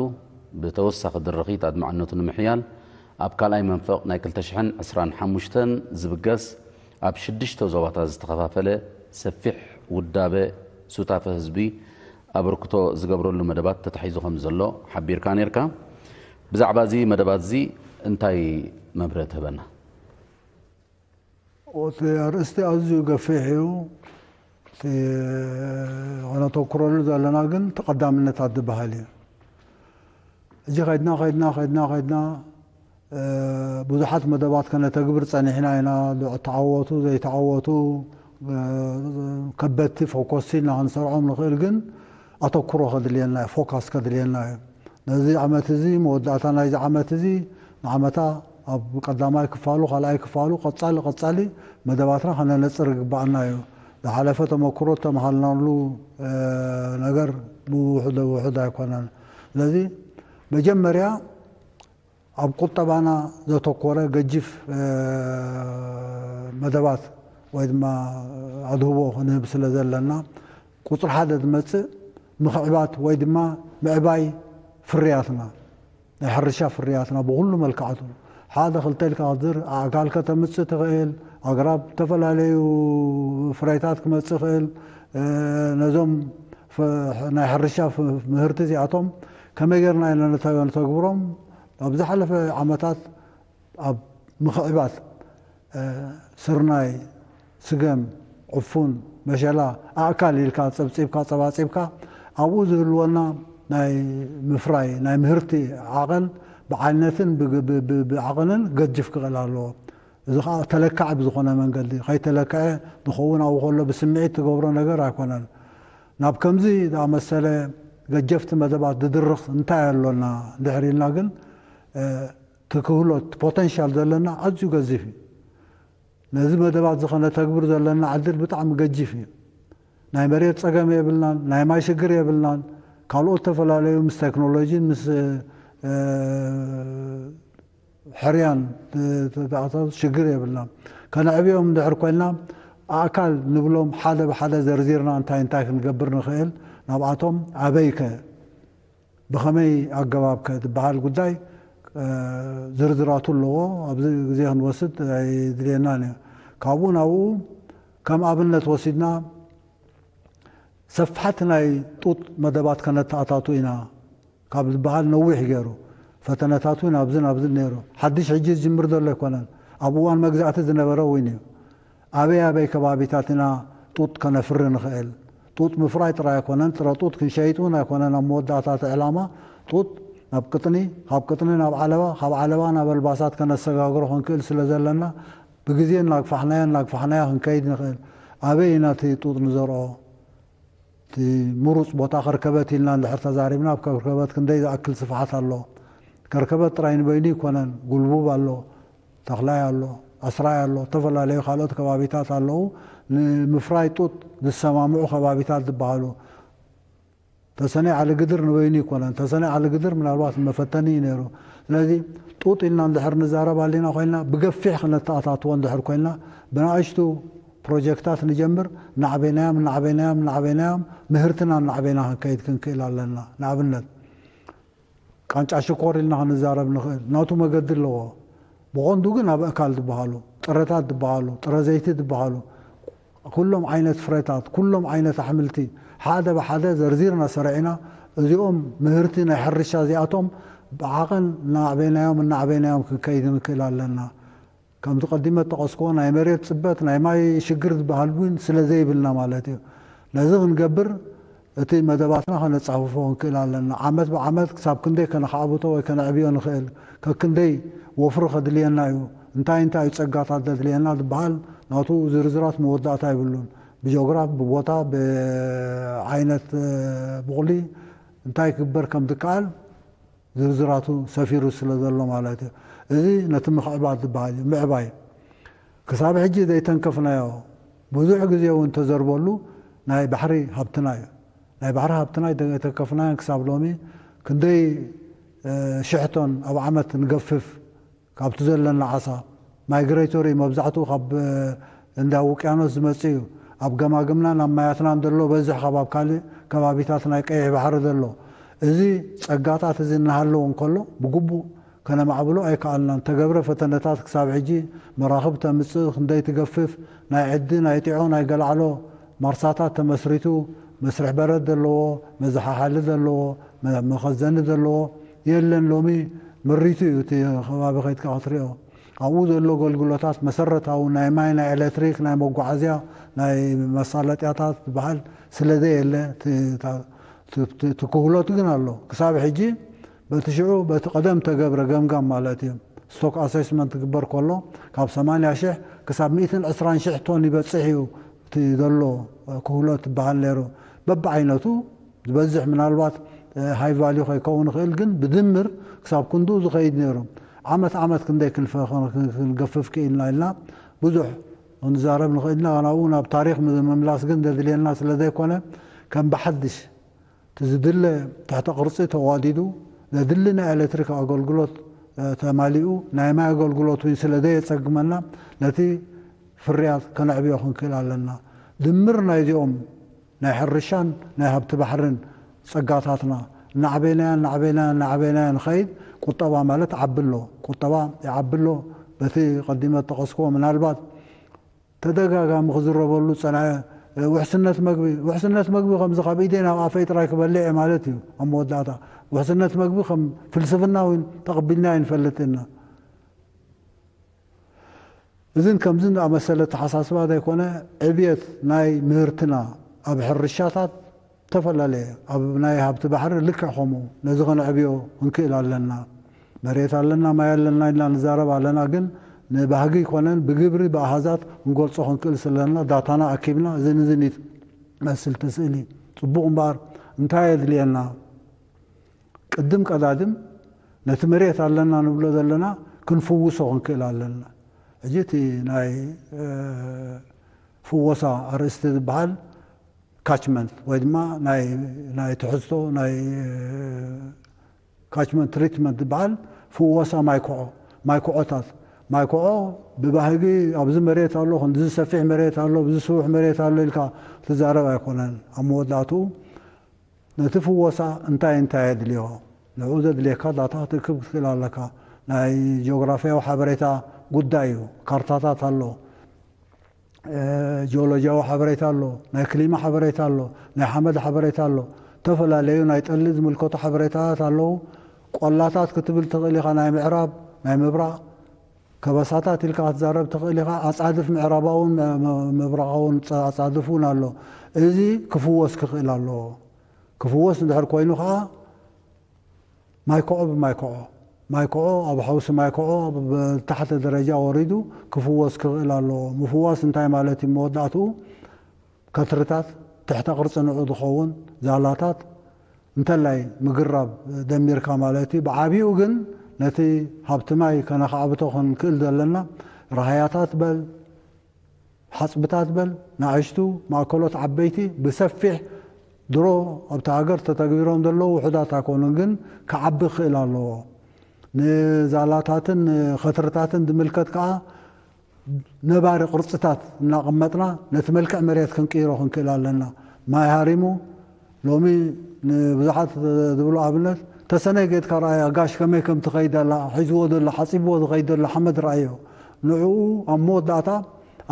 ብተወሳኺ ድርኺት ኣድማዕነቱ ንምሕያል ኣብ ካልኣይ መንፈቕ ናይ ክልተ ሽሕን ዕስራን ሓሙሽተን ዝብገስ ኣብ ሽዱሽተ ዞባታት ዝተኸፋፈለ ሰፊሕ ውዳበ ሱታፈ ህዝቢ ኣበርክቶ ዝገብረሉ መደባት ተታሒዙ ከም ዘሎ ሓቢርካ ነይርካ። ብዛዕባ እዚ መደባት እዚ እንታይ መብርሂ ትህበና? እቲ ኣርእስቲ ኣዝዩ ገፊሕ እዩ። እቲ ከነተኩረሉ ዘለና ግን ተቐዳምነታት ዝበሃል እዩ። ሕጂ ከድና ከድና ከድና ከድና ብዙሓት መደባት ከነተግብር ጸኒሕና ኢና። ተዓወቱ ዘይተዓወቱ ከበድቲ ፎኮስቲ ኢልና ክንሰርዖም ንኽእል፣ ግን ኣተኩሮ ከድልየና እዩ፣ ፎካስ ከድልየና እዩ። ነዚ ዓመት እዚ፣ መወዳእታ ናይዚ ዓመት እዚ፣ ንዓመታ ኣብ ቀዳማይ ክፋሉ፣ ካልኣይ ክፋሉ፣ ቀጻሊ ቀጻሊ መደባትና ከነነጽር ይግባኣና እዩ። ዝሓለፈ ተመክሮ እተምሃልናሉ ነገር ብውሑድ ውሑድ ኣይኮነን። ስለዚ መጀመርያ ኣብ ቁጠባና ዘተኮረ ገጅፍ መደባት ወይ ድማ ኣድህቦ ክንህብ ስለ ዘለና፣ ቁፅሪ ሓደ ዝመፅእ ምኽዕባት ወይ ድማ ምዕባይ ፍርያትና፣ ናይ ሕርሻ ፍርያትና ብኩሉ መልክዓቱ፣ ሓደ ክልተ ኢልካ ክትዝር፣ ኣእካል ከተምፅእ ትኽእል፣ ኣግራብ፣ ዝተፈላለዩ ፍረታት ክመፅእ ይኽእል። ነዞም ናይ ሕርሻ ምህርቲ እዚኣቶም ከመይ ጌርና ኢና ነተግብሮም? ኣብ ዝሓለፈ ዓመታት ኣብ ምኽዕባት ስርናይ፣ ስገም፣ ዕፉን፣ መሸላ፣ ኣእካል ኢልካ ጸብጺብካ ጸባጺብካ ኣብኡ ዝህልወና ናይ ምፍራይ ናይ ምህርቲ ዓቐን ብዓይነትን ብዓቐንን ገጅፍ ክቕል ኣለዎ። እዚ ከዓ ተለካዒ ብዝኾነ መንገዲ ከይተለክዐ ዝኸውን ኣብኡ ከሎ ብስምዒት ትገብሮ ነገር ኣይኮነን። ናብ ከምዚ ዝኣመሰለ ገጀፍቲ መደባት ዝድርኽ እንታይ ኣሎና እንድሕር ኢልና ግን እቲ ክህሎት ፖተንሻል ዘለና ኣዝዩ ገዚፍ እዩ። ነዚ መደባት እዚ ከነተግብር ዘለና ዕድል ብጣዕሚ ገጂፍ እዩ። ናይ መሬት ጸገም የብልናን፣ ናይ ማይ ሽግር የብልናን። ካልኦት ዝተፈላለዩ ምስ ቴክኖሎጂን ምስ ሕርያን ተኣሳሱ ሽግር የብልናን። ከነዕብዮም እንድሕር ኮይንና ኣእካል ንብሎም ሓደ ብሓደ ዘርዚርና እንታይ እንታይ ክንገብር ንኽእል፣ ናብኣቶም ኣበይከ ብኸመይ ኣገባብከ ዝበሃል ጉዳይ ዝርዝራቱ ኣለዎ። ኣብዚ ግዜ ክንወስድ ኣይድልየናን እዩ። ካብኡ ናብኡ ከም ኣብነት ወሲድና ሰፋሕቲ ናይ ጡጥ መደባት ከነተኣታቱ ኢና ካብ ዝበሃል ነዊሕ ገይሩ ፈተነታት እውን ኣብዝን ኣብዝን ነይሩ። ሓድሽ ሕጂ ዝጅምር ዘሎ ኣይኮነን። ኣብ እዋን መግዛእቲ ዝነበረ እውን እዩ። ኣበይ ኣበይ ከባቢታት ኢና ጡጥ ከነፍሪ ንኽእል? ጡጥ ምፍራይ ጥራይ ኣይኮነን፣ ጥረ ጡጥ ክንሸይጥ እውን ኣይኮነን። ኣብ መወዳእታ እቲ ዕላማ ጡጥ ናብ ቅጥኒ፣ ካብ ቅጥኒ ናብ ዓለባ፣ ካብ ዓለባ ናብ ኣልባሳት ከነሰጋግሮ ክንክእል ስለ ዘለና ብግዜ እናግፋሕናዮ እናግፋሕናዮ ክንከይድ ንኽእል። ኣበይ ኢና እቲ ጡጥ ንዘርኦ? እቲ ምሩፅ ቦታ ከርከበት ኢልና እንድሕር ተዛሪብና፣ ኣብ ከርከበት ክንደይ ዝኣክል ስፍሓት ኣሎ? ከርከበት ጥራይ ንበይኑ ይኮነን፣ ጉልቡብ ኣሎ፣ ተኽላይ ኣሎ፣ ኣስራይ ኣሎ፣ ዝተፈላለዩ ካልኦት ከባቢታት ኣለዉ። ንምፍራይ ጡጥ ዝሰማምዑ ከባቢታት ዝበሃሉ ተሰነይ ዓሊ ግድር ንበይኑ ይኮነን። ተሰነይ ዓሊ ግድር ምናልባት መፈተኒ እዩ ነይሩ። ስለዚ ጡጥ ኢልና እንድሕር ንዛረብ ኣሊና ኮይና ብገፊሕ ክነተኣታትዎ እንድሕር ኮይና ብናእሽቱ ፕሮጀክታት ንጀምር፣ እናዕበይናዮም እናዕበይናዮም እናዕበይናዮም ምህርትና እናዕበይና ክንከይድ ክንክእል ኣለና። ንኣብነት ቃንጫ ሽኮር ኢልና ክንዛረብ ንኽእል፣ ናቱ መገዲ ኣለዎ። ብቐንዱ ግን ኣብ ኣእካል ዝበሃሉ፣ ጥረታት ዝበሃሉ፣ ጥረ ዘይቲ ዝበሃሉ፣ ኩሎም ዓይነት ፍረታት፣ ኩሎም ዓይነት ኣሕምልቲ ሓደ ብሓደ ዘርዚርና ሰሪዕና፣ እዚኦም ምህርቲ ናይ ሕርሻ እዚኣቶም ብዓቐን እናዕበይናዮም እናዕበይናዮም ክንከይድ ንክእል ኣለና። ከምቲ ቀዲመ ዝጠቐስክዎ ናይ መሬት ፅበት፣ ናይ ማይ ሽግር ዝበሃል እውን ስለ ዘይብልና ማለት እዩ። ነዚ ክንገብር እቲ መደባትና ከነጻፍፎ ክንክእል ኣለና። ዓመት ብዓመት ክሳብ ክንደይ ከነኻዕብቶ ወይ ከነዕብዮ ንኽእል፣ ከክንደይ ወፍሪ ከድልየና እዩ፣ እንታይ እንታይ እዩ ጸጋታት ዘድልየና ዝበሃል ናቱ ዝርዝራት መወዳእታ የብሉን። ብጂኦግራፍ፣ ብቦታ፣ ብዓይነት ቡቕሊ እንታይ ክግበር ከም ዝከኣል ዝርዝራቱ ሰፊሩ ስለ ዘሎ ማለት እዩ። እዚ ነቲ ምኽዕባት ዝበሃል እዩ። ምዕባይ ክሳብ ሕጂ ዘይተንከፍናዮ ብዙሕ ግዜ እውን ተዘርበሉ ናይ ባሕሪ ሃብትና እዩ። ናይ ባሕሪ ሃብትና ኣይተንከፍናዮን ክሳብ ሎሚ ክንደይ ሽሕቶን ኣብ ዓመት ንገፍፍ ካብቲ ዘለና ዓሳ ማይግሬቶሪ መብዛሕትኡ ካብ እንዳ ውቅያኖስ ዝመጽእ እዩ። ኣብ ገማግምናን ኣብ ማያትናን ዘሎ በዝሕ ካብ ኣብ ካልእ ከባቢታት ናይ ቀይሕ ባሕሪ ዘሎ እዚ ጸጋታት እዚ እናሃለዎ እንከሎ ብግቡእ ከነማዕብሎ ኣይከኣልናን። ተገብረ ፈተነታት ክሳብ ሕጂ መራኽብ ተምጽእ ክንደይ ትገፍፍ ናይ ዕዲ ናይ ጢዖ ናይ ገላዕሎ ማርሳታት ተመስሪቱ መስርሕ በረድ ዘለዎ መዘሓሓሊ ዘለዎ መኸዘኒ ዘለዎ የለን። ሎሚ ምሪቱ እዩ እቲ ከባቢ ከይድካ ክትሪኦ። ኣብኡ ዘሎ ኣገልግሎታት መሰረታዊ ናይ ማይ ናይ ኤሌክትሪክ ናይ መጓዓዝያ ናይ መሳለጥያታት ዝበሃል ስለ ዘየለ እቲ ክህሎት ግን ኣሎ። ክሳብ ሕጂ በቲ ሽዑ በቲ ቀደም ተገብረ ገምጋም ማለት እዩ ስቶክ ኣሰስመንት ትግበር ከሎ ካብ ሰማንያ ሽሕ ክሳብ ሚእትን ዕስራን ሽሕ ቶን ይበፅሕ እዩ እቲ ዘሎ ክህሎት ዝበሃል ነይሩ። በብዓይነቱ ዝበዝሕ ምናልባት ሃይ ቫልዩ ከይከውን ይኽእል፣ ግን ብድምር ክሳብ ክንድኡ ዝኸይድ ነይሩ። ዓመት ዓመት ክንደይ ክንፈ-፣ ክንገፍፍ ክኢልና ኢልና ብዙሕ ክንዛረብ ንኽእል ኢና። ናብኡ ናብ ታሪኽ ምምላስ ግን ዘድልየና ስለ ዘይኮነ፣ ከም ብሓድሽ እቲ ዝድለ ትሕተ ቅርጺ ተዋዲዱ፣ ዘድሊ ናይ ኤሌክትሪክ ኣገልግሎት ተማሊኡ፣ ናይ ማይ ኣገልግሎት እውን ስለ ዘየጸግመና፣ ነቲ ፍርያት ከነዕብዮ ክንክእል ኣለና። ድምር ናይዚኦም ናይ ሕርሻን ናይ ሃብቲ ባሕርን ጸጋታትና እናዕበይናዮ እናዕበይናዮ እናዕበይናዮ ንኸይድ፣ ቁጠባ ማለት ዓቢ ኣሎ። ቁጠባ ይዓቢ ኣሎ። በቲ ቀዲመ ዝጠቐስክዎ፣ ምናልባት ተደጋጋሚ ክዝረበሉ ዝጸንሐ ውሕስነት መግቢ፣ ውሕስነት መግቢ ከምዚ ካብ ኢደይ ናብ ኣፈይ ጥራይ ክበልዕ እየ ማለት እዩ። ኣብ መወዳእታ ውሕስነት መግቢ ከም ፍልስፍና እውን ተቐቢልና ኣይንፈልጥ ኢና። እዝን ከምዝን ዝኣመሰለ ኣተሓሳስባ ዘይኮነ፣ ዕብየት ናይ ምህርትና ኣብ ሕርሻታት ተፈላለየ፣ ኣብ ናይ ሃብቲ ባሕሪ ልክዕ ከምኡ። ነዚ ከነዕብዮ ክንክእል ኣለና። መሬት ኣለና፣ ማይ ኣለና ኢልና ንዛረብ ኣለና፣ ግን ንባህጊ ይኮነን ብግብሪ ብኣሃዛት ክንገልጾ ክንክእል ስለና ዳታና ኣኪብና እዝን እዝን እዩ መስል እቲ ስእሊ። ጽቡቕ እምበኣር እንታይ የድልየና? ቅድም ቀዳድም ነቲ መሬት ኣለና ንብሎ ዘለና ክንፍውሶ ክንክእል ኣለና። ሕጂ እቲ ናይ ፍወሳ ኣርእስቲ ዝበሃል ካችመንት ወይ ድማ ናይ ትሕዝቶ ናይ ካችመንት ትሪትመንት ዝበሃል ፍወሳ ማይኮዖ ማይኮዖታት ማይኮዖ ብባህጊ ኣብዚ መሬት ኣሎ፣ ክንዲ ዝሰፊሕ መሬት ኣሎ፣ ብዝስውሕ መሬት ኣሎ ኢልካ ትዛረብ ኣይኮነን። ኣብ መወዳእትኡ ነቲ ፍወሳ እንታይ እንታይ የድልዮ? ንዕኡ ዘድልየካ ዳታ ክትእክብ ክትክእል ኣለካ። ናይ ጂኦግራፍያዊ ሓበሬታ ጉዳይ እዩ። ካርታታት ኣሎ፣ ጂኦሎጂያዊ ሓበሬታ ኣሎ፣ ናይ ክሊማ ሓበሬታ ኣሎ፣ ናይ ሓመድ ሓበሬታ ኣሎ። ዝተፈላለዩ ናይ ጠሊ ዝምልከቱ ሓበሬታታት ኣለዉ። ቆላታት ክትብል ትኽእል ኢኻ፣ ናይ ምዕራብ፣ ናይ ምብራቕ፣ ከበሳታት ኢልካ ክትዛረብ ትኽእል ኢኻ። ኣጻድፍ ምዕራባውን ምብራቓውን ኣጻድፍ እውን ኣሎ። እዚ ክፍወስ ክኽእል ኣለዎ። ክፍወስ እንድሕር ኮይኑ ከዓ ማይኮዖ ብማይኮዖ ማይኮዖ ኣብ ሓውሲ ማይኮዖ ብታሕተ ደረጃ ወሪዱ ክፍወስ ክኽእል ኣለዎ። ምፍዋስ እንታይ ማለት እዩ? መወዳእትኡ ከትርታት ትሕተ ቅርፂ ንዑ ዝኸውን ዛላታት እንተላይ ምግራብ ደሚርካ ማለት እዩ። ብዓብኡ ግን ነቲ ሃብቲ ማይ ከነኻዕብቶ ክንክእል ዘለና ራህያታት በል ሓፅብታት በል ናእሽቱ ማእከሎት ዓበይቲ ብሰፊሕ ድሮ ኣብቲ ሃገር ተተግቢሮም ዘለዉ ውሑዳት ኣይኮኑን፣ ግን ክዓቢ ክእል ኣለዎ። ንዛላታትን ንኸትርታትን ዝምልከት ከዓ ነባሪ ቅርፅታት እናቐመጥና ነቲ መልክዕ መሬት ክንቅይሮ ክንክእል ኣለና። ማይ ሃሪሙ ሎሚ ንብዙሓት ዝብሉ ኣብነት ተሰነይ ጌድካ ረኣያ ጋሽ ከመይ ከም ትኸይድ ኣላ ሒዝዎ ዘሎ ሓፂብዎ ዝኸይድ ዘሎ ሓመድ ረኣዮ። ንዕኡ ኣብ መወዳእታ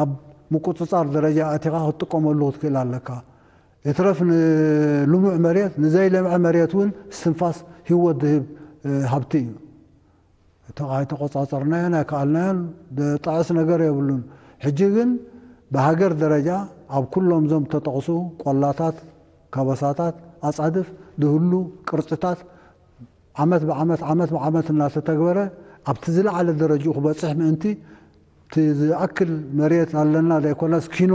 ኣብ ምቁፅፃር ደረጃ ኣቲኻ ክትጥቀመሉ ክትክእል ኣለካ። ይትረፍ ንልሙዕ መሬት ንዘይለምዐ መሬት እውን እስትንፋስ ህይወት ዝህብ ሃብቲ እዩ። ተተቆጻጸርናዮን ኣይከኣልናዮን ዝጠዕስ ነገር የብሉን። ሕጂ ግን ብሃገር ደረጃ ኣብ ኩሎም ዞም ተጠቕሱ ቆላታት፣ ከበሳታት፣ ኣጻድፍ ዝህሉ ቅርጽታት ዓመት ብዓመት ዓመት ብዓመት እናተተግበረ ኣብቲ ዝለዓለ ደረጅኡ ክበጽሕ ምእንቲ እቲ ዝኣክል መሬት ኣለና ዘይኮነስ ኪኖ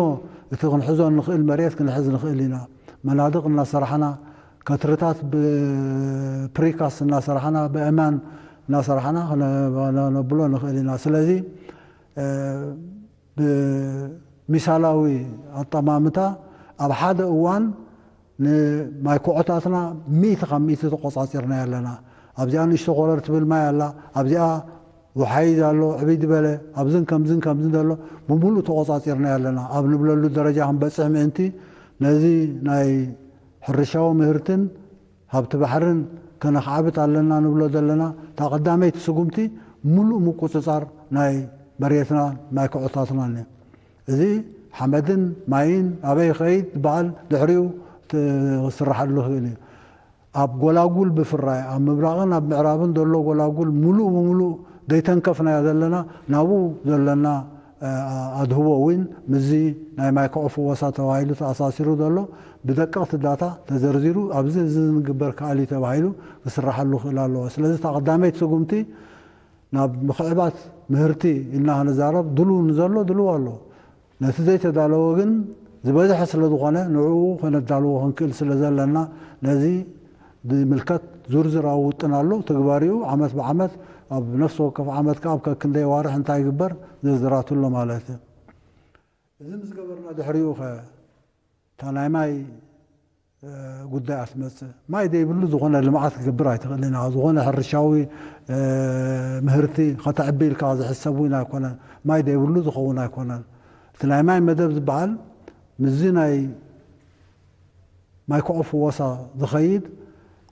እቲ ክንሕዞ ንኽእል መሬት ክንሕዝ ንኽእል ኢና። መናድቕ እናሰራሕና፣ ከትርታት ብፕሪካስ እናሰራሕና፣ ብእማን እናሰራሕና ነብሎ ንኽእል ኢና። ስለዚ ብሚሳላዊ ኣጠማምታ ኣብ ሓደ እዋን ንማይኮዖታትና ሚእቲ ካብ ሚእቲ ተቆጻጺርና ኣለና። ኣብዚኣ ንእሽቶ ኮረር ትብል ማይ ኣላ፣ ኣብዚኣ ውሓይዝ ኣሎ፣ ዕብይ ዝበለ ኣብዝን ከምዝን ከምዝን ዘሎ ብምሉእ ተቆጻጺርና ኣለና። ኣብ ንብለሉ ደረጃ ክንበጽሕ ምእንቲ ነዚ ናይ ሕርሻዊ ምህርትን ሃብቲ ባሕርን ከነኽዓብት ኣለና ንብሎ ዘለና እታ ቀዳመይቲ ስጉምቲ ምሉእ ምቁጽጻር ናይ መሬትና ማይኮዖታትናን እዩ። እዚ ሓመድን ማይን ኣበይ ይኸይድ ዝበሃል ድሕሪኡ ክስርሓሉ ይኽእል እዩ። ኣብ ጎላጉል ብፍራይ ኣብ ምብራቕን ኣብ ምዕራብን ዘሎ ጎላጉል ሙሉእ ብሙሉእ ዘይተንከፍናዮ ዘለና ናብኡ ዘለና ኣድህቦ እውን ምስዚ ናይ ማይኮዖ ፍወሳ ተባሂሉ ተኣሳሲሩ ዘሎ ብደቀቕቲ ዳታ ተዘርዚሩ ኣብዚ እዚ ንግበር ከኣል እዩ ተባሂሉ ክስርሓሉ ክእል ኣለዎ። ስለዚ እታ ቀዳመይቲ ስጉምቲ ናብ ምኽዕባት ምህርቲ ኢልና ክንዛረብ ድልው ንዘሎ ድልው ኣሎ። ነቲ ዘይተዳለወ ግን ዝበዝሐ ስለ ዝኾነ ንዕኡ ከነዳልዎ ክንክእል ስለ ዘለና ነዚ ዝምልከት ዝርዝራዊ ውጥን ኣሎ። ትግባሪኡ ዓመት ብዓመት ኣብ ነፍሲ ወከፍ ዓመት ከኣ ኣብ ከክንደይ ዋርሕ እንታይ ይግበር ዝርዝራቱ ኣሎ ማለት እዩ። እዚ ምስ ገበርና ድሕሪኡ ኸ እታ ናይ ማይ ጉዳይ ኣትመጽእ። ማይ ዘይብሉ ዝኾነ ልምዓት ክገብር ኣይትኽእልን ኢኻ። ዝኾነ ሕርሻዊ ምህርቲ ከተዕቢ ኢልካ ዝሕሰብ እውን ኣይኮነን። ማይ ዘይብሉ ዝኸውን ኣይኮነን። እቲ ናይ ማይ መደብ ዝበሃል ምስዚ ናይ ማይ ኮዖ ፍወሳ ዝኸይድ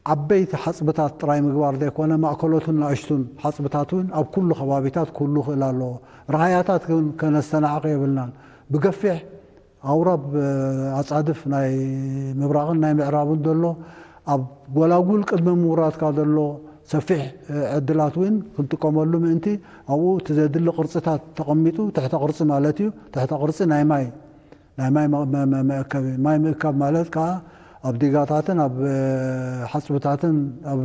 ዓበይቲ ሓፅብታት ጥራይ ምግባር ዘይኮነ ማእከሎትን ንኣሽቱን ሓፅብታት እውን ኣብ ኩሉ ከባቢታት ክህሉ ክእል ኣለዎ። ራህያታት ግን ከነስተናዕቕ የብልናን። ብገፊሕ ኣውራብ ኣጻድፍ ናይ ምብራቕን ናይ ምዕራብን ዘሎ ኣብ ጎላጉል ቅድሚ ምውራድካ ዘሎ ሰፊሕ ዕድላት እውን ክንጥቀመሉ ምእንቲ ኣብኡ እቲ ዘድሊ ቅርፅታት ተቐሚጡ ትሕተ ቅርፂ ማለት እዩ። ትሕተ ቅርፂ ናይ ማይ ናይ ማይ መ- መ- መ- መእከቢ ማይ ምእካብ ማለት ከዓ ኣብ ዲጋታትን ኣብ ሓፅብታትን ኣብ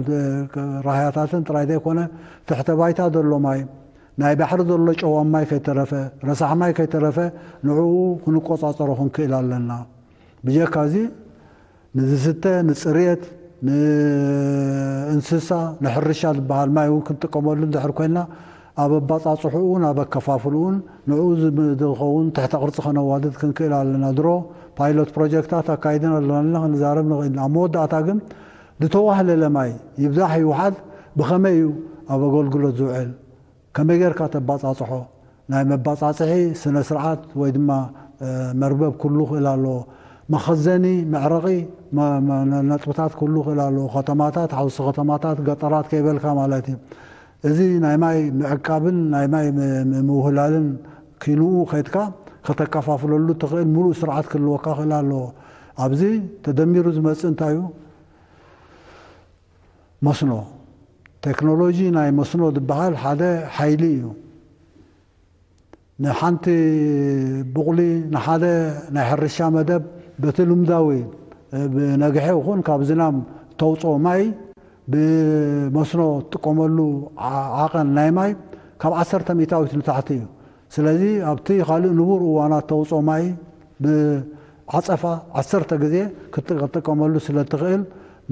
ራህያታትን ጥራይ ዘይኮነ ትሕተ ባይታ ዘሎ ማይ ናይ ባሕሪ ዘሎ ጨዋም ማይ ከይተረፈ ረሳሕ ማይ ከይተረፈ ንዕኡ ክንቆፃፀሮ ክንክእል ኣለና። ብጀካ እዚ ንዝስተ ንፅርየት ንእንስሳ ንሕርሻ ዝበሃል ማይ እውን ክንጥቀመሉ እንድሕር ኮይና ኣብ ኣባፃፅሕኡን ኣብ ኣከፋፍልኡን ንዕኡ ዝኸውን ትሕተ ቅርፂ ከነዋድድ ክንክእል ኣለና። ድሮ ፓይሎት ፕሮጀክታት ኣካይድን ኣለና ክንዛረብ ንኽእል ኢና። ኣብ መወዳእታ ግን ዝተዋህለለ ማይ ይብዛሕ ይውሓድ ብኸመይ እዩ ኣብ ኣገልግሎት ዝውዕል? ከመይ ጌርካ ተባጻጽሖ? ናይ መባጻጽሒ ስነ ስርዓት ወይ ድማ መርበብ ክህሉ ክእል ኣለዎ። መኸዘኒ መዕረቒ ነጥብታት ክህሉ ክእል ኣለዎ። ከተማታት ሓውሲ ከተማታት ገጠራት ከይበልካ ማለት እዩ። እዚ ናይ ማይ ምዕቃብን ናይ ማይ ምውህላልን ኪንኡ ከድካ ከተከፋፍለሉ ትኽእል ምሉእ ስርዓት ክህልወካ ክእል ኣለዎ። ኣብዚ ተደሚሩ ዝመፅእ እንታይ እዩ? መስኖ ቴክኖሎጂ ናይ መስኖ ዝበሃል ሓደ ሓይሊ እዩ። ንሓንቲ ቡቕሊ ንሓደ ናይ ሕርሻ መደብ በቲ ልምዳዊ ብነግሐ ይኹን ካብ ዝናም ተውፅኦ ማይ ብመስኖ ትጥቀመሉ ዓቐን ናይ ማይ ካብ ዓሰርተ ሚእታዊት ንታሕቲ እዩ። ስለዚ ኣብቲ ካልእ ንቡር እዋናት ተውፅኦ ማይ ብዓፀፋ ዓሰርተ ግዜ ክትጥቀመሉ ስለ ትኽእል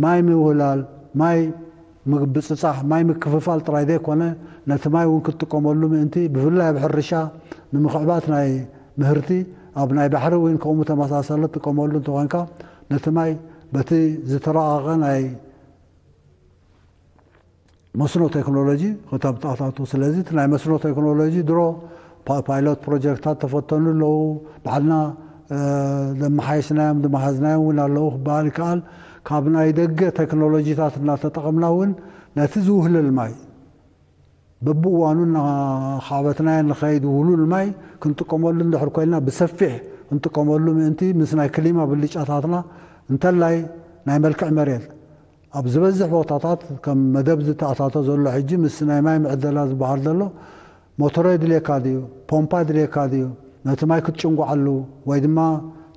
ማይ ምውህላል ማይ ምግብፅፃሕ ማይ ምክፍፋል ጥራይ ዘይኮነ ነቲ ማይ እውን ክትጥቀመሉ ምእንቲ ብፍላይ ኣብ ሕርሻ ንምኽዕባት ናይ ምህርቲ ኣብ ናይ ባሕሪ እውን ከምኡ ተመሳሰለ ትጥቀመሉ እንተኾንካ ነቲ ማይ በቲ ዝተረቐቐ ናይ መስኖ ቴክኖሎጂ ከተምጣታቱ። ስለዚ እቲ ናይ መስኖ ቴክኖሎጂ ድሮ ፓይሎት ፕሮጀክታት ተፈተኑ ኣለዉ። ባዕልና ዘመሓየሽናዮም ዝመሃዝናዮም እውን ኣለዉ ክበሃል ይከኣል። ካብ ናይ ደገ ቴክኖሎጂታት እናተጠቐምና እውን ነቲ ዝውህለል ማይ በብእዋኑ እናኻዕበትናዮ ንኸይድ ውህሉል ማይ ክንጥቀመሉ እንድሕር ኮይልና ብሰፊሕ ክንጥቀመሉ ምእንቲ ምስ ናይ ክሊማ ብልጫታትና እንተላይ ናይ መልክዕ መሬት ኣብ ዝበዝሕ ቦታታት ከም መደብ ዝተኣታቶ ዘሎ ሕጂ ምስ ናይ ማይ ምዕደላ ዝበሃል ዘሎ ሞቶሮ የድልየካ ድዩ ፖምፓ የድልየካ ድዩ ነቲ ማይ ክትጭንጓዓሉ ወይ ድማ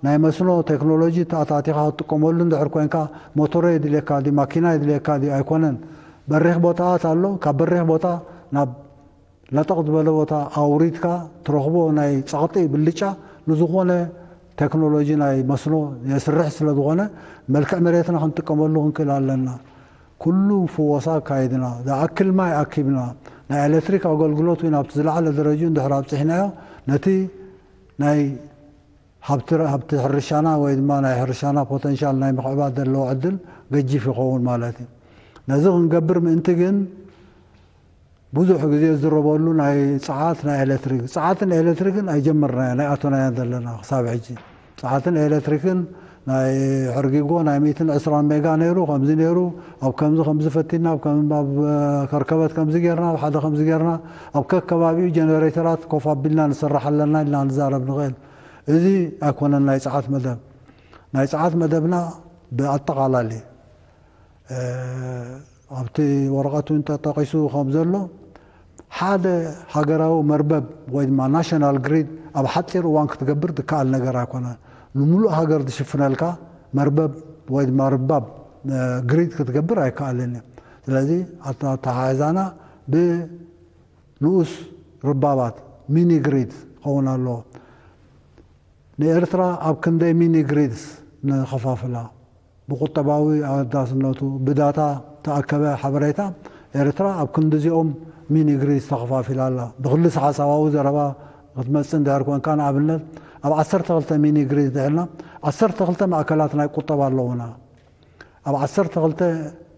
ናይ መስኖ ቴክኖሎጂ ተኣታቲኻ ክትጥቀመሉ እንድሕር ኮይንካ ሞቶሮ የድልየካ ድዩ ማኪና የድልየካ ድዩ ኣይኮነን። በሪኽ ቦታታት ኣሎ ካብ በሪኽ ቦታ ናብ ለጠቕ ዝበለ ቦታ ኣውሪድካ ትረኽቦ ናይ ጸቕጢ ብልጫ ንዝኾነ ቴክኖሎጂ ናይ መስኖ የስርሕ ስለ ዝኾነ መልክዕ መሬትና ክንጥቀመሉ ክንክእል ኣለና። ኩሉ ፍወሳ ኣካይድና ዝኣክል ማይ ኣኪብና ናይ ኤሌክትሪክ ኣገልግሎት እውን ኣብቲ ዝለዓለ ደረጅኡ እንድሕር ኣብፅሕናዮ ነቲ ናይ ሃብቲ ሃብቲ ሕርሻና ወይ ድማ ናይ ሕርሻና ፖተንሻል ናይ ምኽዕባት ዘለዎ ዕድል ገጂፍ ይኸውን ማለት እዩ። ነዚ ክንገብር ምእንቲ ግን ብዙሕ ግዜ ዝረበሉ ናይ ፀዓት ናይ ኤሌክትሪክ ፀዓትን ኤሌክትሪክን ኣይጀመርናዮ ናይ ኣቶናዮ ዘለና ክሳብ ሕጂ ፀዓትን ኤሌክትሪክን ናይ ሕርጊጎ ናይ ሚእትን ዕስራን ሜጋ ነይሩ ከምዚ ነይሩ ኣብ ከምዚ ከምዚ ፈቲና ኣብ ከም- ኣብ ከርከበት ከምዚ ጌርና ኣብ ሓደ ከምዚ ጌርና ኣብ ከከባቢኡ ጀነሬተራት ኮፍ ኣቢልና ንሰርሕ ኣለና ኢልና ንዛረብ ንኽእል። እዚ ኣይኮነን ናይ ፀዓት መደብ ናይ ፀዓት መደብና ብኣጠቓላሊ ኣብቲ ወረቐት እውን ተጠቒሱ ከም ዘሎ ሓደ ሃገራዊ መርበብ ወይ ድማ ናሽናል ግሪድ ኣብ ሓፂር እዋን ክትገብር ዝከኣል ነገር ኣይኮነን። ንምሉእ ሃገር ዝሽፍነልካ መርበብ ወይ ድማ ርባብ ግሪድ ክትገብር ኣይከኣልን እዩ። ስለዚ ኣተሓሕዛና ብንኡስ ርባባት ሚኒ ግሪድ ክኸውን ኣለዎ። ንኤርትራ ኣብ ክንደይ ሚኒ ግሪድስ ንኸፋፍላ? ብቁጠባዊ ኣገዳስነቱ ብዳታ ተኣከበ ሓበሬታ፣ ኤርትራ ኣብ ክንዲዚኦም ሚኒ ግሪድስ ተኸፋፊላ ኣላ። ብክልስ ሓሳባዊ ዘረባ ክትመጽእ እንድሕር ኮንካ፣ ንኣብነት ኣብ ዓሰርተ ክልተ ሚኒ ግሪድስ ድሕልና፣ ዓሰርተ ክልተ ማእከላት ናይ ቁጠባ ኣለዉና። ኣብ ዓሰርተ ክልተ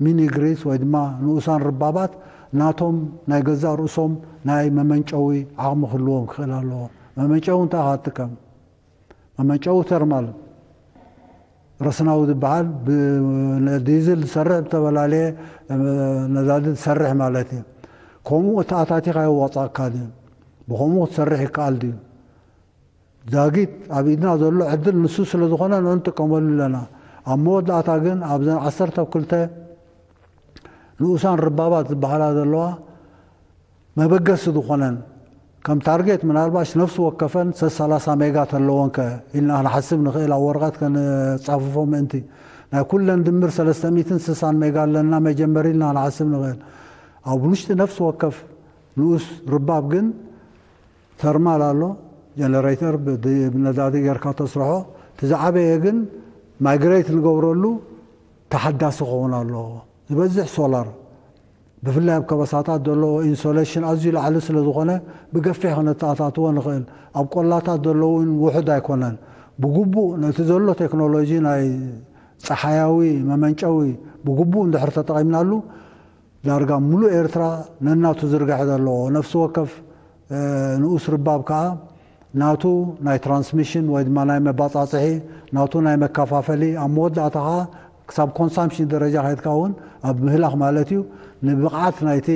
ሚኒ ግሪድስ ወይ ድማ ንኡሳን ርባባት ናቶም ናይ ገዛእ ርእሶም ናይ መመንጨዊ ዓቕሚ ክህልዎም ክኽእል ኣለዎ። መመንጨዊ እንታይ ኢኻ ትጥቀም? መመንጨዊ ተርማል ረስናዊ ዝበሃል፣ ብዲዝል ዝሰርሕ፣ ብተፈላለየ ነዳዲ ዝሰርሕ ማለት እዩ። ከምኡ እተኣታቲኻዮ ዋፃእካ ድዩ? ብኸምኡ ክትሰርሕ ይከኣል ድዩ? ዛጊት ኣብ ኢድና ዘሎ ዕድል ንሱ ስለ ዝኾነ ንዑ ንጥቀመሉ ኣለና። ኣብ መወዳእታ ግን ኣብዘን ዓሰርተ ክልተ ንኡሳን ርባባት ዝበሃላ ዘለዋ መበገሲ ዝኾነን ከም ታርጌት ምናልባሽ ነፍሲ ወከፈን ሰላሳ ሜጋ ተለወን ከ ኢልና ክንሓስብ ንኽእል፣ ኣብ ወረቐት ከነጻፍፎ ምእንቲ። ናይ ኩለን ድምር ሰለስተ ሚእትን ስሳን ሜጋ ኣለና መጀመሪ ኢልና ክንሓስብ ንኽእል። ኣብ ውሽጢ ነፍሲ ወከፍ ንኡስ ርባብ ግን ተርማል ኣሎ፣ ጀነሬተር ብነዳዲ ጌርካ ተስርሖ። እቲ ዝዓበየ ግን ማይግሬት ንገብረሉ ተሓዳሲ ክኸውን ኣለዎ። ዝበዝሕ ሶላር ብፍላይ ኣብ ከበሳታት ዘለዎ ኢንሶሌሽን ኣዝዩ ላዕሊ ስለ ዝኾነ ብገፊሕ ክነተኣታትዎ ንኽእል። ኣብ ቆላታት ዘለዎ እውን ውሑድ ኣይኮነን። ብግቡእ ነቲ ዘሎ ቴክኖሎጂ ናይ ጸሓያዊ መመንጨዊ ብግቡእ እንድሕር ተጠቒምናሉ፣ ዳርጋ ሙሉእ ኤርትራ ነናቱ ዝርጋሐ ዘለዎ፣ ነፍሲ ወከፍ ንኡስ ርባብ ከኣ ናቱ ናይ ትራንስሚሽን ወይ ድማ ናይ መባጻጽሒ፣ ናቱ ናይ መከፋፈሊ፣ ኣብ መወዳእታ ከኣ ክሳብ ኮንሳምፕሽን ደረጃ ከይድካ እውን ኣብ ምህላኽ ማለት እዩ። ንብቕዓት ናይቲ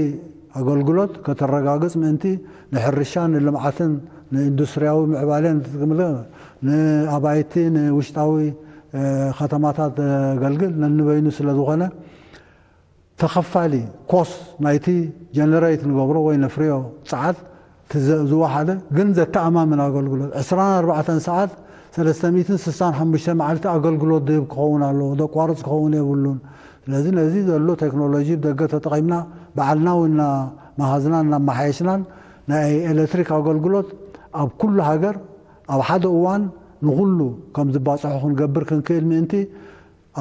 ኣገልግሎት ከተረጋግጽ ምእንቲ፣ ንሕርሻን ንልምዓትን ንኢንዱስትሪያዊ ምዕባለን ትጥቀምሉ፣ ንኣባይቲ ንውሽጣዊ ከተማታት ዘገልግል ነንበይኑ ስለ ዝኾነ፣ ተኸፋሊ ኮስት ናይቲ ጀነሬት ንገብሮ ወይ ነፍርዮ ጸዓት ዝወሓደ ግን ዘተኣማምን ኣገልግሎት፣ ዕስራን ኣርባዕተን ሰዓት ሰለስተ ሚእትን ስሳን ሓሙሽተ መዓልቲ ኣገልግሎት ዝህብ ክኸውን ኣለዎ። ዘቋርጽ ክኸውን የብሉን። ስለዚ ነዚ ዘሎ ቴክኖሎጂ ብደገ ተጠቒምና ባዕልና እውን እናመሃዝናን እናመሓየሽናን ናይ ኤሌክትሪክ ኣገልግሎት ኣብ ኩሉ ሃገር ኣብ ሓደ እዋን ንኹሉ ከም ዝባጽሖ ክንገብር ክንክእል ምእንቲ፣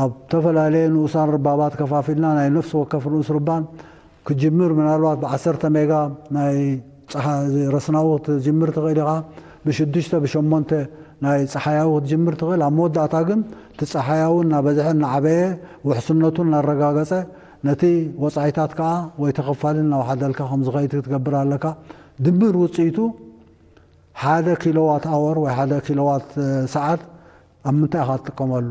ኣብ ዝተፈላለየ ንኡሳን ርባባት ከፋፊልና ናይ ነፍሲ ወከፍ ንኡስ ርባን ክጅምር፣ ምናልባት ብዓሰርተ ሜጋ ናይ ረስናዊ ክትጅምር ትኽእል ኢኻ፣ ብሽዱሽተ ብሸሞንተ ናይ ጸሓያዊ ክትጅምር ትኽእል። ኣብ መወዳእታ ግን እቲ ጸሓያዊ እናበዝሐ እናዓበየ፣ ውሕስነቱ እናረጋገጸ፣ ነቲ ወጻኢታት ከኣ ወይ ተኸፋሊ እናወሓደልካ ከም ዝኸይድ ክትገብር ኣለካ። ድምር ውጽኢቱ ሓደ ኪሎዋት ኣወር ወይ ሓደ ኪሎዋት ሰዓት ኣብ ምንታይ ኢኻ ትጥቀመሉ?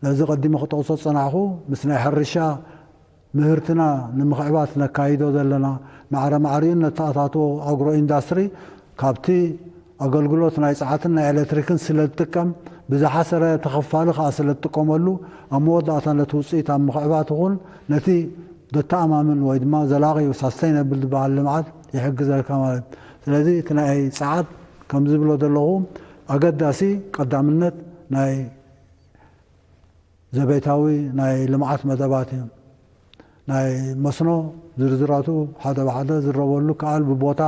ነዚ ቀዲመ ክጠቕሶ ዝጸናሕኩ፣ ምስ ናይ ሕርሻ ምህርትና ንምኽዕባት ነካይዶ ዘለና ማዕረ ማዕሪኡን ነተኣታትዎ ኣግሮ ኢንዳስትሪ፣ ካብቲ ኣገልግሎት ናይ ጸዓትን ናይ ኤሌክትሪክን ስለ ዝጥቀም፣ ብዝሓሰረ ተኸፋሊ ከኣ ስለ ዝጥቀመሉ፣ ኣብ መወዳእታ ነቲ ውጽኢት ኣብ ምኽዕባት ይኹን ነቲ ዘተኣማምን ወይ ድማ ዘላቒ ሳስተይነብል ዝበሃል ልምዓት ይሕግዘልካ ማለት። ስለዚ እቲ ናይ ጸዓት ከም ዝብሎ ዘለኹ ኣገዳሲ ቀዳምነት ናይ ዘቤታዊ ናይ ልምዓት መደባት እዩ። ናይ መስኖ ዝርዝራቱ ሓደ ብሓደ ዝረበሉ ከኣል ብቦታ፣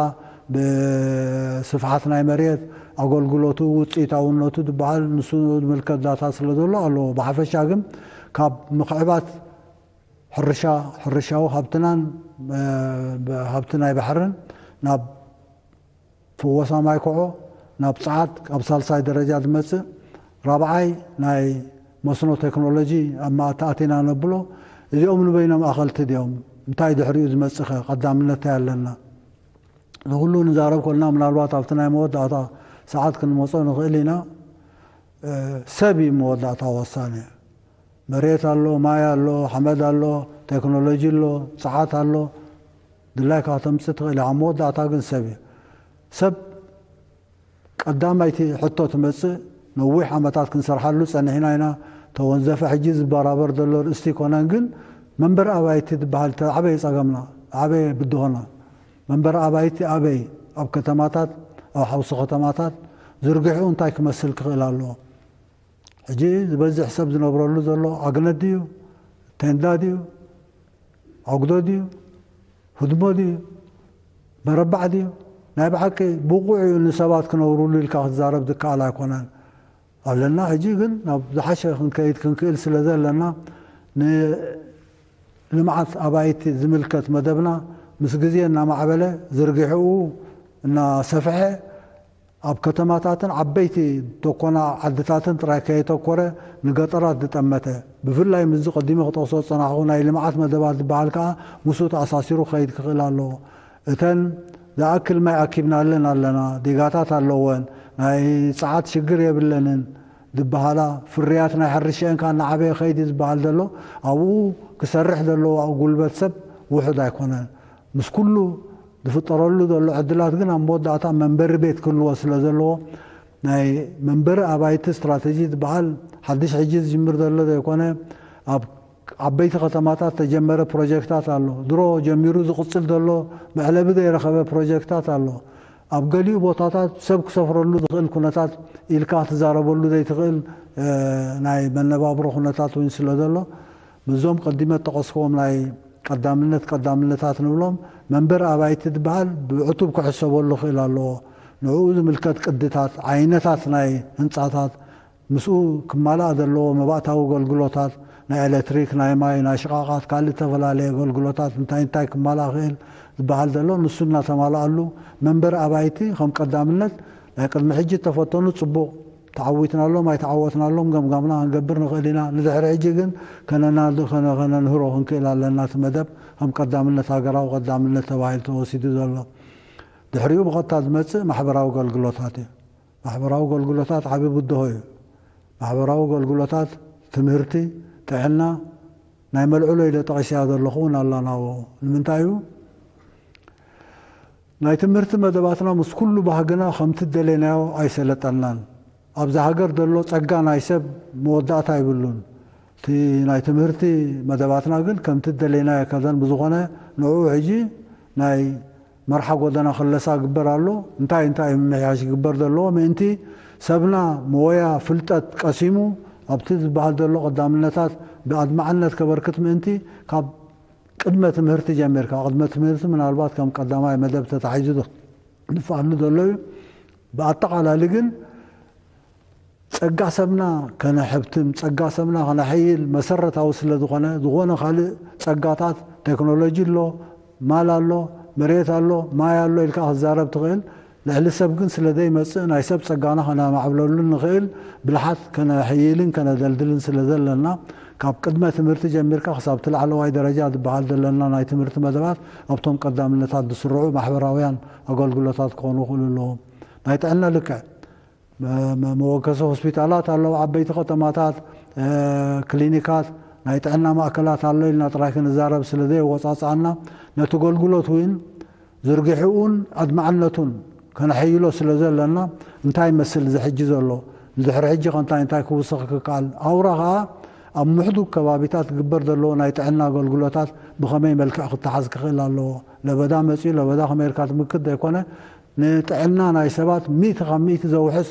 ብስፍሓት ናይ መሬት፣ ኣገልግሎቱ፣ ውፅኢታውነቱ ዝበሃል ንሱ ዝምልከት ዳታ ስለ ዘሎ ኣለዎ። ብሓፈሻ ግን ካብ ምኽዕባት ሕርሻ፣ ሕርሻዊ ሃብትናን ሃብቲ ናይ ባሕርን ናብ ፍወሳ ማይ ኮዖ ናብ ጸዓት ኣብ ሳልሳይ ደረጃ ዝመጽእ፣ ራብዓይ ናይ መስኖ ቴክኖሎጂ ኣብ ማእቲ ኣቲና ነብሎ። እዚኦም ንበይኖም ኣኸልቲ ድዮም? እንታይ ድሕሪኡ ዝመጽእ ኸ ቀዳምነት እንታይ ኣለና? ንኹሉ ንዛረብ ከለና ምናልባት ኣብቲ ናይ መወዳእታ ሰዓት ክንመጾ ንኽእል ኢና። ሰብ እዩ መወዳእታ ወሳኒ። መሬት ኣሎ፣ ማይ ኣሎ፣ ሓመድ ኣሎ፣ ቴክኖሎጂ ኣሎ፣ ጸዓት ኣሎ፣ ድላይካ ከተምጽእ ትኽእል ኢኻ። መወዳእታ ግን ሰብ እዩ። ሰብ ቀዳማይቲ ሕቶ ትመጽእ፣ ነዊሕ ዓመታት ክንሰርሓሉ ጸኒሕና ኢና። ተወንዘፈ ሕጂ ዝበራበር ዘሎ ርእስቲ ይኮነን፣ ግን መንበሪ ኣባይቲ ዝበሃል እቲ ዓበየ ጸገምና፣ ዓበየ ብድሆና። መንበሪ ኣባይቲ ኣበይ? ኣብ ከተማታት፣ ኣብ ሓውሲ ከተማታት ዝርግሕኡ እንታይ ክመስል ክኽእል ኣለዎ? ሕጂ ዝበዝሕ ሰብ ዝነብረሉ ዘሎ ኣግነት ድዩ? ቴንዳ ድዩ? ኣጉዶ ድዩ? ህድሞ ድዩ? መረባዕ ድዩ? ናይ ብሓቂ ብቑዕ እዩ ንሰባት ክነብሩሉ ኢልካ ክትዛረብ ዝከኣል ኣይኮነን። ኣለና። ሕጂ ግን ናብ ዝሓሸ ክንከይድ ክንክእል ስለ ዘለና፣ ንልምዓት ኣባይቲ ዝምልከት መደብና ምስ ግዜ እናማዕበለ፣ ዝርግሕኡ እናሰፍሐ፣ ኣብ ከተማታትን ዓበይቲ ቶኮና ዓድታትን ጥራይ ከየተኮረ፣ ንገጠራት ዝጠመተ፣ ብፍላይ ምስዚ ቀዲመ ክጠቕሶ ዝጸናሕኩ ናይ ልምዓት መደባት ዝበሃል ከኣ ምስኡ ተኣሳሲሩ ክኸይድ ክኽእል ኣለዎ። እተን ዝኣክል ማይ ኣኪብናለን ኣለና፣ ዲጋታት ኣለወን፣ ናይ ጸዓት ሽግር የብለንን ዝበሃላ፣ ፍርያት ናይ ሕርሻኤን ከኣ እናዓበየ ከይድ ዝበሃል ዘሎ፣ ኣብኡ ክሰርሕ ዘለዎ ጉልበት ሰብ ውሑድ ኣይኮነን። ምስ ኩሉ ዝፍጠረሉ ዘሎ ዕድላት ግን ኣብ መወዳእታ መንበሪ ቤት ክህልዎ ስለ ዘለዎ፣ ናይ መንበሪ ኣባይቲ ስትራተጂ ዝበሃል ሓድሽ ሕጂ ዝጅምር ዘሎ ዘይኮነ፣ ኣብ ዓበይቲ ከተማታት ተጀመረ ፕሮጀክታት ኣሎ። ድሮ ጀሚሩ ዝቕጽል ዘሎ መዕለቢ ዘይረኸበ ፕሮጀክታት ኣሎ። ኣብ ገሊኡ ቦታታት ሰብ ክሰፍረሉ ዝኽእል ኩነታት ኢልካ ክትዛረበሉ ዘይትኽእል፣ እ፣ ናይ መነባብሮ ኩነታት እውን ስለ ዘሎ፣ ምስዞም ቀዲመ እተቐስክዎም ናይ ቀዳምነት ቀዳምነታት ንብሎም፣ መንበሪ ኣባይቲ ዝበሃል ብዕቱብ ክሕሰበሉ ክእል ኣለዎ። ንዕኡ ዝምልከት ቅድታት፣ ዓይነታት ናይ ህንጻታት፣ ምስኡ ክማላእ ዘለዎ መባእታዊ ኣገልግሎታት፣ ናይ ኤሌክትሪክ፣ ናይ ማይ፣ ናይ ሽቓቓት፣ ካልእ ዝተፈላለየ ኣገልግሎታት እንታይ እንታይ ክማላእ ክእል ዝበሃል ዘሎ፣ ንሱ እናተማልኣሉ፣ መንበሪ ኣባይቲ ከም ቀዳምነት ናይ ቅድሚ ሕጂ እተፈተኑ ጽቡቕ ተዓዊትናሎም ኣይተዓወትናሎም ገምጋምና ክንገብር ንኽእል ኢና። ንድሕሪ ሕጂ ግን ከነና-፣ ከነ-፣ ከነንህሮ ክንክእል ኣለና። እቲ መደብ ከም ቀዳምነት፣ ሃገራዊ ቀዳምነት ተባሂሉ ተወሲዱ ዘሎ። ድሕሪኡ ብቐጥታ ዝመጽእ ማሕበራዊ ኣገልግሎታት እዩ። ማሕበራዊ ኣገልግሎታት ዓቢ ብድሆ እዩ። ማሕበራዊ ኣገልግሎታት፣ ትምህርቲ፣ ጥዕና፣ ናይ መልዕሎ ኢለ ጠቒሰያ ዘለኹ እውን ኣላ ናብኡ። ንምንታይ እዩ? ናይ ትምህርቲ መደባትና ምስ ኩሉ ባህግና ከምቲ እደለይናዮ ኣይሰለጠናን። ኣብዛ ሃገር ዘሎ ጸጋ ናይ ሰብ መወዳእታ ይብሉን። እቲ ናይ ትምህርቲ መደባትና ግን ከምቲ እደለይናዮ ኣይከደን። ብዝኾነ ንዕኡ ሕጂ ናይ መርሓ ጎደና ክለሳ ይግበር ኣሎ። እንታይ እንታይ ምምሕያሽ ይግበር ዘለዎ ምእንቲ ሰብና ሞያ ፍልጠት ቀሲሙ ኣብቲ ዝበሃል ዘሎ ቀዳምነታት ብኣድማዕነት ከበርክት ምእንቲ ካብ ቅድመ ትምህርቲ ጀሚርካ፣ ቅድመ ትምህርቲ ምናልባት ከም ቀዳማይ መደብ ተታሒዙ ንፋኑ ዘሎ እዩ። ብኣጠቓላሊ ግን ጸጋ ሰብና ከነሕብትም፣ ጸጋ ሰብና ከነሕይል መሰረታዊ ስለ ዝኾነ፣ ዝኾነ ካልእ ጸጋታት፣ ቴክኖሎጂ ኣሎ፣ ማል ኣሎ፣ መሬት ኣሎ፣ ማይ ኣሎ ኢልካ ክትዛረብ ትኽእል። ልዕሊ ሰብ ግን ስለ ዘይመጽእ፣ ናይ ሰብ ጸጋና ከነማዕብለሉ ንኽእል ብልሓት ከነሕይልን ከነደልድልን ስለ ዘለና፣ ካብ ቅድመ ትምህርቲ ጀሚርካ ክሳብ እቲ ላዕለዋይ ደረጃ ዝበሃል ዘለና ናይ ትምህርቲ መደባት ኣብቶም ቀዳምነታት ዝስርዑ ማሕበራውያን ኣገልግሎታት ክኾኑ ይኽእሉ ኣለዎም። ናይ ጥዕና ልክዕ መ-፣ መ-፣ መወከሲ ሆስፒታላት ኣለዉ፣ ዓበይቲ ከተማታት፣ እ፣ ክሊኒካት፣ ናይ ጥዕና ማእከላት ኣሎ ኢልና ጥራይ ክንዛረብ ስለ ዘየወጻጽኣና፣ ነቲ ኣገልግሎት እውን ዝርግሕኡን ኣድማዕነቱን ከነሐይሎ ስለ ዘለና፣ እንታይ ይመስል እዚ ሕጂ ዘሎ? ንድሕሪ ሕጂ ከ እንታይ እንታይ ክውሰኽ ክከኣል? ኣውራ ከኣ ኣብ ምሕዱግ ከባቢታት ክግበር ዘለዎ ናይ ጥዕና ኣገልግሎታት ብኸመይ መልክዕ ክተሓዝ ክኽእል ኣለዎ? ለበዳ መጺኡ ለበዳ ከመይ ኢልካ ትምክት ዘይኮነ፣ ንጥዕና ናይ ሰባት ሚእቲ ካብ ሚእቲ ዘውሕስ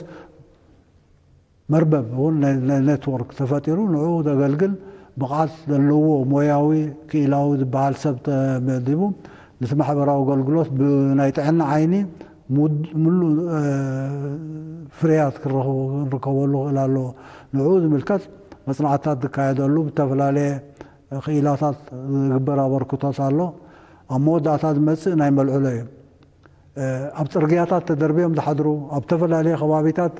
መርበብ እውን ነ-፣ ነ-፣ ኔትወርክ ተፈጢሩ፣ ንዕኡ ዘገልግል ብቕዓት ዘለዎ ሞያዊ ክኢላዊ ዝበሃል ሰብ ተመዲቡ፣ ነቲ ማሕበራዊ ኣገልግሎት ብናይ ጥዕና ዓይኒ ሙድ-፣ ምሉእ፣ እ፣ ፍርያት ክረኽቡ-፣ ክንርከበሉ ክእል ኣለዎ። ንዕኡ ዝምልከት መጽናዕትታት ዝካየደሉ፣ ብተፈላለየ ክኢላታት ዝግበር ኣበርክቶት ኣሎ። ኣብ መወዳእታ ዝመጽእ ናይ መልዕሎ እዩ። እ፣ ኣብ ጽርግያታት ተደርብዮም ዝሓድሩ፣ ኣብ ዝተፈላለየ ከባቢታት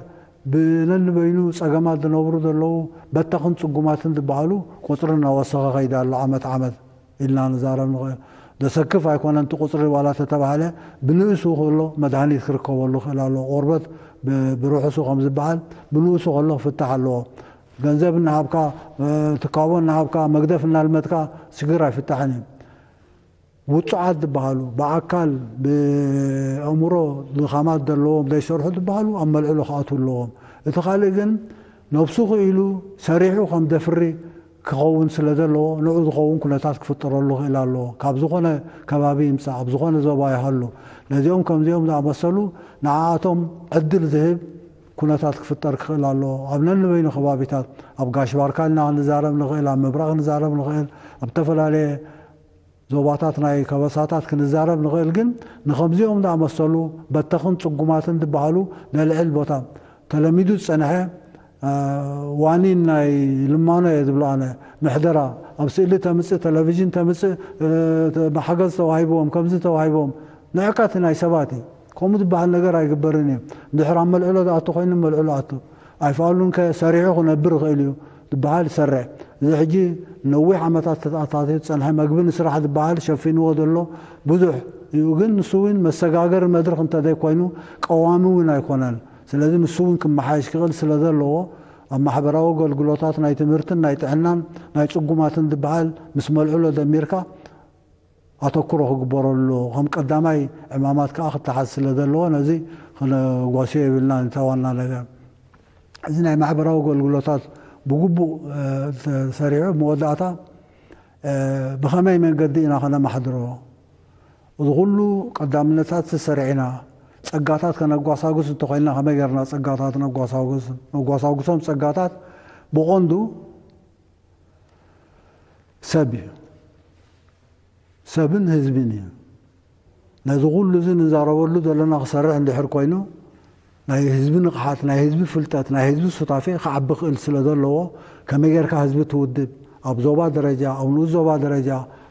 ብነንበይኑ ጸገማት ዝነብሩ ዘለዉ በተኽን ጽጉማትን ዝበሃሉ ቁጽሪ እናወሰኸ ከይዳ ኣሎ። ዓመት ዓመት ኢልና ንዛረብ ንኽእል። ዘሰክፍ ኣይኮነን እቲ ቁጽሪ ዋላ ተተባህለ፣ ብንእሱ ከሎ መድሃኒት ክርከበሉ ክእል ኣለዎ። ቆርበት ብ-፣ ብርሑሱ ከም ዝበሃል ብንእሱ ከሎ ክፍታሕ ኣለዎ። ገንዘብ እናሃብካ፣ እ፣ ትካቦ እናሃብካ፣ መግደፍ እናልመድካ ሽግር ኣይፍታሕን እዩ። ውጹዓት ዝበሃሉ፣ ብኣካል ብኣእምሮ ድኻማት ዘለዎም ዘይሰርሑ ዝበሃሉ ኣብ መልዕሎ ክኣትዉ ኣለዎም። እቲ ካልእ ግን ነብሱ ክኢሉ ሰሪሑ ከም ዘፍሪ ክኸውን ስለ ዘለዎ፣ ንዑ ዝኸውን ኩነታት ክፍጠረሉ ክእል ኣለዎ። ካብ ዝኾነ ከባቢ ይምጻእ፣ ኣብ ዝኾነ ዞባ ይሃሉ፣ ነዚኦም ከምዚኦም ዝኣመሰሉ ንዓኣቶም ዕድል ዝህብ ኩነታት ክፍጠር ክኽእል ኣለዎ። ኣብ ነንበይኑ ከባቢታት፣ ኣብ ጋሽ ባርካ ኢልና ክንዛረብ ንኽእል፣ ኣብ ምብራቕ ክንዛረብ ንኽእል፣ ኣብ ዝተፈላለየ ዞባታት ናይ ከበሳታት ክንዛረብ ንኽእል፣ ግን ንኸምዚኦም ዝኣመሰሉ በተኽን ጽጉማትን ዝበሃሉ ነልዕል ቦታ ተለሚዱ ዝጸንሐ ዋኒን ናይ ልማኖ እየ ዝብሎ ኣነ። ምሕደራ ኣብ ስእሊ ተምፅእ፣ ቴሌቪዥን ተምፅእ፣ ሓገዝ ተዋሂብዎም፣ ከምዚ ተዋሂቦም፣ ንዕቀት ናይ ሰባት እዩ። ከምኡ ዝበሃል ነገር ኣይግበርን እዩ። ድሕር ኣብ መልዕሎ ዝኣቱ ኮይኑ መልዕሎ ኣቱ ኣይፋሉን ከ ሰሪሑ ክነብር ይኽእል እዩ ዝበሃል ይሰርሕ። እዚ ሕጂ ነዊሕ ዓመታት ተኣታትዩ ዝፀንሐ መግቢ ንስራሕ ዝበሃል ሸፊንዎ ዘሎ ብዙሕ እዩ። ግን ንሱ እውን መሰጋገሪ መድረኽ እንተዘይኮይኑ ቀዋሚ እውን ኣይኮነን። ስለዚ ንሱ እውን ክመሓየሽ ክኽእል ስለ ዘለዎ ኣብ ማሕበራዊ ኣገልግሎታት ናይ ትምህርትን ናይ ጥዕናን ናይ ፅጉማትን ዝበሃል ምስ መልዕሎ ደሚርካ ኣተኩሮ ክግበረሉ ከም ቀዳማይ ዕማማት ከዓ ክተሓዝ ስለ ዘለዎ ነዚ ክነጓስዮ የብልና። ንታ ዋና ነገር እዚ ናይ ማሕበራዊ ኣገልግሎታት ብግቡእ ተሰሪዑ መወዳእታ ብኸመይ መንገዲ ኢና ከነማሕድሮ? እዚ ኩሉ ቀዳምነታት ተሰሪዕና ፀጋታት ከነጓሳጉስ እንተኮይልና ከመይ ገርና ፀጋታት ነጓሳጉስ? ነጓሳጉሶም ፀጋታት ብቐንዱ ሰብ እዩ። ሰብን ህዝብን እዩ። ነዚ ኩሉ እዚ ንዛረበሉ ዘለና ክሰርሕ እንድሕር ኮይኑ ናይ ህዝቢ ንቕሓት፣ ናይ ህዝቢ ፍልጠት፣ ናይ ህዝቢ ሱታፌ ክዓቢ ክእል ስለ ዘለዎ ከመይ ጌርካ ህዝቢ ትውድብ፣ ኣብ ዞባ ደረጃ፣ ኣብ ንኡስ ዞባ ደረጃ፣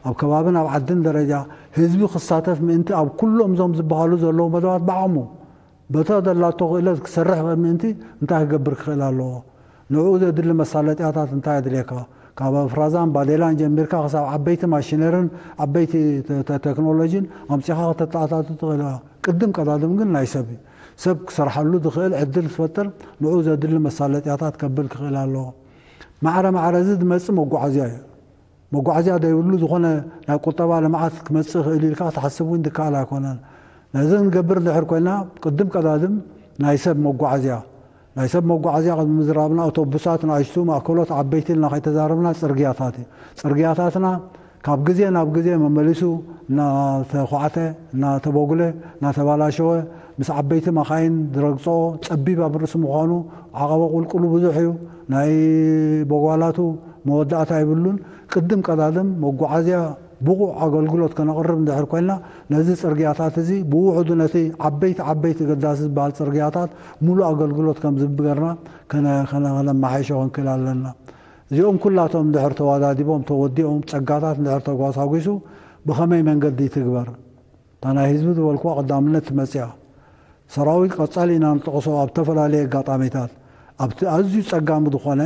ኣብ ከባብን ኣብ ዓድን ደረጃ ህዝቢ ክሳተፍ ምእንቲ ኣብ ኩሎም እዞም ዝበሃሉ ዘለዉ መደባት ብዓቕሙ በታ ዘላቶ ክእለት ክሰርሕ ምእንቲ እንታይ ክገብር ክኽእል ኣለዎ? ንዕኡ ዘድሊ መሳለጥያታት እንታይ የድልየካ? ካብ ኣፍራዛን ባዴላን ጀሚርካ ክሳብ ዓበይቲ ማሽነርን ዓበይቲ ተ- ተ- ቴክኖሎጂን ኣምፂኻ ከተተኣታቱ ትኽእል ኢኻ። ቅድም ቀዳድም ግን ናይ ሰብ እዩ። ሰብ ክሰርሓሉ ዝኽእል ዕድል ክፈጥር ንዕኡ ዘድሊ መሳለጥያታት ከብል ክኽእል ኣለዎ። ማዕረ ማዕረ እዚ ዝመፅእ መጓዓዝያ እዩ። መጓዓዝያ ዘይብሉ ዝኾነ ናይ ቁጠባ ልምዓት ክመፅእ ይኽእል ኢልካ ክትሓስብ እውን ዝከኣል ኣይኮነን። ነዚ ክንገብር እንድሕር ኮይና ቅድም ቀዳድም ናይ ሰብ መጓዓዝያ ናይ ሰብ መጓዓዝያ ቅድሚ ምዝራብና ኣውቶቡሳት ንኣሽቱ ማእከሎት ዓበይቲ ኢልና ከይተዛረብና ፅርግያታት እዩ። ፅርግያታትና ካብ ግዜ ናብ ግዜ መመሊሱ እናተኳዕተ እናተበጉለ እናተባላሸወ ምስ ዓበይቲ መኻይን ዝረግፅኦ ፀቢብ ኣብ ርእሲ ምዃኑ ዓቐበ ቁልቁሉ ብዙሕ እዩ። ናይ በጓላቱ መወዳእታ የብሉን። ቅድም ቀዳድም መጓዓዝያ ብቑዕ ኣገልግሎት ከነቕርብ እንድሕር ኮይንና ነዚ ፅርግያታት እዚ ብውሕዱ ነቲ ዓበይቲ ዓበይቲ ገዳሲ ዝበሃል ፅርግያታት ሙሉእ ኣገልግሎት ከም ዝህብ ገርና ከነ- ከነ- ከነመሓይሾ ክንክእል ኣለና። እዚኦም ኩላቶም እንድሕር ተወዳዲቦም ተወዲኦም ፀጋታት እንድሕር ተጓሳጒሱ ብኸመይ መንገዲ ይትግበር? እታ ናይ ህዝቢ ዝበልኩዋ ቀዳምነት ትመፅያ። ሰራዊት ቀፃሊ ኢና ንጠቕሶ ኣብ ዝተፈላለየ ኣጋጣሚታት ኣብቲ ኣዝዩ ፀጋሚ ዝኾነ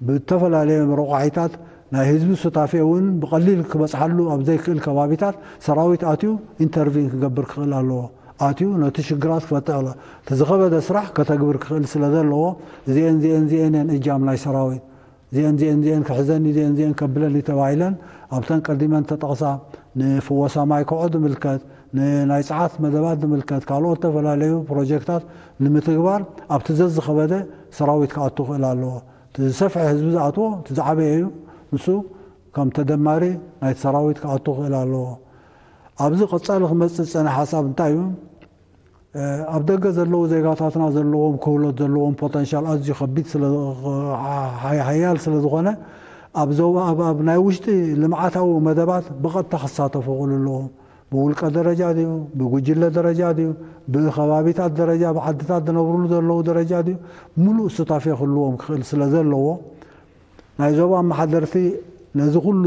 ብዝተፈላለየ ረቋሒታት ናይ ህዝቢ ሱታፌ እውን ብቐሊል ክበፅሓሉ ኣብ ዘይክእል ከባቢታት ሰራዊት ኣትዩ ኢንተርቪን ክገብር ክኽእል ኣለዎ። ኣትዩ ነቲ ሽግራት ክፈትሕ ኣሎ እቲ ዝኸበደ ስራሕ ከተግብር ክኽእል ስለ ዘለዎ እዚኤን እዚኤን እዚኤን እየን እጃም ናይ ሰራዊት እዚኤን እዚኤን እዚኤን ክሕዘኒ እዚኤን እዚኤን ከብለኒ ተባሂለን ኣብተን ቀዲመን ተጠቕሳ ንፍወሳ ማይ ኮዖ ዝምልከት ንናይ ፀዓት መደባት ዝምልከት ካልኦት ዝተፈላለዩ ፕሮጀክታት ንምትግባር ኣብቲ ዘዝኸበደ ሰራዊት ክኣቱ ክእል ኣለዎ። እቲ ዝሰፍሐ ህዝቢ ዝኣትዎ እቲ ዝዓበየ እዩ። ንሱ ከም ተደማሪ ናይቲ ሰራዊት ክኣቱ ክእል ኣለዎ። ኣብዚ ቀፃሊ ክመፅእ ዝፀነ ሓሳብ እንታይ እዩ? ኣብ ደገ ዘለዉ ዜጋታትና ዘለዎም ክህሎት ዘለዎም ፖተንሻል ኣዝዩ ከቢድ ስለ ሓያል ስለ ዝኾነ ኣብ ዞባ ኣብ ኣብ ናይ ውሽጢ ልምዓታዊ መደባት ብቐጥታ ክሳተፉ ክእሉ ኣለዎም። ብውልቀ ደረጃ ድዩ ብጉጅለ ደረጃ ድዩ ብከባቢታት ደረጃ ብዓድታት ዝነብሩሉ ዘለዉ ደረጃ ድዩ ሙሉእ ሱታፌ ክህልዎም ክኽእል ስለ ዘለዎ ናይ ዞባ ኣመሓደርቲ ነዚ ኩሉ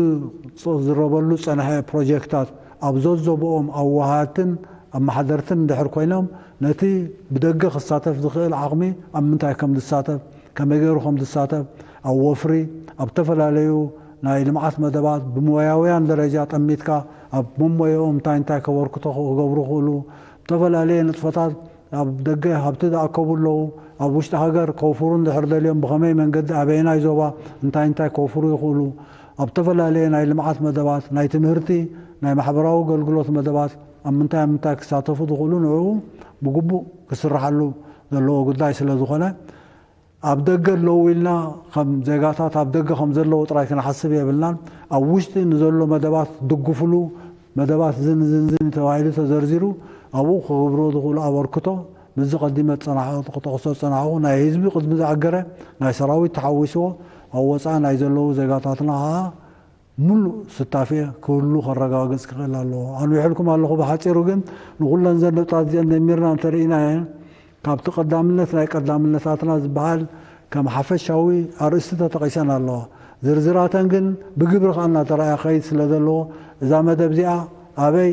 ዝረበሉ ዝፀንሐ ፕሮጀክታት ኣብ ዘዞብኦም ኣዋሃድትን ኣመሓደርትን እንድሕር ኮይኖም ነቲ ብደገ ክሳተፍ ዝኽእል ዓቕሚ ኣብ ምንታይ ከም ዝሳተፍ ከመይ ገይሩ ከም ዝሳተፍ ኣብ ወፍሪ ኣብ ዝተፈላለዩ ናይ ልምዓት መደባት ብሞያውያን ደረጃ ጠሚትካ ኣብ መሞየኦም እንታይ እንታይ ከበርክቶ ክገብሩ ክእሉ ብተፈላለየ ንጥፈታት ኣብ ደገ ሃብቲ ዝኣከቡ ኣለዉ። ኣብ ውሽጢ ሃገር ከውፍሩ እንድሕር ደልዮም ብኸመይ መንገዲ ኣበየናይ ዞባ እንታይ እንታይ ከውፍሩ ይኽእሉ? ኣብ ዝተፈላለየ ናይ ልምዓት መደባት፣ ናይ ትምህርቲ፣ ናይ ማሕበራዊ ኣገልግሎት መደባት ኣብ ምንታይ ኣብ ምንታይ ክሳተፉ ዝኽእሉ ንዕኡ ብግቡእ ክስርሓሉ ዘለዎ ጉዳይ ስለ ዝኾነ ኣብ ደገ ኣለዉ ኢልና ከም ዜጋታት ኣብ ደገ ከም ዘለዉ ጥራይ ክንሓስብ የብልናን። ኣብ ውሽጢ ንዘሎ መደባት ድግፉሉ መደባት ዝን ዝን ዝን ተባሂሉ ተዘርዚሩ ኣብኡ ክገብርዎ ዝኽእሉ ኣበርክቶ ምስዚ ቀዲመ ዝፀናሕኹ ክጠቕሶ ዝፀናሕኹ ናይ ህዝቢ ቅድሚ ዝኣገረ ናይ ሰራዊት ተሓዊስዎ ኣብ ወፃኢ ናይ ዘለዉ ዜጋታትና ከዓ ሙሉእ ስታፌ ክህሉ ከረጋግፅ ክኽእል ኣለዎ። ኣንዊሕልኩም ኣለኹ ብሓፂሩ ግን ንኩለን ዘን ነጥብታት እዚአን ደሚርና እንተርኢናየን ካብቲ ቀዳምነት ናይ ቀዳምነታትና ዝበሃል ከም ሓፈሻዊ ኣርእስቲ ተጠቒሰን ኣለዋ። ዝርዝራተን ግን ብግብሪ ከኣ እናተረኣየ ክኸይድ ስለ ዘለዎ፣ እዛ መደብ እዚኣ ኣበይ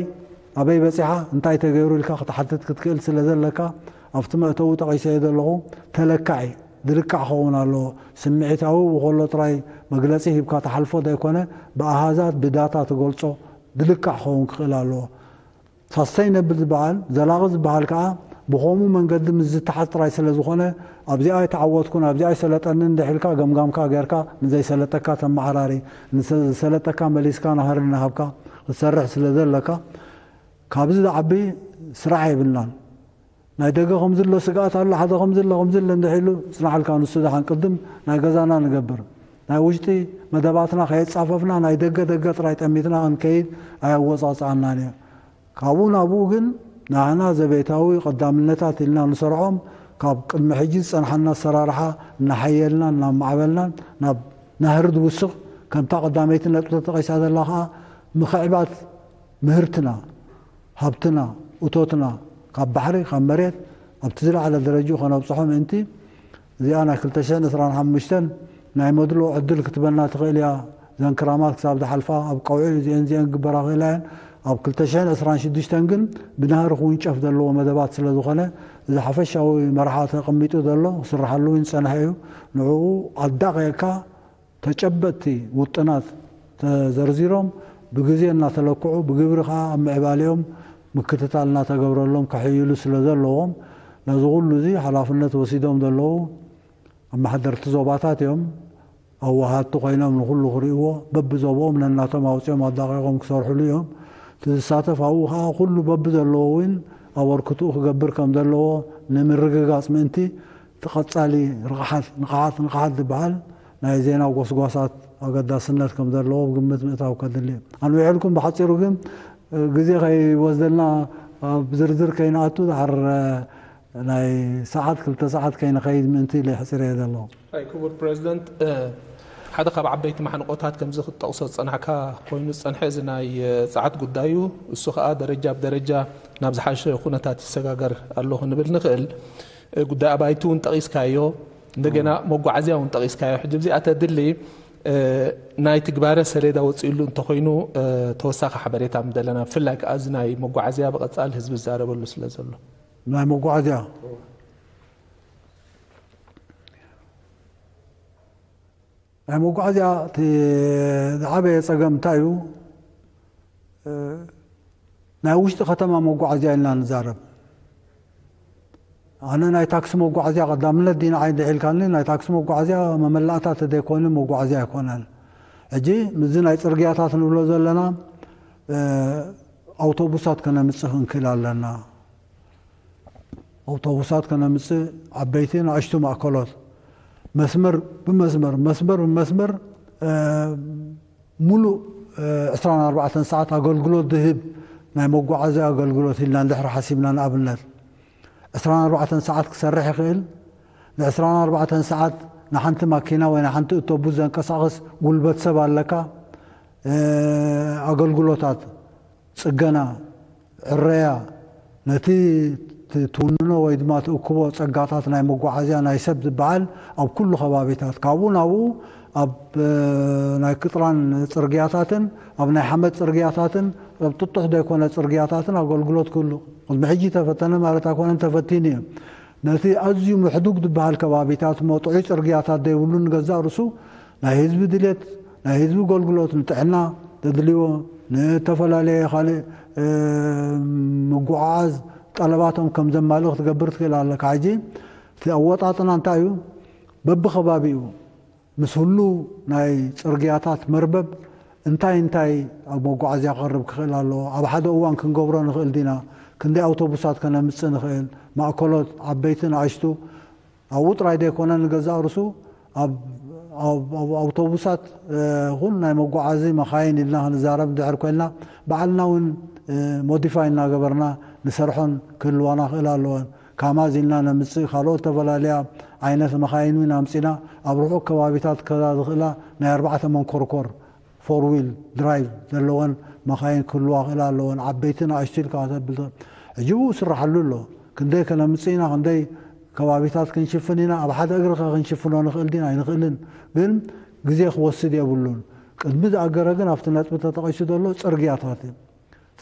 ኣበይ በጺሓ፣ እንታይ ተገይሩ ኢልካ ክትሓትት ክትክእል ስለ ዘለካ፣ ኣብቲ መእተዊ ጠቒሰዮ ዘለኹ፣ ተለካዒ ድልካዕ ክኸውን ኣለዎ። ስምዒታዊ ብኸሎ ጥራይ መግለጺ ሂብካ ትሓልፎ ዘይኮነ፣ ብኣሃዛት ብዳታ ትገልጾ ድልካዕ ክኸውን ክኽእል ኣለዎ። ሳስተይነብል ዝበሃል፣ ዘላቒ ዝበሃል ከኣ ብኸምኡ መንገዲ ምስ ዝተሓዝ ጥራይ ስለ ዝኾነ፣ ኣብዚኣ ኣይተዓወትኩን፣ ኣብዚኣ ኣይሰለጠንን እንድሕ ኢልካ ገምጋምካ ጌርካ ንዘይሰለጠካ ተመዓራሪ፣ ንሰ-፣ ዝሰለጠካ መሊስካ ናህሪ እናሃብካ ክትሰርሕ ስለ ዘለካ፣ ካብዚ ዝዓቢ ስራሕ የብልናን። ናይ ደገ ከምዚ ኣሎ ስግኣት ኣሎ፣ ሓደ ከምዚ ኣሎ፣ ከምዚ ኣሎ እንድሕ ኢሉ ጽናሕልካ፣ ንሱ ደሓን ቅድም ናይ ገዛና ንገብር። ናይ ውሽጢ መደባትና ከየጻፈፍና ናይ ደገ ደገ ጥራይ ጠሚትና ክንከይድ ኣየወጻጽኣናን እዩ። ካብኡ ናብኡ ግን ንዓና ዘቤታዊ ቀዳምነታት ኢልና ንሰርዖም፣ ካብ ቅድሚ ሕጂ ዝጸንሓና ኣሰራርሓ እናሓየልናን እናማዕበልናን ናብ ናህሪ ዝውስኽ፣ ከምታ ቀዳመይቲ ነጥቢ ተጠቒሳ ዘላ ከኣ ምኽዕባት ምህርትና፣ ሃብትና፣ እቶትና፣ ካብ ባሕሪ፣ ካብ መሬት ኣብቲ ዝለዓለ ደረጅኡ ከነብጽሖ ምእንቲ፣ እዚኣ ናይ ክልተ ሽሕን ዕስራን ሓሙሽተን ናይ መድልኦ ዕድል ክትበና ትኽእል እያ። እዘን ክራማት ክሳብ ዝሓልፋ ኣብ ቀውዒ እዚአን እዚአን ክግበራ ክእላ እየን። ኣብ ክልተ ሽሕን ዕስራን ሽዱሽተን ግን ብናህሪ ክውንጨፍ ዘለዎ መደባት ስለ ዝኾነ፣ እዚ ሓፈሻዊ መርሓ ተቐሚጡ ዘሎ ክስርሓሉ እውን ዝጸንሐ እዩ። ንዕኡ ኣዳቒቕካ ተጨበጥቲ ውጥናት ተዘርዚሮም፣ ብግዜ እናተለክዑ፣ ብግብሪ ከኣ ኣብ ምዕባሌኦም ምክትታል እናተገብረሎም ክሕይሉ ስለ ዘለዎም፣ ነዚ ኩሉ እዚ ሓላፍነት ወሲዶም ዘለዉ ኣመሓደርቲ ዞባታት እዮም። ኣወሃድቲ ኮይኖም ንኹሉ ክርእይዎ፣ በብዞብኦም ነናቶም ኣውጺኦም ኣዳቒቖም ክሰርሕሉ እዮም። እቲ ዝሳተፍ ኣብኡ ከኣ ኩሉ በብዘለዎ እውን ኣበርክትኡ ክገብር ከም ዘለዎ ንምርግጋጽ ምእንቲ፣ እቲ ቀጻሊ ርቕሓት፣ ንቕሓት፣ ንቕሓት ዝበሃል ናይ ዜና ጎስጓሳት ኣገዳስነት ከም ዘለዎ ብግምት ምእታው ከድሊ እዩ። ኣንዊሐልኩም ብሓጺሩ ግን፣ ግዜ ከይወስደልና፣ ኣብ ዝርዝር ከይንኣቱ፣ ድሓር ናይ ሰዓት፣ ክልተ ሰዓት ከይንኸይድ ምእንቲ ኢለ ሕጺረ እየ ዘለኹ። ኣይ፣ ክቡር ፕረዚደንት፣ እ፣ ሓደ ካብ ዓበይቲ ማሕንቆታት ከምዚ ክትጠቕሶ ዝጸናሕካ ኮይኑ ዝጸንሐ እዚ ናይ፣ እ፣ ጸዓት ጉዳይ እዩ። እሱ ከኣ ደረጃ ብደረጃ ናብ ዝሓሸ ኩነታት ይሰጋገር ኣሎ ክንብል ንኽእል። እ፣ ጉዳይ ኣባይቲ እውን ጠቒስካዮ፣ እንደገና መጓዓዝያ እውን ጠቒስካዮ። ሕጂ ኣብዚኣ ተድሊ፣ እ፣ ናይ ትግባረ ሰሌዳ ወጺእሉ እንተኾይኑ፣ እ፣ ተወሳኺ ሓበሬታ ምደለና፣ ብፍላይ ከኣ እዚ ናይ መጓዓዝያ ብቐጻሊ ህዝቢ ዝዛረበሉ ስለ ዘሎ። ናይ መጓዓዝያ፣ ናይ መጓዓዝያ እቲ ዝዓበየ ጸገም እንታይ እዩ? እ፣ ናይ ውሽጢ ከተማ መጓዓዝያ ኢልና ንዛረብ። ኣነ ናይ ታክሲ መጓዓዝያ ቀዳምነት ድዩ ንዓይ እንድዒ ኢልካኒ፣ ናይ ታክሲ መጓዓዝያ መመላእታ ተዘይኮይኑ መጓዓዝያ ኣይኮነን። ሕጂ ምስዚ ናይ ጽርግያታት ንብሎ ዘለና፣ እ፣ ኣውቶቡሳት ከነምጽእ ክንክእል ኣለና። ኣውቶቡሳት ከነምጽእ፣ ዓበይቲ ንኣሽቱ ማእከሎት፣ መስመር ብመስመር፣ መስመር ብመስመር፣ እ፣ ሙሉእ፣ እ፣ ዕስራን ኣርባዕተን ሰዓት ኣገልግሎት ዝህብ ናይ መጓዓዝያ ኣገልግሎት ኢልና እንድሕር ሓሲብና፣ ንኣብነት ዕስራን ኣርባዕተን ሰዓት ክሰርሕ ይኽእል። ን ዕስራን ኣርባዕተን ሰዓት ንሓንቲ ማኪና ወይ ንሓንቲ እቶቡስ ዘንቀሳቕስ ጉልበት ሰብ ኣለካ። እ፣ ኣገልግሎታት ጽገና፣ ዕረያ፣ ነቲ ት-፣ ትውንኖ ወይ ድማ ትእክቦ ጸጋታት ናይ መጓዓዝያ ናይ ሰብ ዝበሃል ኣብ ኩሉ ከባቢታት፣ ካብኡ ናብኡ ኣብ፣ እ፣ ናይ ቅጥራን ጽርግያታትን፣ ኣብ ናይ ሓመድ ጽርግያታትን፣ ኣብ ጥጡሕ ዘይኮነ ጽርግያታትን ኣገልግሎት ክህሉ ቅድሚ ሕጂ ተፈተነ ማለት ኣይኮነን፣ ተፈቲኑ እዩ። ነቲ ኣዝዩ ምሕዱግ ዝበሃል ከባቢታት እሞ ጥዑይ ጽርግያታት ዘይብሉ ንገዛእ ርእሱ ናይ ህዝቢ ድሌት፣ ናይ ህዝቢ ኣገልግሎት፣ ንጥዕና ዘድልዮ፣ ንተፈላለየ ካልእ፣ እ፣ ምጉዕዓዝ ጠለባቶም ከም ዘማልእ ክትገብር ትኽእል ኣለካ። ሕጂ እቲ ኣወጣጥና እንታይ እዩ? በብኸባቢኡ ምስ ህሉ ናይ ጽርግያታት መርበብ እንታይ እንታይ ኣብ መጓዓዝያ ክቐርብ ክኽእል ኣለዎ? ኣብ ሓደ እዋን ክንገብሮ ንኽእል ዲና? ክንደይ ኣውቶቡሳት ከነምጽእ ንኽእል? ማእከሎት፣ ዓበይቲ፣ ንኣሽቱ፣ ኣብኡ ጥራይ ዘይኮነ ንገዛእ ርእሱ ኣብ፣ ኣብ፣ ኣብ ኣውቶቡሳት፣ እ፣ ይኹን ናይ መጓዓዚ መኻይን ኢልና ክንዛረብ እንድሕር ኮይንና፣ ባዕልና እውን፣ እ፣ ሞዲፋይ እናገበርና ንሰርሖን ክህልዋና ክእል ኣለወን። ካማዝ ኢልና ነምጽእ፣ ካልኦት ዝተፈላለያ ዓይነት መኻይን እውን ኣምጺና፣ ኣብ ርሑቕ ከባቢታት ከዛ ዝኽእላ ናይ ኣርባዕተ መንኮርኮር፣ ፎር ዊል ድራይቭ ዘለወን መኻይን ክህልዋ ክእላ ኣለወን። ዓበይቲ ንኣሽቱ ኢልካ ከተብል ትኽእል። ሕጂ ብኡ ስራሓሉ ኣሎ። ክንደይ ከነምጽእ ኢና፣ ክንደይ ከባቢታት ክንሽፍን ኢና። ኣብ ሓደ እግሪ ከ ክንሽፍኖ ንኽእል ዲና? ኣይንኽእልን። ግን ግዜ ክወስድ የብሉን። ቅድሚ ዝኣገረ ግን ኣብቲ ነጥቢ ተጠቒሱ ዘሎ ጽርግያታት እዩ።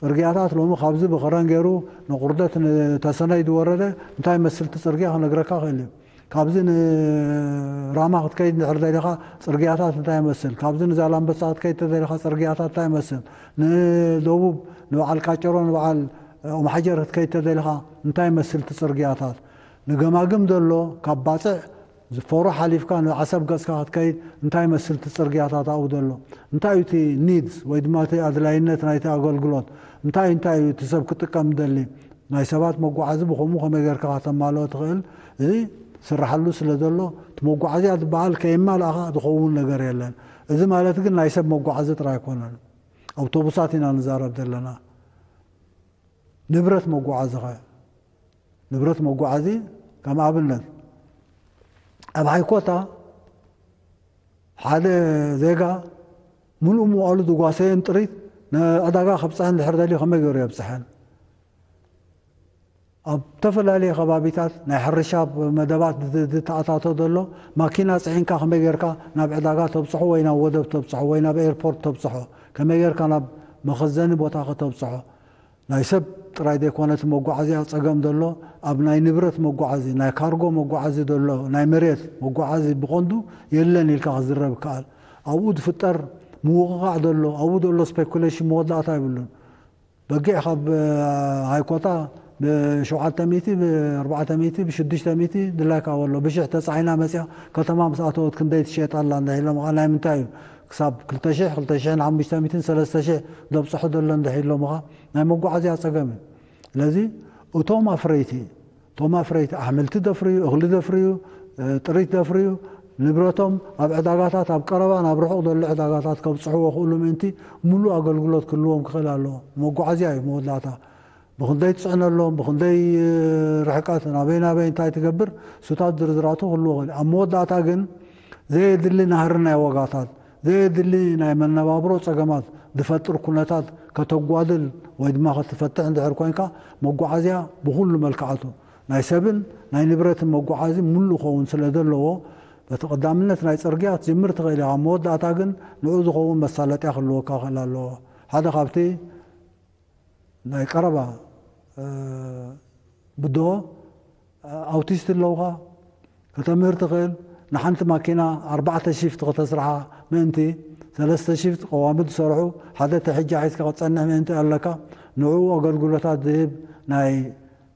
ጽርግያታት ሎሚ ካብዚ ብኸረን ገይሩ ንቑርደት ንተሰነይ ዝወረደ እንታይ መስልቲ ጽርግያ ክነግረካ ክእል እዩ። ካብዚ ንራማ ክትከይድ እንድሕር ደሊኻ ጽርግያታት እንታይ ይመስል? ካብዚ ንዛላምበሳ ክትከይድ ተደሊኻ ጽርግያታት እንታይ ይመስል? ንደቡብ ንበዓል ቃጨሮ ንበዓል ኦምሓጀር ክትከይድ ተደሊኻ እንታይ ይመስል እቲ ጽርግያታት? ንገማግም ዘሎ ካብ ባጽዕ ዝፈሩ ሓሊፍካ ንዓሰብ ገጽካ ክትከይድ እንታይ ይመስል እቲ ጽርግያታት ኣብኡ ዘሎ? እንታይ እዩ እቲ ኒድስ ወይ ድማ እቲ ኣድላይነት ናይቲ ኣገልግሎት? እንታይ እንታይ እዩ እቲ ሰብ ክጥቀም ደሊ? ናይ ሰባት መጓዓዚ ብኸምኡ ከመይ ጌርካ ከተማልኦ ትኽእል? እዚ ስራሓሉ ስለ ዘሎ እቲ መጓዓዝያ ዝበሃል ከየማልኣኻ ዝኸውን ነገር የለን። እዚ ማለት ግን ናይ ሰብ መጓዓዚ ጥራይ ኣይኮነን። ኣውቶቡሳት ኢና ንዛረብ ዘለና። ንብረት መጓዓዚ ኸ? ንብረት መጓዓዚ ከም ኣብነት ኣብ ሃይኮታ ሓደ ዜጋ ሙሉእ መዋእሉ ዝጓሰየን ጥሪት ንዕዳጋ ከብፅሐን ድሕር ደልዩ ከመይ ገይሩ የብፅሐን? ኣብ ዝተፈላለየ ከባቢታት ናይ ሕርሻ መደባት ዝ- ዝተኣታቶ ዘሎ ማኪና ፅዒንካ ከመይ ጌርካ ናብ ዕዳጋ ተብፅሖ ወይ ናብ ወደብ ተብፅሖ ወይ ናብ ኤርፖርት ተብፅሖ ከመይ ጌርካ ናብ መኸዘኒ ቦታ ከተብፅሖ ናይ ሰብ ጥራይ ዘይኮነ እቲ መጓዓዝያ ፀገም ዘሎ ኣብ ናይ ንብረት መጓዓዚ ናይ ካርጎ መጓዓዚ ዘሎ ናይ መሬት መጓዓዚ ብቐንዱ የለን ኢልካ ክዝረብ ይከኣል። ኣብኡ ዝፍጠር ምውቕቓዕ ዘሎ ኣብኡ ዘሎ ስፔኩሌሽን መወዳእታ የብሉን። በጊዕ ካብ ሃይኮታ ብሸውዓተ ሚእቲ ብኣርባዕተ ሚእቲ ብሽዱሽተ ሚእቲ ድላይካ በሎ ብሽሕ ተፃዒና መፅያ ከተማ ምስ ኣተወት ክንደይ ትሸየጥ ኣላ እንዳ ኢሎም ከዓ ናይ ምንታይ እዩ ክሳብ ክልተ ሽሕ ክልተ ሽሕን ሓሙሽተ ሚእትን ሰለስተ ሽሕ ዘብፅሑ ዘሎ እንዳ ኢሎም ከዓ ናይ መጓዓዝያ ፀገም እዩ። ስለዚ እቶም ኣፍረይቲ እቶም ኣፍረይቲ ኣሕምልቲ ዘፍርዩ እኽሊ ዘፍርዩ ጥሪት ዘፍርዩ ንብረቶም ኣብ ዕዳጋታት ኣብ ቀረባ ናብ ርሑቕ ዘሎ ዕዳጋታት ከብፅሕዎ ክእሉ ምእንቲ ሙሉእ ኣገልግሎት ክህልዎም ክኽእል ኣለዎ። መጓዓዝያ እዩ መወዳእታ ብኽንደይ ትፅዕነሎም ብኽንደይ ርሕቀት ናበይ ናበይ እንታይ ትገብር ሱታት ዝርዝራቱ ክህልዎ ክእል ኣብ መወዳእታ ግን ዘየድሊ ናህሪ ናይ ዋጋታት ዘየድሊ ናይ መነባብሮ ፀገማት ዝፈጥር ኩነታት ከተጓድል ወይ ድማ ክትፈትሕ እንድሕር ኮይንካ መጓዓዝያ ብኩሉ መልክዓቱ ናይ ሰብን ናይ ንብረትን መጓዓዚ ሙሉእ ክኸውን ስለ ዘለዎ በቲ ቀዳምነት ናይ ፅርግያ ክትጅምር ትኽእል ኢኻ መወዳእታ ግን ንዑ ዝኸውን መሳለጥያ ክህልወካ ክእል ኣለዎ ሓደ ካብቲ ናይ ቀረባ ብድሆ ኣውቲስት ኣለውኻ ከተምህር ትኽእል ንሓንቲ ማኪና ኣርባዕተ ሺፍት ከተስርሓ ምእንቲ ሰለስተ ሺፍት ቀዋሚ ዝሰርሑ ሓደ ተሕጃ ሒዝካ ክትፀንሕ ምእንቲ ኣለካ ንዕኡ ኣገልግሎታት ዝህብ ናይ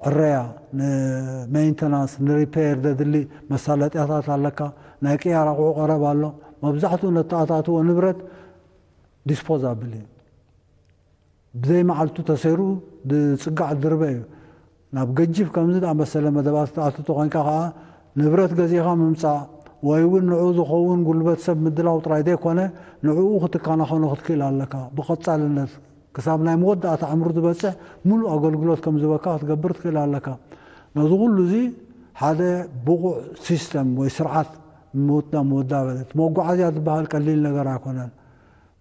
ዕረያ ንሜንተናንስ ንሪፔር ዘድሊ መሳለጥያታት ኣለካ ናይ ቅያር ኣቑሑ ቀረብ ኣሎ መብዛሕትኡ ነተኣታትዎ ንብረት ዲስፖዛብል እዩ ብዘይ መዓልቱ ተሰይሩ ዝፅጋዕ ድርበ እዩ። ናብ ገጅፍ ከምዚ ዝኣመሰለ መደባት ክትኣቱ ተኾይንካ ከዓ ንብረት ገዚእኻ ምምፃእ ወይ እውን ንዑ ዝኸውን ጉልበት ሰብ ምድላው ጥራይ ዘይኮነ ንዕኡ ክትከናኸኖ ክትክእል ኣለካ። ብቐፃልነት ክሳብ ናይ መወዳእታ ዕምሩ ዝበፅሕ ሙሉእ ኣገልግሎት ከም ዝህበካ ክትገብር ትክእል ኣለካ። ነዚ ኩሉ እዚ ሓደ ብቑዕ ሲስተም ወይ ስርዓት ምውዳ ምውዳ በለ። እቲ መጓዓዝያ ዝበሃል ቀሊል ነገር ኣይኮነን።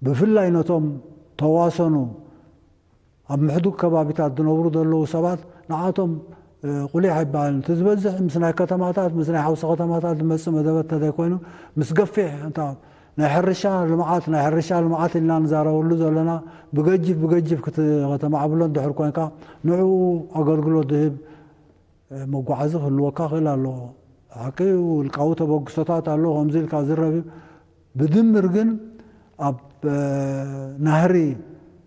ብፍላይ ነቶም ተዋሰኑ ኣብ ምሕዱግ ከባቢታት ዝነብሩ ዘለዉ ሰባት ንዓቶም ቁሊሕ ኣይበሃልን። እቲ ዝበዝሕ ምስ ናይ ከተማታት ምስ ናይ ሓውሲ ከተማታት ዝመፅእ መደበት ተዘይኮይኑ ምስ ገፊሕ እንታ ናይ ሕርሻ ልምዓት ናይ ሕርሻ ልምዓት ኢልና ንዛረበሉ ዘለና ብገጅፍ ብገጅፍ ከተማዕብሎ እንድሕር ኮንካ ንዕኡ ኣገልግሎት ዝህብ መጓዓዚ ክህልወካ ክእል ኣለዎ። ሓቂ ውልቃዊ ተበግሶታት ኣለዎ ከምዚ ኢልካ ዝረብ እዩ። ብድምር ግን ኣብ ናህሪ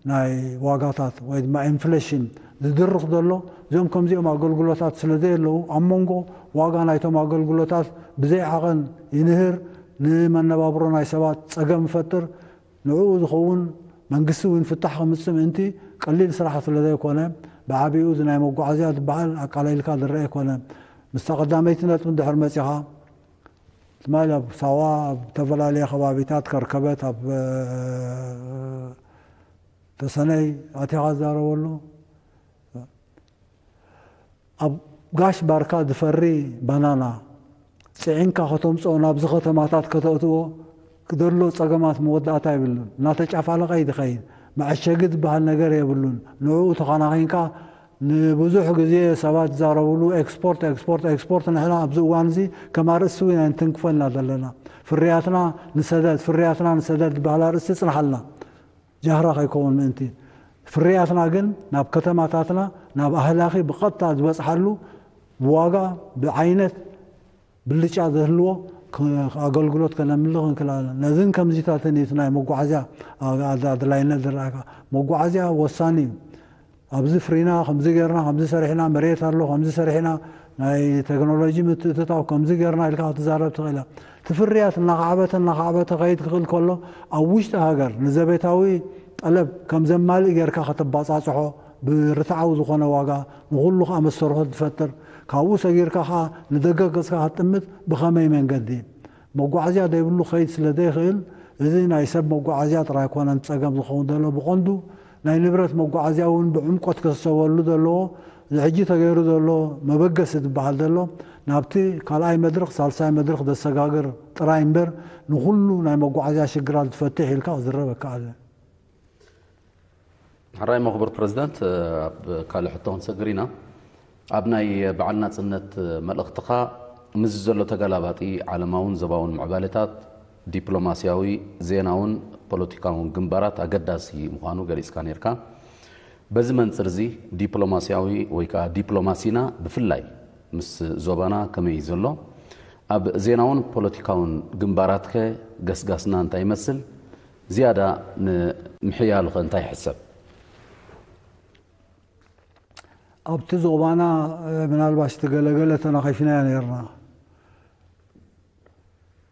ናይ ዋጋታት ወይ ድማ ኢንፍሌሽን ዝድርኽ ዘሎ እዚኦም ከምዚኦም ኣገልግሎታት ስለ ዘየለዉ ኣብ መንጎ ዋጋ ናይቶም ኣገልግሎታት ብዘይ ዓቐን ይንህር ንመነባብሮ ናይ ሰባት ጸገም ይፈጥር ንዕኡ ዝኸውን መንግስቲ እውን ፍታሕ ከምፅእ ምእንቲ ቀሊል ስራሕ ስለ ዘይኮነ ብዓብኡ እዚ ናይ መጓዓዝያ ዝበሃል ኣቃሊልካ ዝረአ ኣይኮነን። ምስታ ቀዳመይቲ ነጥቢ እንድሕር መፂኻ ትማሊ ኣብ ሳዋ ኣብ ዝተፈላለየ ከባቢታት ከርከበት ኣብ ተሰነይ ኣቲኻ ዝዛረበሉ ኣብ ጋሽ ባርካ ዝፈሪ ባናና ፅዒንካ ከተምፅኦ ናብዚ ከተማታት ከተእትዎ ክደሎ ፀገማት መወዳእታ የብሉን። እናተጫፋለቐ እዩ ዝኸይድ። መዐሸጊ ዝበሃል ነገር የብሉን። ንዕኡ ተኸናኺንካ ንብዙሕ ግዜ ሰባት ዝዛረብሉ ኤክስፖርት ኤክስፖርት ኤክስፖርት፣ ንሕና ኣብዚ እዋን እዚ ከም ኣርእስቲ እውን ኣይንትንክፈልና ዘለና። ፍርያትና ንሰደድ፣ ፍርያትና ንሰደድ ዝበሃል ኣርእስቲ ጽንሓልና፣ ጃህራ ከይከውን ምእንቲ። ፍርያትና ግን ናብ ከተማታትና፣ ናብ ኣህላኺ ብቐጥታ ዝበጽሓሉ፣ ብዋጋ፣ ብዓይነት፣ ብልጫ ዘህልዎ ኣገልግሎት ከነምልኽ እንክላለን። ነዝን ከምዚታትን እዩ ናይ መጓዓዝያ ኣድላይነት ዝረኣካ። መጓዓዝያ ወሳኒ እዩ። ኣብዚ ፍሪና ከምዚ ጌርና ከምዚ ሰሪሕና፣ መሬት ኣሎ ከምዚ ሰሪሕና፣ ናይ ቴክኖሎጂ ምትእትታው ከምዚ ጌርና ኢልካ ክትዛረብ ትኽእል። እቲ ፍርያት እናኸዓበተ እናኸዓበተ ከይድ ክኽእል ከሎ፣ ኣብ ውሽጢ ሃገር ንዘቤታዊ ጠለብ ከም ዘማልእ ጌርካ ከተባጻጽሖ፣ ብርትዓዊ ዝኾነ ዋጋ ንኹሉ ከኣ መሰርሖ ዝፈጥር፣ ካብኡ ሰጊርካ ከኣ ንደገ ገጽካ ክትጥምት ብኸመይ መንገዲ? መጓዓዝያ ዘይብሉ ከይድ ስለ ዘይኽእል፣ እዚ ናይ ሰብ መጓዓዝያ ጥራይ ኣይኮነን ጸገም ዝኸውን ዘሎ፣ ብቐንዱ ናይ ንብረት መጓዓዝያ እውን ብዕምቆት ክሕሰበሉ ዘለዎ፣ እዚ ሕጂ ተገይሩ ዘሎ መበገሲ ዝበሃል ዘሎ፣ ናብቲ ካልኣይ መድረኽ፣ ሳልሳይ መድረኽ ዘሰጋግር ጥራይ እምበር፣ ንኹሉ ናይ መጓዓዝያ ሽግራት ዝፈትሕ ኢልካ ክዝረብ ኣይከኣልን። ሕራይ መኽቡር ፕረዚደንት፣ ኣብ ካልእ ሕቶ ክንሰግር ኢና። ኣብ ናይ በዓል ናጽነት መልእኽትኻ፣ ምስዚ ዘሎ ተገላባጢ ዓለማውን ዞባውን ምዕባለታት፣ ዲፕሎማስያዊ፣ ዜናውን ፖለቲካውን ግንባራት ኣገዳሲ ምዃኑ ገሊጽካ ነይርካ። በዚ መንጽር እዚ፣ ዲፕሎማስያዊ ወይ ከኣ ዲፕሎማሲና ብፍላይ ምስ ዞባና ከመይ እዩ ዘሎ? ኣብ ዜናውን ፖለቲካውን ግንባራትከ ገስጋስና እንታይ ይመስል? ዝያዳ ንምሕያሉኸ እንታይ ይሕሰብ? ኣብቲ ዞባና፣ እ፣ ምናልባሽ እቲ ገለገለ ተናኺፍናዮ ነይርና።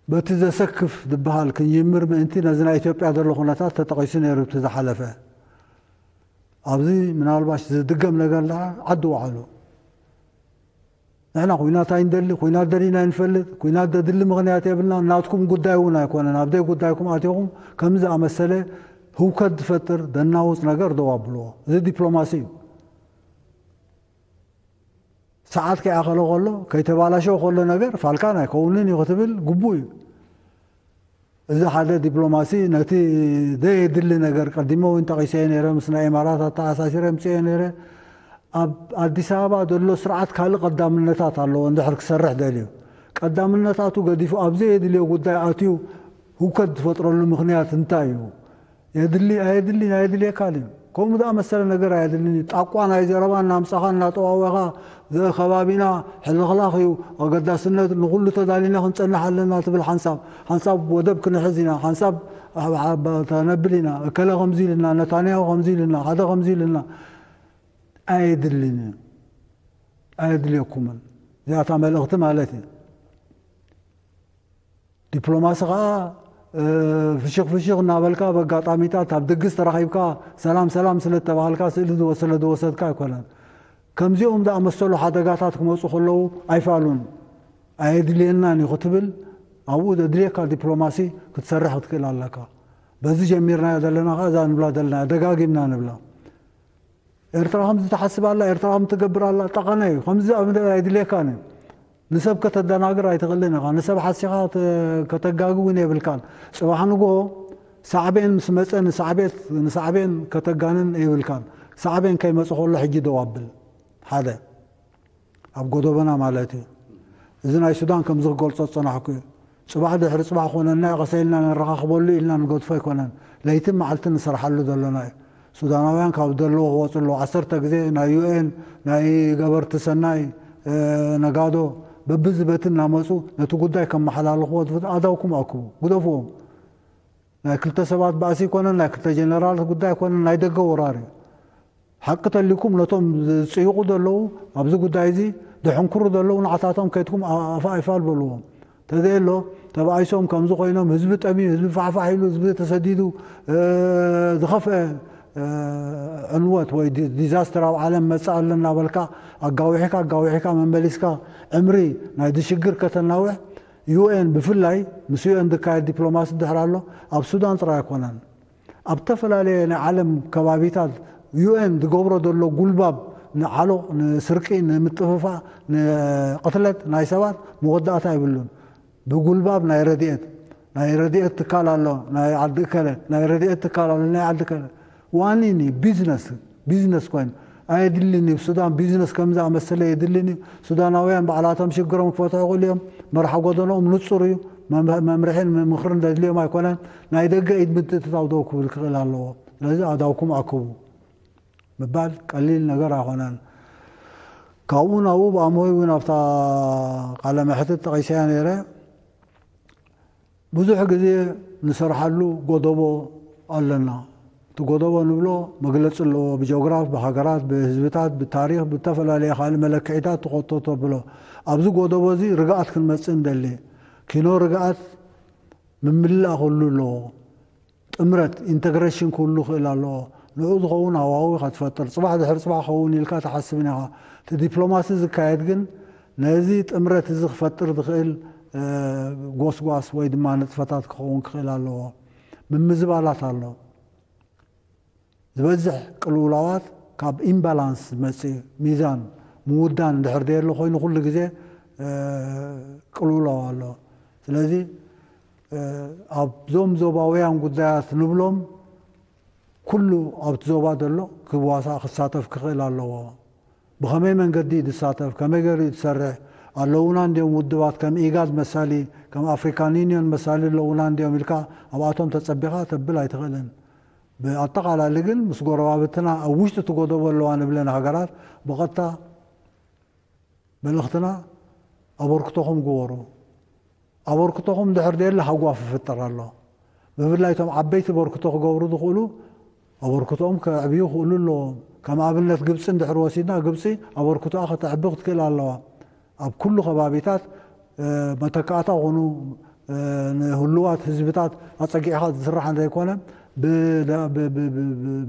በቲ ዘሰክፍ ዝበሃል ክንጅምር ምእንቲ ነዚ ናይ ኢትዮጵያ ዘሎ ኩነታት ተጠቒሱ ነይሩ እቲ ዝሓለፈ። ኣብዚ ምናልባሽ ዝድገም ነገር ደኣ ዓዲ ውዓሉ። ንሕና ኩናት ኣይንደሊ፣ ኩናት ደሊና ኣይንፈልጥ፣ ኩናት ዘድሊ ምኽንያት የብልና፣ ናትኩም ጉዳይ እውን ኣይኮነን፣ ኣብ ዘይጉዳይኩም ኣቲኹም ከምዚ ዝኣመሰለ ህውከት ዝፈጥር ዘናውጽ ነገር ደው ኣብልዎ። እዚ ዲፕሎማሲ እዩ። ሰዓት ከይኣኸለ ከሎ፣ ከይተባላሸወ ከሎ ነገር ፋልካን ኣይከውንን እዩ ክትብል ግቡእ እዩ። እዚ ሓደ ዲፕሎማሲ ነቲ ዘየድሊ ነገር ቀዲመ እውን ጠቒሰዮ ነይረ፣ ምስ ናይ ኢማራት ኣተኣሳሲረ ኣምፅኤዮ ነይረ። ኣብ ኣዲስ ኣበባ ዘሎ ስርዓት ካልእ ቀዳምነታት ኣለዎ እንድሕር ክሰርሕ ደልዩ። ቀዳምነታቱ ገዲፉ ኣብ ዘየድልዮ ጉዳይ ኣትዩ ህውከት ዝፈጥረሉ ምኽንያት እንታይ እዩ? የድሊ ኣየድሊ ኣየድልየካን እዩ። ከምኡ ዝኣመሰለ ነገር ኣየድልን እዩ። ጣቋ ናይ ዘረባ እናምጻኻ እናጠዋወኻ፣ ዘ-፣ ከባቢና ሕልኽላኽ እዩ፣ ኣገዳስነት ንኹሉ ተዳሊና ክንጸንሕ ኣለና ትብል ሓንሳብ፣ ሓንሳብ ወደብ ክንሕዝ ኢና፣ ሓንሳብ ኣብ፣ ኣብ፣ ተነብል ኢና፣ እከለ ከምዚ ኢልና፣ ነታንያሁ ከምዚ ኢልና፣ ሓደ ከምዚ ኢልና፣ ኣየድልን እዩ። ኣየድልየኩምን። እዚኣታ መልእኽቲ ማለት እዩ። ዲፕሎማሲ ኸዓ፣ እ፣ ፍሽኽ ፍሽኽ እናበልካ፣ በጋጣሚታት ኣብ ድግስ ተራኺብካ፣ ሰላም ሰላም ስለ እተባሃልካ ስእሊ ዝወ-፣ ስለ ዝወሰድካ ኣይኮነን። ከምዚኦም ዝኣመሰሉ ሓደጋታት ክመፁ ከለዉ ኣይፋሉን፣ ኣየድልየናን እዩ ክትብል፣ ኣብኡ ዘድልየካ ዲፕሎማሲ ክትሰርሕ ክትክእል ኣለካ። በዚ ጀሚርናዮ ዘለና ኸዓ እዛ ንብላ ዘለና፣ ደጋጊምና ንብላ። ኤርትራ ከምዚ ትሓስብ ኣላ፣ ኤርትራ ከምዚ ትገብር ኣላ፣ ጠቐነ እዩ። ከምዚ ኣብ ምድር ኣይድልየካን እዩ። ንሰብ ከተደናግር ኣይትኽእልን ኢኻ። ንሰብ ሓሲኻ ተ-፣ ከተጋጊ እውን የብልካን። ጽባሕ ንግሆ ሳዕቤን ምስ መጸ ንሳዕቤት-፣ ንሳዕቤን ከተጋንን የብልካን። ሳዕቤን ከይመጸ ከሎ ሕጂ ደው ኣብል። ሓደ። ኣብ ጎደቦና ማለት እዩ። እዚ ናይ ሱዳን ከምዚ ክገልጾ ዝጸናሕኩ እዩ። ጽባሕ ድሕሪ ጽባሕ ኮነና እዩ፣ ቀሰ ኢልና ነረኻኽበሉ ኢልና ንገድፎ ኣይኮነን። ለይትን መዓልትን ንሰርሓሉ ዘለና እዩ። ሱዳናውያን ካብ ዘለዎ ክወጹ ኣለዉ። ዓሰርተ ግዜ ናይ ዩ ኤን፣ ናይ ገበርቲ ሰናይ፣ እ፣ ነጋዶ፣ በብዚ በቲ እናመጹ ነቲ ጉዳይ ከመሓላልኽዎ ዝፍት-፣ ኣእዳውኩም ኣክቡ፣ ግደፍዎም። ናይ ክልተ ሰባት ባእሲ ኣይኮነን፣ ናይ ክልተ ጀነራላት ጉዳይ ኣይኮነን፣ ናይ ደገ ወራር እዩ። ሓቂ ተልይኩም ነቶም ዝጽይቑ ዘለዉ፣ ኣብዚ ጉዳይ እዚ ዘሕንክሩ ዘለዉ ንዓታቶም ከይድኩም ኣ-፣ ኣፋ ኣይፋል በልዎም። ተዘየሎ ተባኢሶም ከምዚ ኮይኖም ህዝቢ ጠምዩ፣ ህዝቢ ፋሕፋሕ ኢሉ፣ ህዝቢ ተሰዲዱ፣ እ፣ ዝኸፍአ፣ እ፣ ዕንወት ወይ ዲ-፣ ዲዛስተር ኣብ ዓለም መጽእ ኣሎ እናበልካ ኣጋዊሕካ ኣጋዊሕካ መመሊስካ ዕምሪ ናይዚ ሽግር ከተናውሕ ዩ ኤን ብፍላይ ምስ ዩ ኤን ዝካየድ ዲፕሎማሲ ድሕር ኣሎ ኣብ ሱዳን ጥራይ ኣይኮነን። ኣብ ዝተፈላለየ ናይ ዓለም ከባቢታት ዩ ኤን ዝገብሮ ዘሎ ጉልባብ ንዓሎቕ፣ ንስርቂ፣ ንምጥፍፋእ፣ ንቕትለት ናይ ሰባት መወዳእታ የብሉን። ብጉልባብ ናይ ረድኤት፣ ናይ ረድኤት ትካል ኣሎ፣ ናይ ዓዲ እከለ፣ ናይ ረድኤት ትካል ኣሎ፣ ናይ ዓዲ እከለ። ዋኒን እዩ፣ ቢዝነስ፣ ቢዝነስ ኮይኑ። ኣየድልን እዩ። ሱዳን ቢዝነስ ከም ዝኣመሰለ የድልን እዩ። ሱዳናውያን ባዕላቶም ሽግሮም ክፈትሑ ይኽእሉ እዮም። መርሓ ጎደኖኦም ንጹር እዩ። መምርሕን ምኽርን ዘድልዮም ኣይኮነን። ናይ ደገ ኢድ ምትእትታው ደው ክብል ክኽእል ኣለዎ። ስለዚ ኣእዳውኩም ኣክቡ ምባል ቀሊል ነገር ኣይኮነን። ካብኡ ናብኡ ብኣምሆይ እውን ኣብታ ቃለ መሕትት ጠቒሰያ ነይረ። ብዙሕ ግዜ ንሰርሓሉ ጎደቦ ኣለና። እቲ ጎደቦ ንብሎ መግለፂ ኣለዎ። ብጂኦግራፍ፣ ብሃገራት፣ ብህዝብታት፣ ብታሪኽ፣ ብተፈላለየ ካልእ መለክዒታት ትኸቶ ተብሎ። ኣብዚ ጎደቦ እዚ ርግኣት ክንመፅእ እንደሊ። ኪኖ ርግኣት ምምላእ ክህሉ ኣለዎ። ጥምረት፣ ኢንተግሬሽን ክህሉ ክእል ኣለዎ። ንኡ ዝኸውን ሃዋዊ ኢኻ ትፈጥር። ፅባሕ ድሕሪ ፅባሕ ክኸውን ኢልካ ትሓስብን ኢኻ። እቲ ዲፕሎማሲ ዝካየድ ግን ነዚ ጥምረት እዚ ክፈጥር ዝኽእል ጎስጓስ ወይ ድማ ንጥፈታት ክኸውን ክኽእል ኣለዎ። ምምዝባላት ኣሎ። ዝበዝሕ ቅልውላዋት ካብ ኢምባላንስ ዝመፅእ ሚዛን ምውዳን እንድሕር ደየሎ ኮይኑ ኩሉ ግዜ ቅልውላው ኣሎ። ስለዚ ኣብዞም ዞባውያን ጉዳያት ንብሎም ኩሉ ኣብቲ ዞባ ዘሎ ክዋሳእ ክሳተፍ ክኽእል ኣለዎ። ብኸመይ መንገዲ እዩ ዝሳተፍ? ከመይ ገይሩ እዩ ዝሰርሕ? ኣለዉና እንዲዮም ውድባት ከም ኢጋድ መሳሊ፣ ከም ኣፍሪካን ዩኒዮን መሳሊ ኣለዉና እንዲዮም ኢልካ ኣብኣቶም ተጸቢኻ ተብል ኣይትኽእልን። ብኣጠቓላሊ ግን ምስ ጎረባብትና ኣብ ውሽጢ እቲ ጎደቦ ኣለዋ ንብለን ሃገራት ብቐጥታ መልእኽትና ኣበርክቶኹም ግበሩ። ኣበርክቶኹም ድሕር ደየለ ሃጓፍ ይፍጠር ኣሎ። ብፍላይ እቶም ዓበይቲ በርክቶ ክገብሩ ዝኽእሉ ኣበርክቶኦም ከዕብዩ ክኽእሉ ኣለዎም። ከም ኣብነት ግብፂ እንድሕር ወሲድና ግብፂ ኣበርክቶኣ ከተዕቢ ክትክእል ኣለዋ። ኣብ ኩሉ ከባቢታት መተካእታ ኮኑ ንህሉዋት ህዝብታት ኣፀጊዕኻ ዝስራሕ ዘይኮነ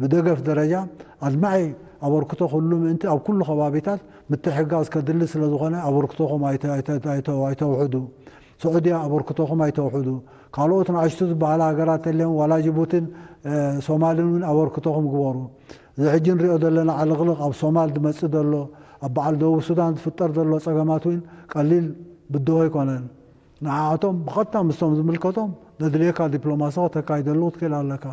ብደገፍ ደረጃ ኣድማዒ ኣበርክቶ ክህሉ ምእንቲ ኣብ ኩሉ ከባቢታት ምትሕጋዝ ከድሊ ስለ ዝኾነ ኣበርክቶኹም ኣይተውሕዱ። ስዑድያ ኣበርክቶኹም ኣይተውሕዱ። ካልኦት ንኣሽቱ ዝበሃላ ሃገራት ተልዮም ዋላ ጅቡትን ሶማልን እውን ኣበርክቶኹም ግበሩ። እዚ ሕጂ ንሪኦ ዘለና ዕልቕልቕ ኣብ ሶማል ዝመፅእ ዘሎ ኣብ በዓል ደቡብ ሱዳን ዝፍጠር ዘሎ ፀገማት እውን ቀሊል ብድሆ ኣይኮነን። ንዓኣቶም ብቐጥታ ምስቶም ዝምልከቶም ዘድልየካ ዲፕሎማሲ ከተካይደሉ ክትክእል ኣለካ።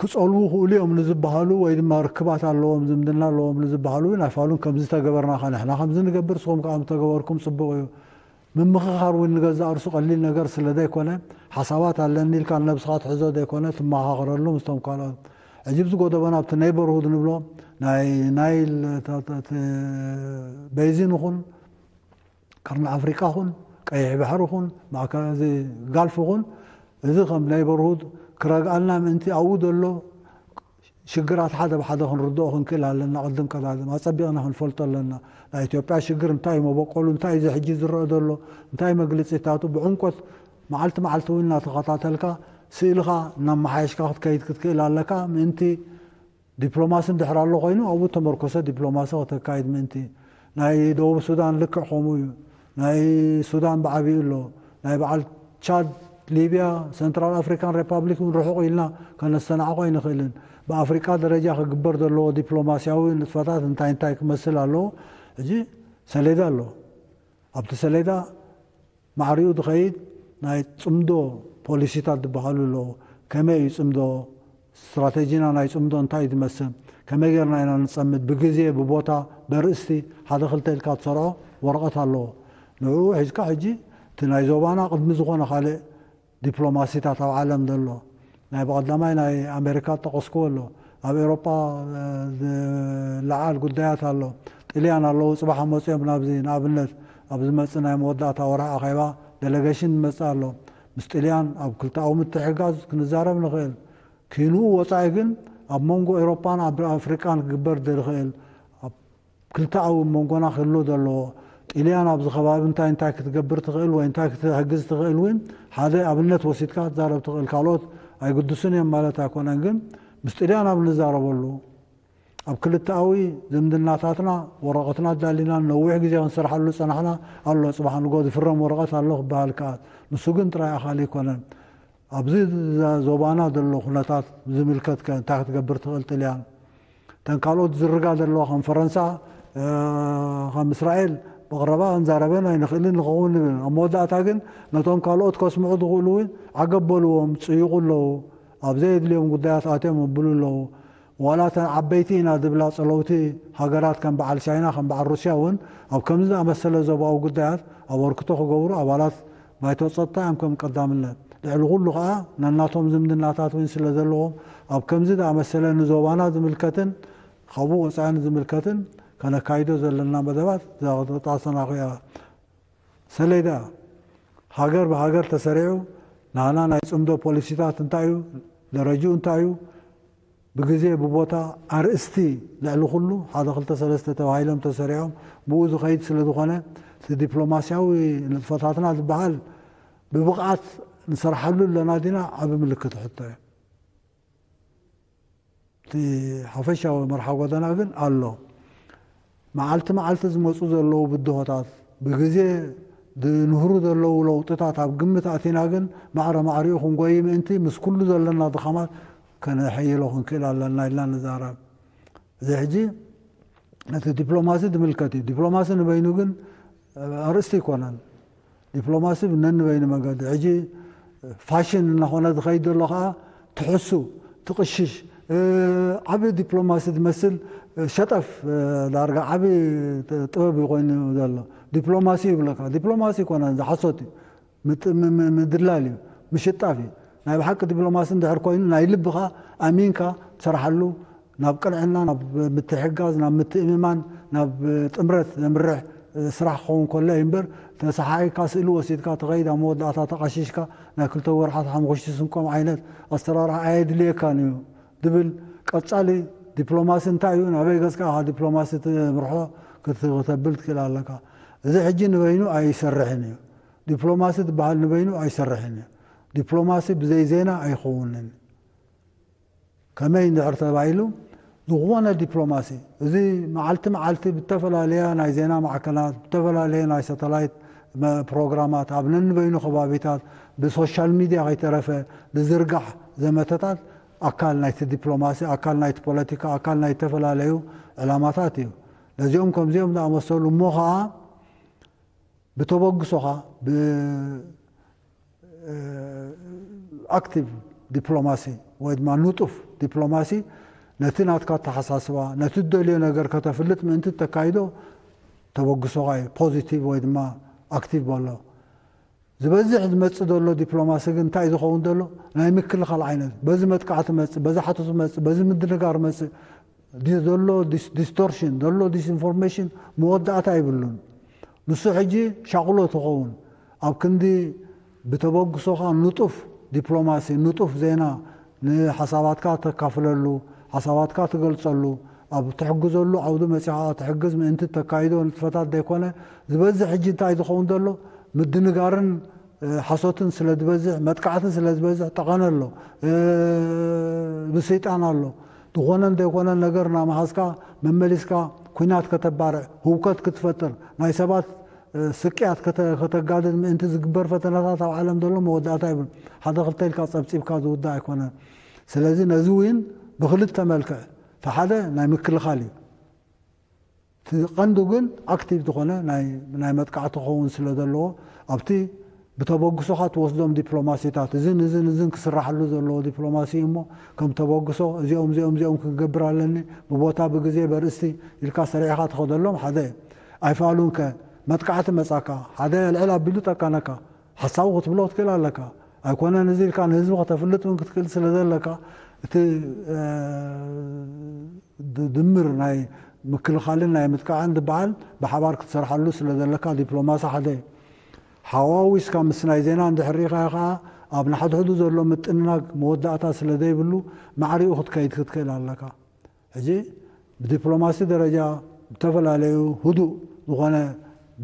ክጸልዉ ክእሉ እዮም ንዝበሃሉ ወይ ድማ ርክባት ኣለዎም ዝምድና ኣለዎም ንዝበሃሉ እውን ኣይፋሉን። ከምዚ ተገበርናኻ ንሕና ከምዚ ንገብር ንስኹም ከዓ ምተገበርኩም ጽቡቕ እዩ። ምምኽኻር እውን ንገዛእ ርሱ ቀሊል ነገር ስለ ዘይኮነ ሓሳባት ኣለኒ ኢልካ ንነብስኻ ትሕዞ ዘይኮነ ትመኻኸረሉ ምስቶም ካልኦት። ሕጂ ብዚ ጎደቦና ኣብቲ ኔይበርሁድ ንብሎ ናይ ናይል ቤዚን ይኹን ቀርኒ ኣፍሪቃ ኹን ቀይሕ ባሕሪ ኹን ማእከል እዚ ጋልፍ ኹን እዚ ከም ኔይበርሁድ ክረግኣልና ምእንቲ ኣብኡ ዘሎ ሽግራት ሓደ ብሓደ ክንርድኦ ክንክእል ኣለና። ቅድም ቀዳድም ኣጸቢቕና ክንፈልጦ ኣለና። ናይ ኢትዮጵያ ሽግር እንታይ እዩ መበቆሉ እንታይ እዩ ሕጂ ዝረአ ዘሎ እንታይ መግልጺታቱ ብዕምቆት መዓልቲ መዓልቲ እውን እናተኸታተልካ ስእልኻ እናመሓየሽካ ክትከይድ ክትክእል ኣለካ ምእንቲ ዲፕሎማሲ እንድሕር ኣሎ ኮይኑ ኣብኡ ተመርኮሰ ዲፕሎማሲ ከተካይድ ምእንቲ ናይ ደቡብ ሱዳን ልክዕ ከምኡ እዩ። ናይ ሱዳን ብዓብዩ ኣሎ ናይ በዓል ቻድ ሊብያ ሰንትራል ኣፍሪካን ሪፓብሊክ እውን ርሑቕ ኢልና ከነስተናዕቆ ኣይንኽእልን። ብኣፍሪቃ ደረጃ ክግበር ዘለዎ ዲፕሎማሲያዊ ንጥፈታት እንታይ እንታይ ክመስል ኣለዎ። ሕጂ ሰሌዳ ኣሎ። ኣብቲ ሰሌዳ ማዕሪኡ ዝኸይድ ናይ ፅምዶ ፖሊሲታት ዝበሃሉ ኣለዉ። ከመይ እዩ ፅምዶ? ስትራቴጂና ናይ ፅምዶ እንታይ እዩ ዝመስል? ከመይ ጌርና ኢና ንፀምድ? ብግዜ ብቦታ በርእስቲ ሓደ ክልተ ኢልካ ትሰርዖ ወረቐት ኣለዎ። ንዕኡ ሒዝካ ሕጂ እቲ ናይ ዞባና ቅድሚ ዝኾነ ካልእ ዲፕሎማሲታት ኣብ ዓለም ዘሎ ናይ ብቐዳማይ ናይ ኣሜሪካ ጠቐስክዎ ኣሎ ኣብ ኤውሮጳ ዝለዓል ጉዳያት ኣሎ። ጥልያን ኣለዉ ፅባሕ መፅኦም ናብዚ ንኣብነት ኣብ ዝመፅእ ናይ መወዳእታ ወርሒ ኣኼባ ዴሌጌሽን ዝመፅእ ኣሎ። ምስ ጥልያን ኣብ ክልተኣዊ ምትሕጋዝ ክንዛረብ ንኽእል። ኪንኡ ወፃኢ ግን ኣብ መንጎ ኤውሮጳን ኣብ ኣፍሪቃን ክግበር ዝኽእል ኣብ ክልተኣዊ መንጎና ክህሉ ዘለዎ ጥልያን ኣብዚ ከባቢ እንታይ እንታይ ክትገብር ትኽእል ወይ እንታይ ክትሕግዝ ትኽእል እውን ሓደ ኣብነት ወሲድካ ክትዛረብ ትኽእል። ካልኦት ኣይግድሱን እዮም ማለት ኣይኮነን፣ ግን ምስ ጥልያን ኣብ ንዛረበሉ ኣብ ክልተኣዊ ዝምድናታትና ወረቐትና ኣዳሊና ነዊሕ ግዜ ክንሰርሓሉ ዝፀናሕና ኣሎ። ፅባሕ ንጎ ዝፍረም ወረቐት ኣሎ ክበሃል ከኣል። ንሱ ግን ጥራይ ኣኻሊ ኣይኮነን። ኣብዚ ዞባና ዘሎ ኩነታት ዝምልከት ከ እንታይ ክትገብር ትኽእል ጥልያን? እተን ካልኦት ዝርጋ ዘለዋ ከም ፈረንሳ ከም እስራኤል ብቕረባ ክንዛረበን ኣይንኽእልን ንኸውን ንብል። ኣብ መወዳእታ ግን ነቶም ካልኦት ከስምዑ ዝኽእሉ እውን ዓገብ በልዎም፣ ፅይቑ ኣለዉ። ኣብ ዘየድልዮም ጉዳያት ኣትዮም ኣብሉ ኣለዉ። ዋላ እተን ዓበይቲ ኢና ዝብላ ጸለውቲ ሃገራት ከም በዓል ቻይና፣ ከም በዓል ሩስያ እውን ኣብ ከምዚ ዝኣመሰለ ዞባዊ ጉዳያት ኣበርክቶ ክገብሩ ኣባላት ባይቶ ጸጥታ እዮም ከም ቀዳምነት። ልዕሊ ኩሉ ከኣ ነናቶም ዝምድናታት እውን ስለ ዘለዎም ኣብ ከምዚ ዝኣመሰለ ንዞባና ዝምልከትን ካብኡ ወጻኢ ንዝምልከትን ከነካይዶ ዘለና መደባት ዘጠናኽሮ እያ። ሰሌዳ ሃገር ብሃገር ተሰሪዑ ናና ናይ ጽምዶ ፖሊሲታት እንታይ እዩ፣ ደረጅኡ እንታይ እዩ፣ ብግዜ ብቦታ ኣርእስቲ ልዕሊ ኩሉ ሓደ ክልተ ሰለስተ ተባሂሎም ተሰሪዖም ብኡ ዝኸይድ ስለ ዝኾነ እቲ ዲፕሎማስያዊ ንጥፈታትና ዝበሃል ብብቕዓት ንሰርሓሉ ኣለና ዲና ዓቢ ምልክት ሕቶ እዩ። እቲ ሓፈሻዊ መርሓ ጎደና ግን ኣሎ። መዓልቲ መዓልቲ ዝመፁ ዘለዉ ብድሆታት ብግዜ ዝንህሩ ዘለዉ ለውጥታት ኣብ ግምት ኣቲና ግን ማዕረ ማዕሪኡ ክንጎይ ምእንቲ ምስ ኩሉ ዘለና ድኻማት ከነሐይሎ ክንክእል ኣለና ኢልና ንዛረብ። እዚ ሕጂ ነቲ ዲፕሎማሲ ዝምልከት እዩ። ዲፕሎማሲ ንበይኑ ግን ኣርእስቲ ኣይኮነን። ዲፕሎማሲ ብነንበይኑ መገዲ ሕጂ ፋሽን እናኾነ ዝኸይድ ዘሎ ከዓ ትሕሱ ትቕሽሽ ዓብ ዲፕሎማሲ ዝመስል ሸጠፍ ዳርጋ ዓብ ጥበብ ኮይኑ ዘሎ ዲፕሎማሲ ይብለካ። ዲፕሎማሲ ይኮነ ዝሓሶት እዩ። ምድላል እዩ፣ ምሽጣፍ እዩ። ናይ ብሓቂ ዲፕሎማሲ እንድሕር ኮይኑ ናይ ልብኻ ኣሚንካ ትሰርሓሉ ናብ ቅንዕና ናብ ምትሕጋዝ ናብ ምትእምማን ናብ ጥምረት ዘምርሕ ስራሕ ክኸውን ከሎ እዩ እምበር ተሰሓሒካ ስእሊ ወሲድካ ተኸይድ ኣብ መወዳእታ ተቓሺሽካ ናይ ክልተ ወርሓት ሓሙኽሽቲ ስንቆም ዓይነት ኣሰራርሓ ኣየድልየካን እዩ ዝብል ቀጻሊ ዲፕሎማሲ እንታይ እዩ? ናበይ ገጽካ ኢኻ ዲፕሎማሲ ትምርሖ ክተብል ትክእል ኣለካ። እዚ ሕጂ ንበይኑ ኣይሰርሕን እዩ። ዲፕሎማሲ ዝበሃል ንበይኑ ኣይሰርሕን እዩ። ዲፕሎማሲ ብዘይ ዜና ኣይኸውንን። ከመይ እንድሕር ተባሂሉ ዝኾነ ዲፕሎማሲ እዚ መዓልቲ መዓልቲ ብተፈላለያ ናይ ዜና ማዕከናት ብተፈላለየ ናይ ሳተላይት ፕሮግራማት ኣብ ነንበይኑ ከባቢታት ብሶሻል ሚድያ ከይተረፈ ዝዝርጋሕ ዘመተታት ኣካል ናይቲ ዲፕሎማሲ ኣካል ናይቲ ፖለቲካ ኣካል ናይ ዝተፈላለዩ ዕላማታት እዩ። ነዚኦም ከምዚኦም ዝኣመሰሉ እሞ ከዓ ብተበግሶኻ ብኣክቲቭ ዲፕሎማሲ ወይ ድማ ንጡፍ ዲፕሎማሲ ነቲ ናትካ ኣተሓሳስባ ነቲ ትደልዮ ነገር ከተፍልጥ ምእንቲ ተካይዶ ተበግሶኻ እዩ ፖዚቲቭ ወይ ድማ ኣክቲቭ በሎ። ዝበዝሕ ዝመጽእ ዘሎ ዲፕሎማሲ ግን እንታይ ዝኸውን ዘሎ ናይ ምክልኻል ዓይነት በዚ መጥቃዕቲ መጽእ በዚ ሓቶት መጽእ በዚ ምድንጋር መጽእ ዘሎ ዲስቶርሽን ዘሎ ዲስኢንፎርሜሽን መወዳእታ ይብሉን። ንሱ ሕጂ ሻቕሎ ትኸውን ኣብ ክንዲ ብተበግሶኻ ንጡፍ ዲፕሎማሲ ንጡፍ ዜና ንሓሳባትካ ተካፍለሉ ሓሳባትካ ትገልጸሉ ኣብ ትሕግዘሉ ዓውዲ መጺኻ ትሕግዝ ምእንቲ ተካይዶ ንጥፈታት ዘይኮነ ዝበዝሕ ሕጂ እንታይ ዝኸውን ዘሎ ምድንጋርን ሓሶትን ስለ ዝበዝሕ መጥቃዕቲ ስለ ዝበዝሕ ጠቐነ ኣሎ ብሰይጣን ኣሎ ዝኾነን ዘይኮነን ነገር እናመሃዝካ መመሊስካ ኩናት ከተባርዕ ህውከት ክትፈጥር ናይ ሰባት ስቅያት ከተጋድድ ምእንቲ ዝግበር ፈተናታት ኣብ ዓለም ዘሎ መወዳእታ ይብሉ ሓደ ክልተ ኢልካ ፀብፂብካ ዝውዳእ ኣይኮነን ስለዚ ነዚ እውን ብክልተ መልክዕ እቲ ሓደ ናይ ምክልኻል እዩ እቲ ቀንዱ ግን ኣክቲቭ ዝኾነ ናይ መጥቃዕቲ ክኸውን ስለ ዘለዎ ኣብቲ ብተበግሶኻ ትወስዶም ዲፕሎማሲታት እዝን እዝን እዝን ክስራሓሉ ዘለዎ ዲፕሎማሲ እዩ እሞ ከም ተበግሶ እዚኦም እዚኦም እዚኦም ክንገብር ኣለኒ ብቦታ ብግዜ በርእስቲ ኢልካ ሰሪዕኻ ትኸደሎም ሓደ ኣይፋሉን ከ መጥቃዕቲ መጻካ ሓደ ልዕል ኣቢሉ ጠቀነካ ሓሳቡ ክትብሎ ክትክእል ኣለካ ኣይኮነን እዚ ኢልካ ንህዝቢ ከተፍልጥ እውን ክትክእል ስለ ዘለካ እቲ ድምር ናይ ምክልኻልን ናይ ምጥቃዕን ዝበሃል ብሓባር ክትሰርሓሉ ስለ ዘለካ ዲፕሎማሲ ሓደ እዩ። ሓዋዊስካ ምስ ናይ ዜና እንድሕር ርኢኻዮ ከዓ ኣብ ንሓድሕዱ ዘሎ ምጥንናግ መወዳእታ ስለ ዘይብሉ ማዕሪኡ ክትከይድ ክትክእል ኣለካ። ሕጂ ብዲፕሎማሲ ደረጃ ብተፈላለዩ ህዱእ ዝኾነ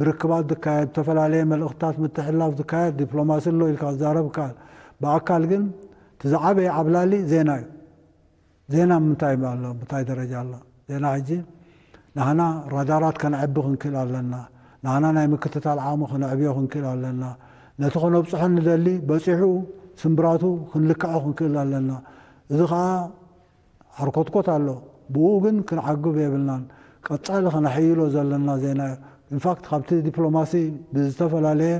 ብርክባት ዝካየድ ብተፈላለየ መልእኽትታት ምትሕልላፍ ዝካየድ ዲፕሎማሲ ኣሎ ኢልካ ክዛረብ ይከኣል። ብኣካል ግን እቲ ዝዓበየ ዓብላሊ ዜና እዩ። ዜና ምንታይ ኣሎ ምንታይ ደረጃ ኣሎ ዜና ሕጂ ንሕና ራዳራት ከነዕቢ ክንክእል ኣለና ንሕና ናይ ምክትታል ዓቕሚ ከነዕብዮ ክንክእል ኣለና ነቲ ከነብፅሖ ንደሊ በፂሑ ስምብራቱ ክንልክዖ ክንክእል ኣለና እዚ ከዓ ሓርኮትኮት ኣሎ ብኡ ግን ክንዓግብ የብልናን ቀፃሊ ከነሐይሎ ዘለና ዜና እዩ ኢንፋክት ካብቲ ዲፕሎማሲ ብዝተፈላለየ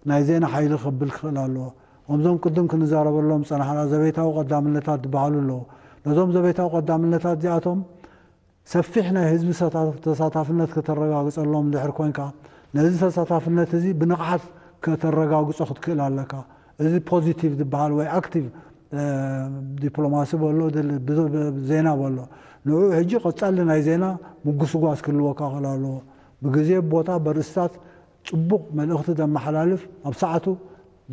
ናይ ዜና ሓይሊ ክብል ክኽእል ኣለዎ። ከምዞም ቅድም ክንዛረበሎም ዝጸናሕና ዘቤታዊ ቀዳምነታት ዝበሃሉ ኣለዉ። ነዞም ዘቤታዊ ቀዳምነታት እዚኣቶም ሰፊሕ ናይ ህዝቢ ተሳታፍነት ከተረጋግፀሎም እንድሕር ኮንካ፣ ነዚ ተሳታፍነት እዚ ብንቕሓት ከተረጋግፆ ክትክእል ኣለካ። እዚ ፖዚቲቭ ዝበሃል ወይ ኣክቲቭ ዲፕሎማሲ በሎ፣ ዜና በሎ፣ ንዑ ሕጂ ቀፃሊ ናይ ዜና ምጉስጓስ ክህልወካ ክእል ኣለዎ። ብግዜ፣ ቦታ፣ በርእስታት ፅቡቕ መልእኽቲ ዘመሓላልፍ፣ ኣብ ሰዓቱ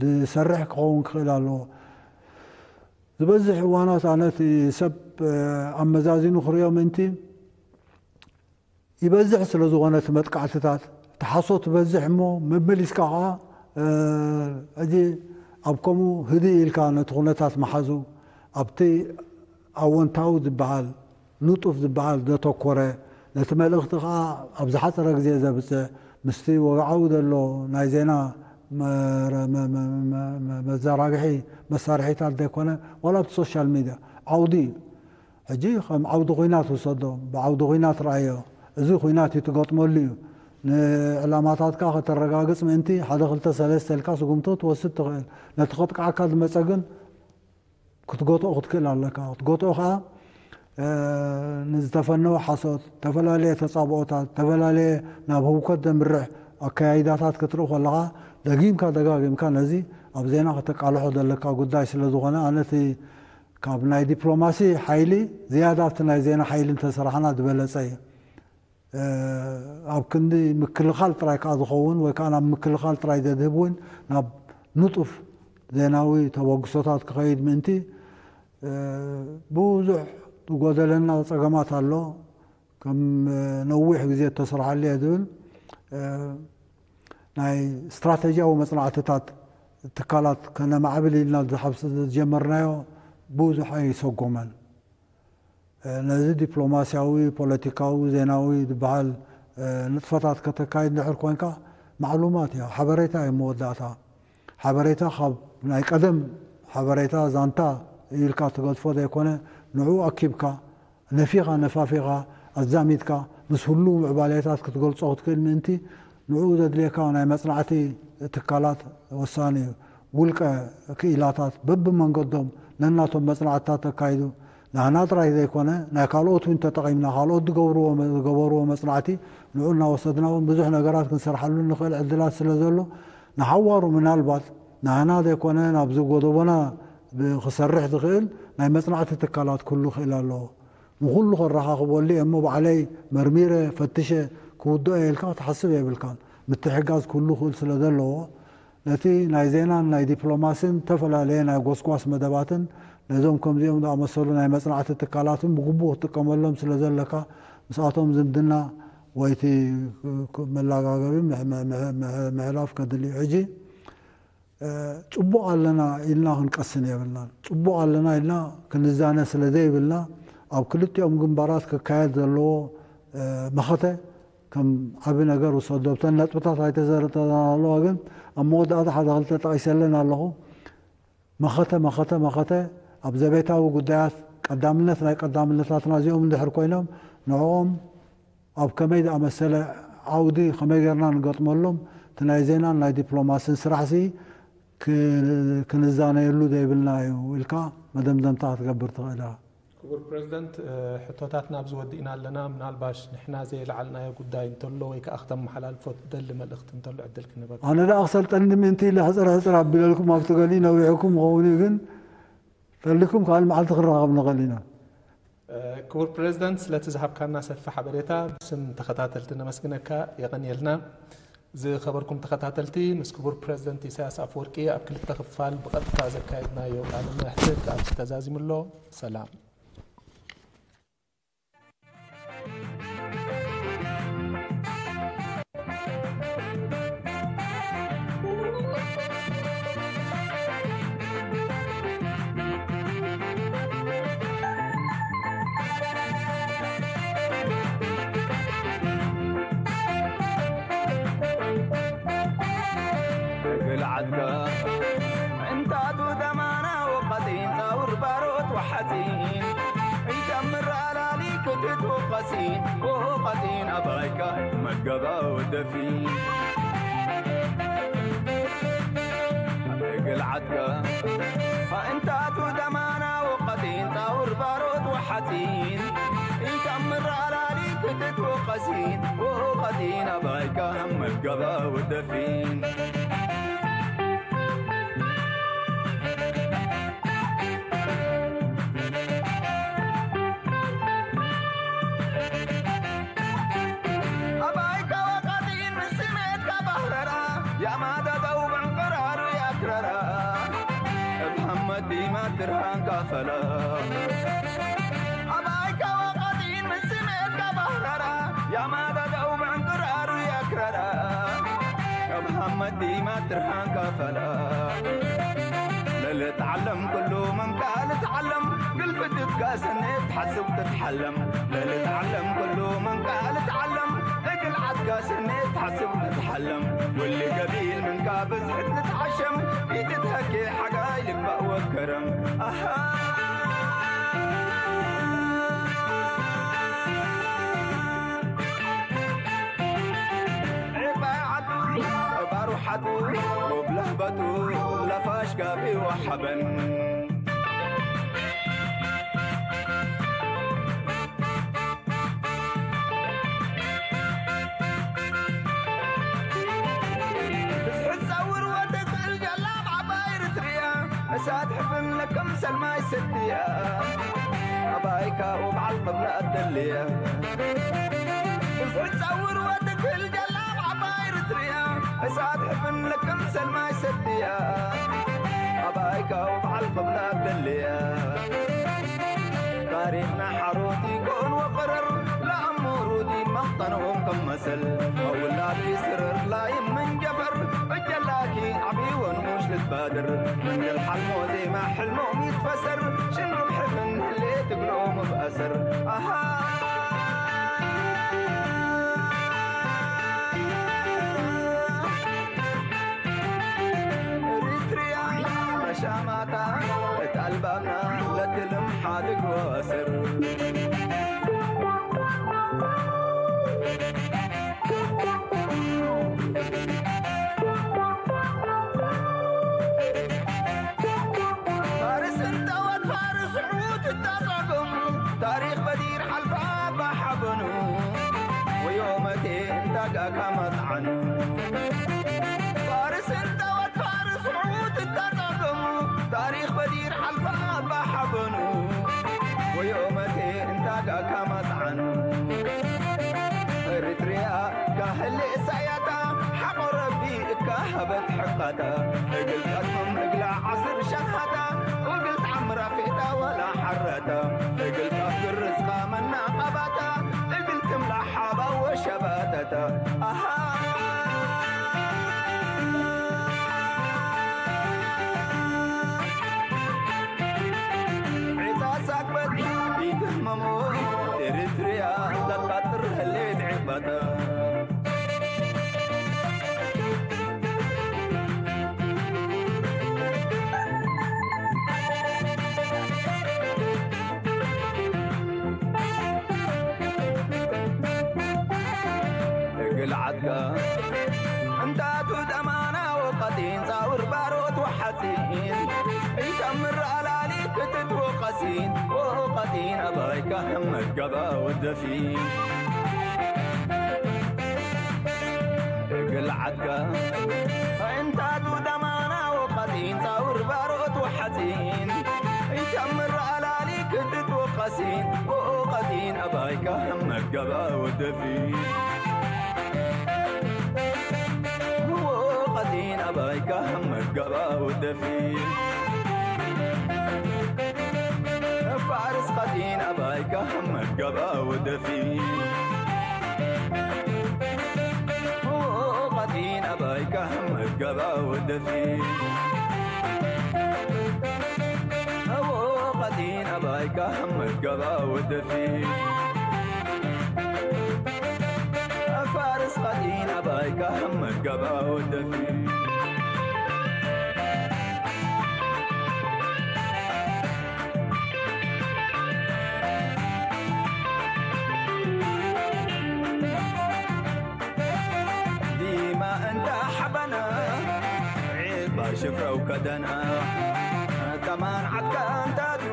ዝሰርሕ ክኸውን ክኽእል ኣለዎ። ዝበዝሕ እዋናት ኣነ እቲ ሰብ ኣመዛዚኑ ክርእዮ ምእንቲ ይበዝሕ ስለ ዝኾነ እቲ መጥቃዕትታት፣ እቲ ሓሶት ትበዝሕ እሞ መመሊስካ ኸዓ ሕጂ ኣብ ከምኡ ህድእ ኢልካ ነቲ ኩነታት መሓዙ ኣብቲ ኣወንታዊ ዝበሃል ንጡፍ ዝበሃል ዘተኮረ፣ ነቲ መልእኽቲ ኸዓ ኣብ ዝሓፀረ ግዜ ዘብፅእ ምስቲ ወግዓዊ ዘሎ ናይ ዜና መዘራግሒ መሳርሒታት ዘይኮነ ዋላ ኣብቲ ሶሻል ሚድያ ዓውዲ እዩ። ሕጂ ከም ዓውዲ ኹናት ውሰዶ፣ ብዓውዲ ኹናት ረኣዮ። እዚ ኹናት እዩ ትገጥመሉ እዩ። ንዕላማታትካ ከተረጋግፅ ምእንቲ ሓደ ክልተ ሰለስተ ኢልካ ስጉምቲ ክትወስድ ትኽእል። ነቲ ከጥቅዓካ ዝመፀ ግን ክትገትኦ ክትክእል ኣለካ። ክትገትኦ ከዓ ንዝተፈነወ ሓሶት፣ ዝተፈላለየ ተፃብኦታት፣ ዝተፈላለየ ናብ ህውከት ዘምርሕ ኣከያይዳታት ክትርኢ ከለካ ደጊምካ ደጋጊምካ ነዚ ኣብ ዜና ከተቃልሖ ዘለካ ጉዳይ ስለ ዝኾነ ኣነ እቲ ካብ ናይ ዲፕሎማሲ ሓይሊ ዝያዳ ኣብቲ ናይ ዜና ሓይሊ እንተሰራሕና ዝበለፀ እዩ። ኣብ ክንዲ ምክልኻል ጥራይ ከዓ ዝኸውን ወይ ከዓ ናብ ምክልኻል ጥራይ ዘድህብ እውን ናብ ንጡፍ ዜናዊ ተበግሶታት ክኸይድ ምእንቲ ብዙሕ ዝጎደለና ፀገማት ኣሎ። ከም ነዊሕ ግዜ እተሰርሓሉ እየ ዝብል ናይ ስትራተጂያዊ መፅናዕትታት ትካላት ከነማዕብል ኢልና ዝሓብስ ዝጀመርናዮ ብዙሕ ኣይሰጎመን። ነዚ ዲፕሎማሲያዊ፣ ፖለቲካዊ፣ ዜናዊ ዝበሃል ንጥፈታት ከተካይድ እንድሕር ኮንካ ማዕሉማት እያ፣ ሓበሬታ እዩ መወዳእታ። ሓበሬታ ካብ ናይ ቀደም ሓበሬታ ዛንታ ኢልካ ትገድፎ ዘይኮነ ንዑ ኣኪብካ ነፊኻ ነፋፊኻ ኣዛሚድካ ምስ ህሉው ምዕባሌታት ክትገልጾ ክትክእል ምእንቲ ንዑ ዘድልየካ ናይ መጽናዕቲ ትካላት ወሳኒ እዩ። ውልቀ ክኢላታት በብመንገዶም ነናቶም መጽናዕትታት ተካይዱ ናህና ጥራይ ዘይኮነ ናይ ካልኦት እውን ተጠቒምና ካልኦት ዝገብርዎ ዝገበርዎ መጽናዕቲ ንዑ እናወሰድና እውን ብዙሕ ነገራት ክንሰርሓሉ ንኽእል ዕድላት ስለ ዘሎ ንሓዋሩ ምናልባት ናህና ዘይኮነ ናብዚ ጎደቦና ክሰርሕ ዝኽእል ናይ መጽናዕቲ ትካላት ክህሉ ክእል ኣለዎ። ንኹሉ ከረኻኽበሉ እየ እሞ ባዕለይ መርሚረ ፈትሸ ክውድኦ እየ ኢልካ ክትሓስብ የብልካን። ምትሕጋዝ ክህሉ ክእል ስለ ዘለዎ ነቲ ናይ ዜናን ናይ ዲፕሎማስን ዝተፈላለየ ናይ ጎስጓስ መደባትን ነዞም ከምዚኦም ዝኣመሰሉ ናይ መጽናዕቲ ትካላትን ብግቡእ ክትጥቀመሎም ስለ ዘለካ ምስኣቶም ዝምድና ወይ እቲ መላጋገቢ ምሕላፍ ከድልዩ ሕጂ ጽቡቕ ኣለና ኢልና ክንቀስን የብልናን። ጽቡቕ ኣለና ኢልና ክንዛነ ስለ ዘይብልና ኣብ ክልቲኦም ግንባራት ክካየድ ዘለዎ መኸተ ከም ዓቢ ነገር ውሰዶ። እተን ነጥብታት ኣይተዘረተናለዋ ግን ኣብ መወዳእታ ሓደ ክልተ ጠቒሰለን ኣለኹ። መኸተ መኸተ መኸተ ኣብ ዘቤታዊ ጉዳያት ቀዳምነት ናይ ቀዳምነታትና እዚኦም እንድሕር ኮይኖም ንዕኦም ኣብ ከመይ ዝኣመሰለ ዓውዲ ከመይ ጌርና ንገጥመሎም እቲ ናይ ዜናን ናይ ዲፕሎማስን ስራሕሲ ክንዛነየሉ ዘይብልና እዩ ኢልካ መደምደምታ ክትገብር ትኽእል ኢኻ። ክቡር ፕረዚደንት፣ ሕቶታትና ኣብዚ ወዲእና ኣለና። ምናልባሽ ንሕና ዘየለዓልናዮ ጉዳይ እንተሎ ወይ ከዓ ክተመሓላልፎ ትደሊ መልእኽቲ እንተሎ ዕድል ክንህበካ። ኣነ ደኣ ክሰልጠኒ ምእንቲ ኢለ ሕፅር ሕፅር ኣቢለልኩም ኣብቲ ገሊ ነዊሕኩም ኸውን እዩ ግን ተልኩም ካልእ መዓልቲ ክንራኸብ ንኽእል ኢና። ክቡር ፕሬዝዳንት፣ ስለቲ ዝሃብካና ሰፊሕ ሓበሬታ ብስም ተኸታተልቲ ነመስግነካ። የቐንየልና። ዝኸበርኩም ተኸታተልቲ፣ ምስ ክቡር ፕሬዝዳንት ኢሳያስ ኣፈወርቂ ኣብ ክልተ ክፋል ብቐጥታ ዘካየድናዮ ቃለ መሕትት ኣብዚ ተዛዚሙ ኣሎ። ሰላም። እግል ዓድካ እንታቱ ደማና ወቀጢን ፃውር ባሮት ወሓፂን እንተምር ኣላሊ ክትት ወቀሲን ወቀጢን ኣባይካ መገባ ወደፊን እግል ዓድካ እንታቱ ደማና ወቀጢን ፃውር ባሮት ኢታምር ኣላሊ ክትትወቀሲን ወቀቲን ኣባይካ መገባ ወደፊን ኣባይካ ወቀቲን ምስሜትካ ባህረራ ያማዳዳው ብዕንቅራሩ ያክረራ እብ ሐመዲማ ትርሃንካ ፈላ ኣባይካ ወቀቲን ምስሜትካ ባህረራ ያማዳዳው ብዕንቅራሩ ያክረራ እብ ሐመዲማ ትርሃንካ ፈላ ለልትዓለም ኩሉ መንካ ልትዓለም ግልፍትትካ ሰኔ ትሓስብ ትትሓለም ለልትዓለም ኩሉ መንካ ልትዓለም እግል ዓድካ ሰኔ ትሓስብ ትትሓለም ውሊ ገቢል መንካ ብዝሕት ልትዓሸም ኢትትሀኬ ሓጋይ ልባእ ወከረም ኣሃ ዒባይ ዓዱ ባሩ ሓዱ ወብለህበቱ ለፋሽ ጋቢ ወሓበን ብዝሕት ጸውር ወትክእል ጀላብ ዓባይ ርትርያ እሳት ሕፍን ለከም ሰልማይ ሰትያ ኣባይካ ወበዓል ቅብላ ኣደልያ ብዝሕት ጸውር ወትክእል ጀላብ ዓባይ ርትርያ እሳት ሕፍን ለከም ሰልማይ ሰትያ ኣባይካ ወበዓል ቅብላ ኣደልያ ታሪኽና ሓሮት ይኮን ወቐረር ለኣምሩዲ መኽጠንኦም ከም መሰል ኣውላድ ይስርር ላይም መንጀፈር እጀላኪ ዓብይወን ሙሽ ልትባድር መንገል ሓልሞ ዜማ ሕልሞም ይትፈሰር ሽንሩብ ሕፍን ህሌ ትብሎም ብኣሰር ኣሃ ሪትሪያ መሻማታ እታ ኣልባምና ለትልም ሓድግ ወስር ፋርስ እንተወት ፋርስ ዕዉት እታጻጎም ታሪኽ በዲር ሓልፋ ባሓበኑ ወዮመቴ እንዳጋካ መጥዓኑ ፋርስ እንተወት ፋርስ ዕዉት እታጻጎም ታሪኽ በዲር ሓልፋ ባሓበኑ ወዮመቴ እንዳጋካ መጥዓኑ ኤሪትሪያ ካህል እሳያታ ሓቆ ረቢ እካ ሃበት ሕቃታ እግል ቀጥም እግላ ዓስር ሸንሃታ እግል ተዓምራ ፌታ ወላ ሓራታ እግል ቀፍር ርዝቃ መናቀባታ እግል ትምላ ሓባ ወሸባተታ ኣሃ ዒታ ሳቅበት ይትህመሞ ኤሪትሪያ ለቃጥር ህሌት ዒባታ እግል ዓድካ እንታቱ ደማና ወቀጢን ጻውር ባሮት ወሓጺን ኢተምር ኣላሊ ክትት ወቀሲን ወቀጢን ኣባይካ ሕመድ ገባ ወደፊን እግል ዓድካ እንታቱ ደማና ወቀጢን ጻውር ባሮት ወሓጺን ኢተምር ኣላሊ ክትት ወቀሲን ወቀጢን ኣባይካ ሕመድ ገባ ወደፊን ወቀጢን ኣባይካ ሕመድ ገባ ወደፊን ፋርስ ቀጢን ኣባይካ ሕመድ ገባ ወደፊን ቀጢን ኣባይካ ሕመድ ገባ ወደፊን ቀጢን ኣባይካ ሕመድ ገባ ወደፊን ፋርስ ቀጢን ኣባይካ ሕመድ ገባ ወደፊን ዲማ እንዳ ሓበና ዒባ ሽፍረው ከደና ከማን ዓድካ እንታቱ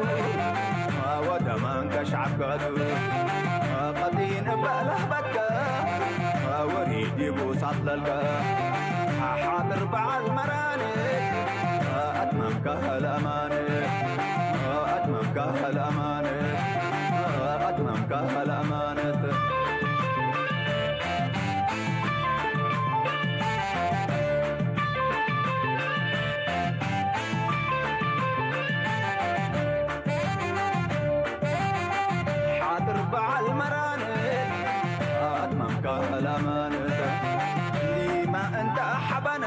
ወደማን ከሻዕብ ገዱ ቀጢን እበላህ በከ ወሪድ ይቡሳት ለልከ ሓጥር በዓል መራን ኣትመምከ ለማን ኣትመምከ ለማን ኣትመምከ ለማነት ሓጥር በዓል መራን ኣትማምካ ለማን ሊማ እንተ ሓባና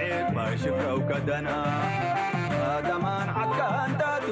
ዒባይ ሽፍረው ከደና ደማን ዓካ እንታቱ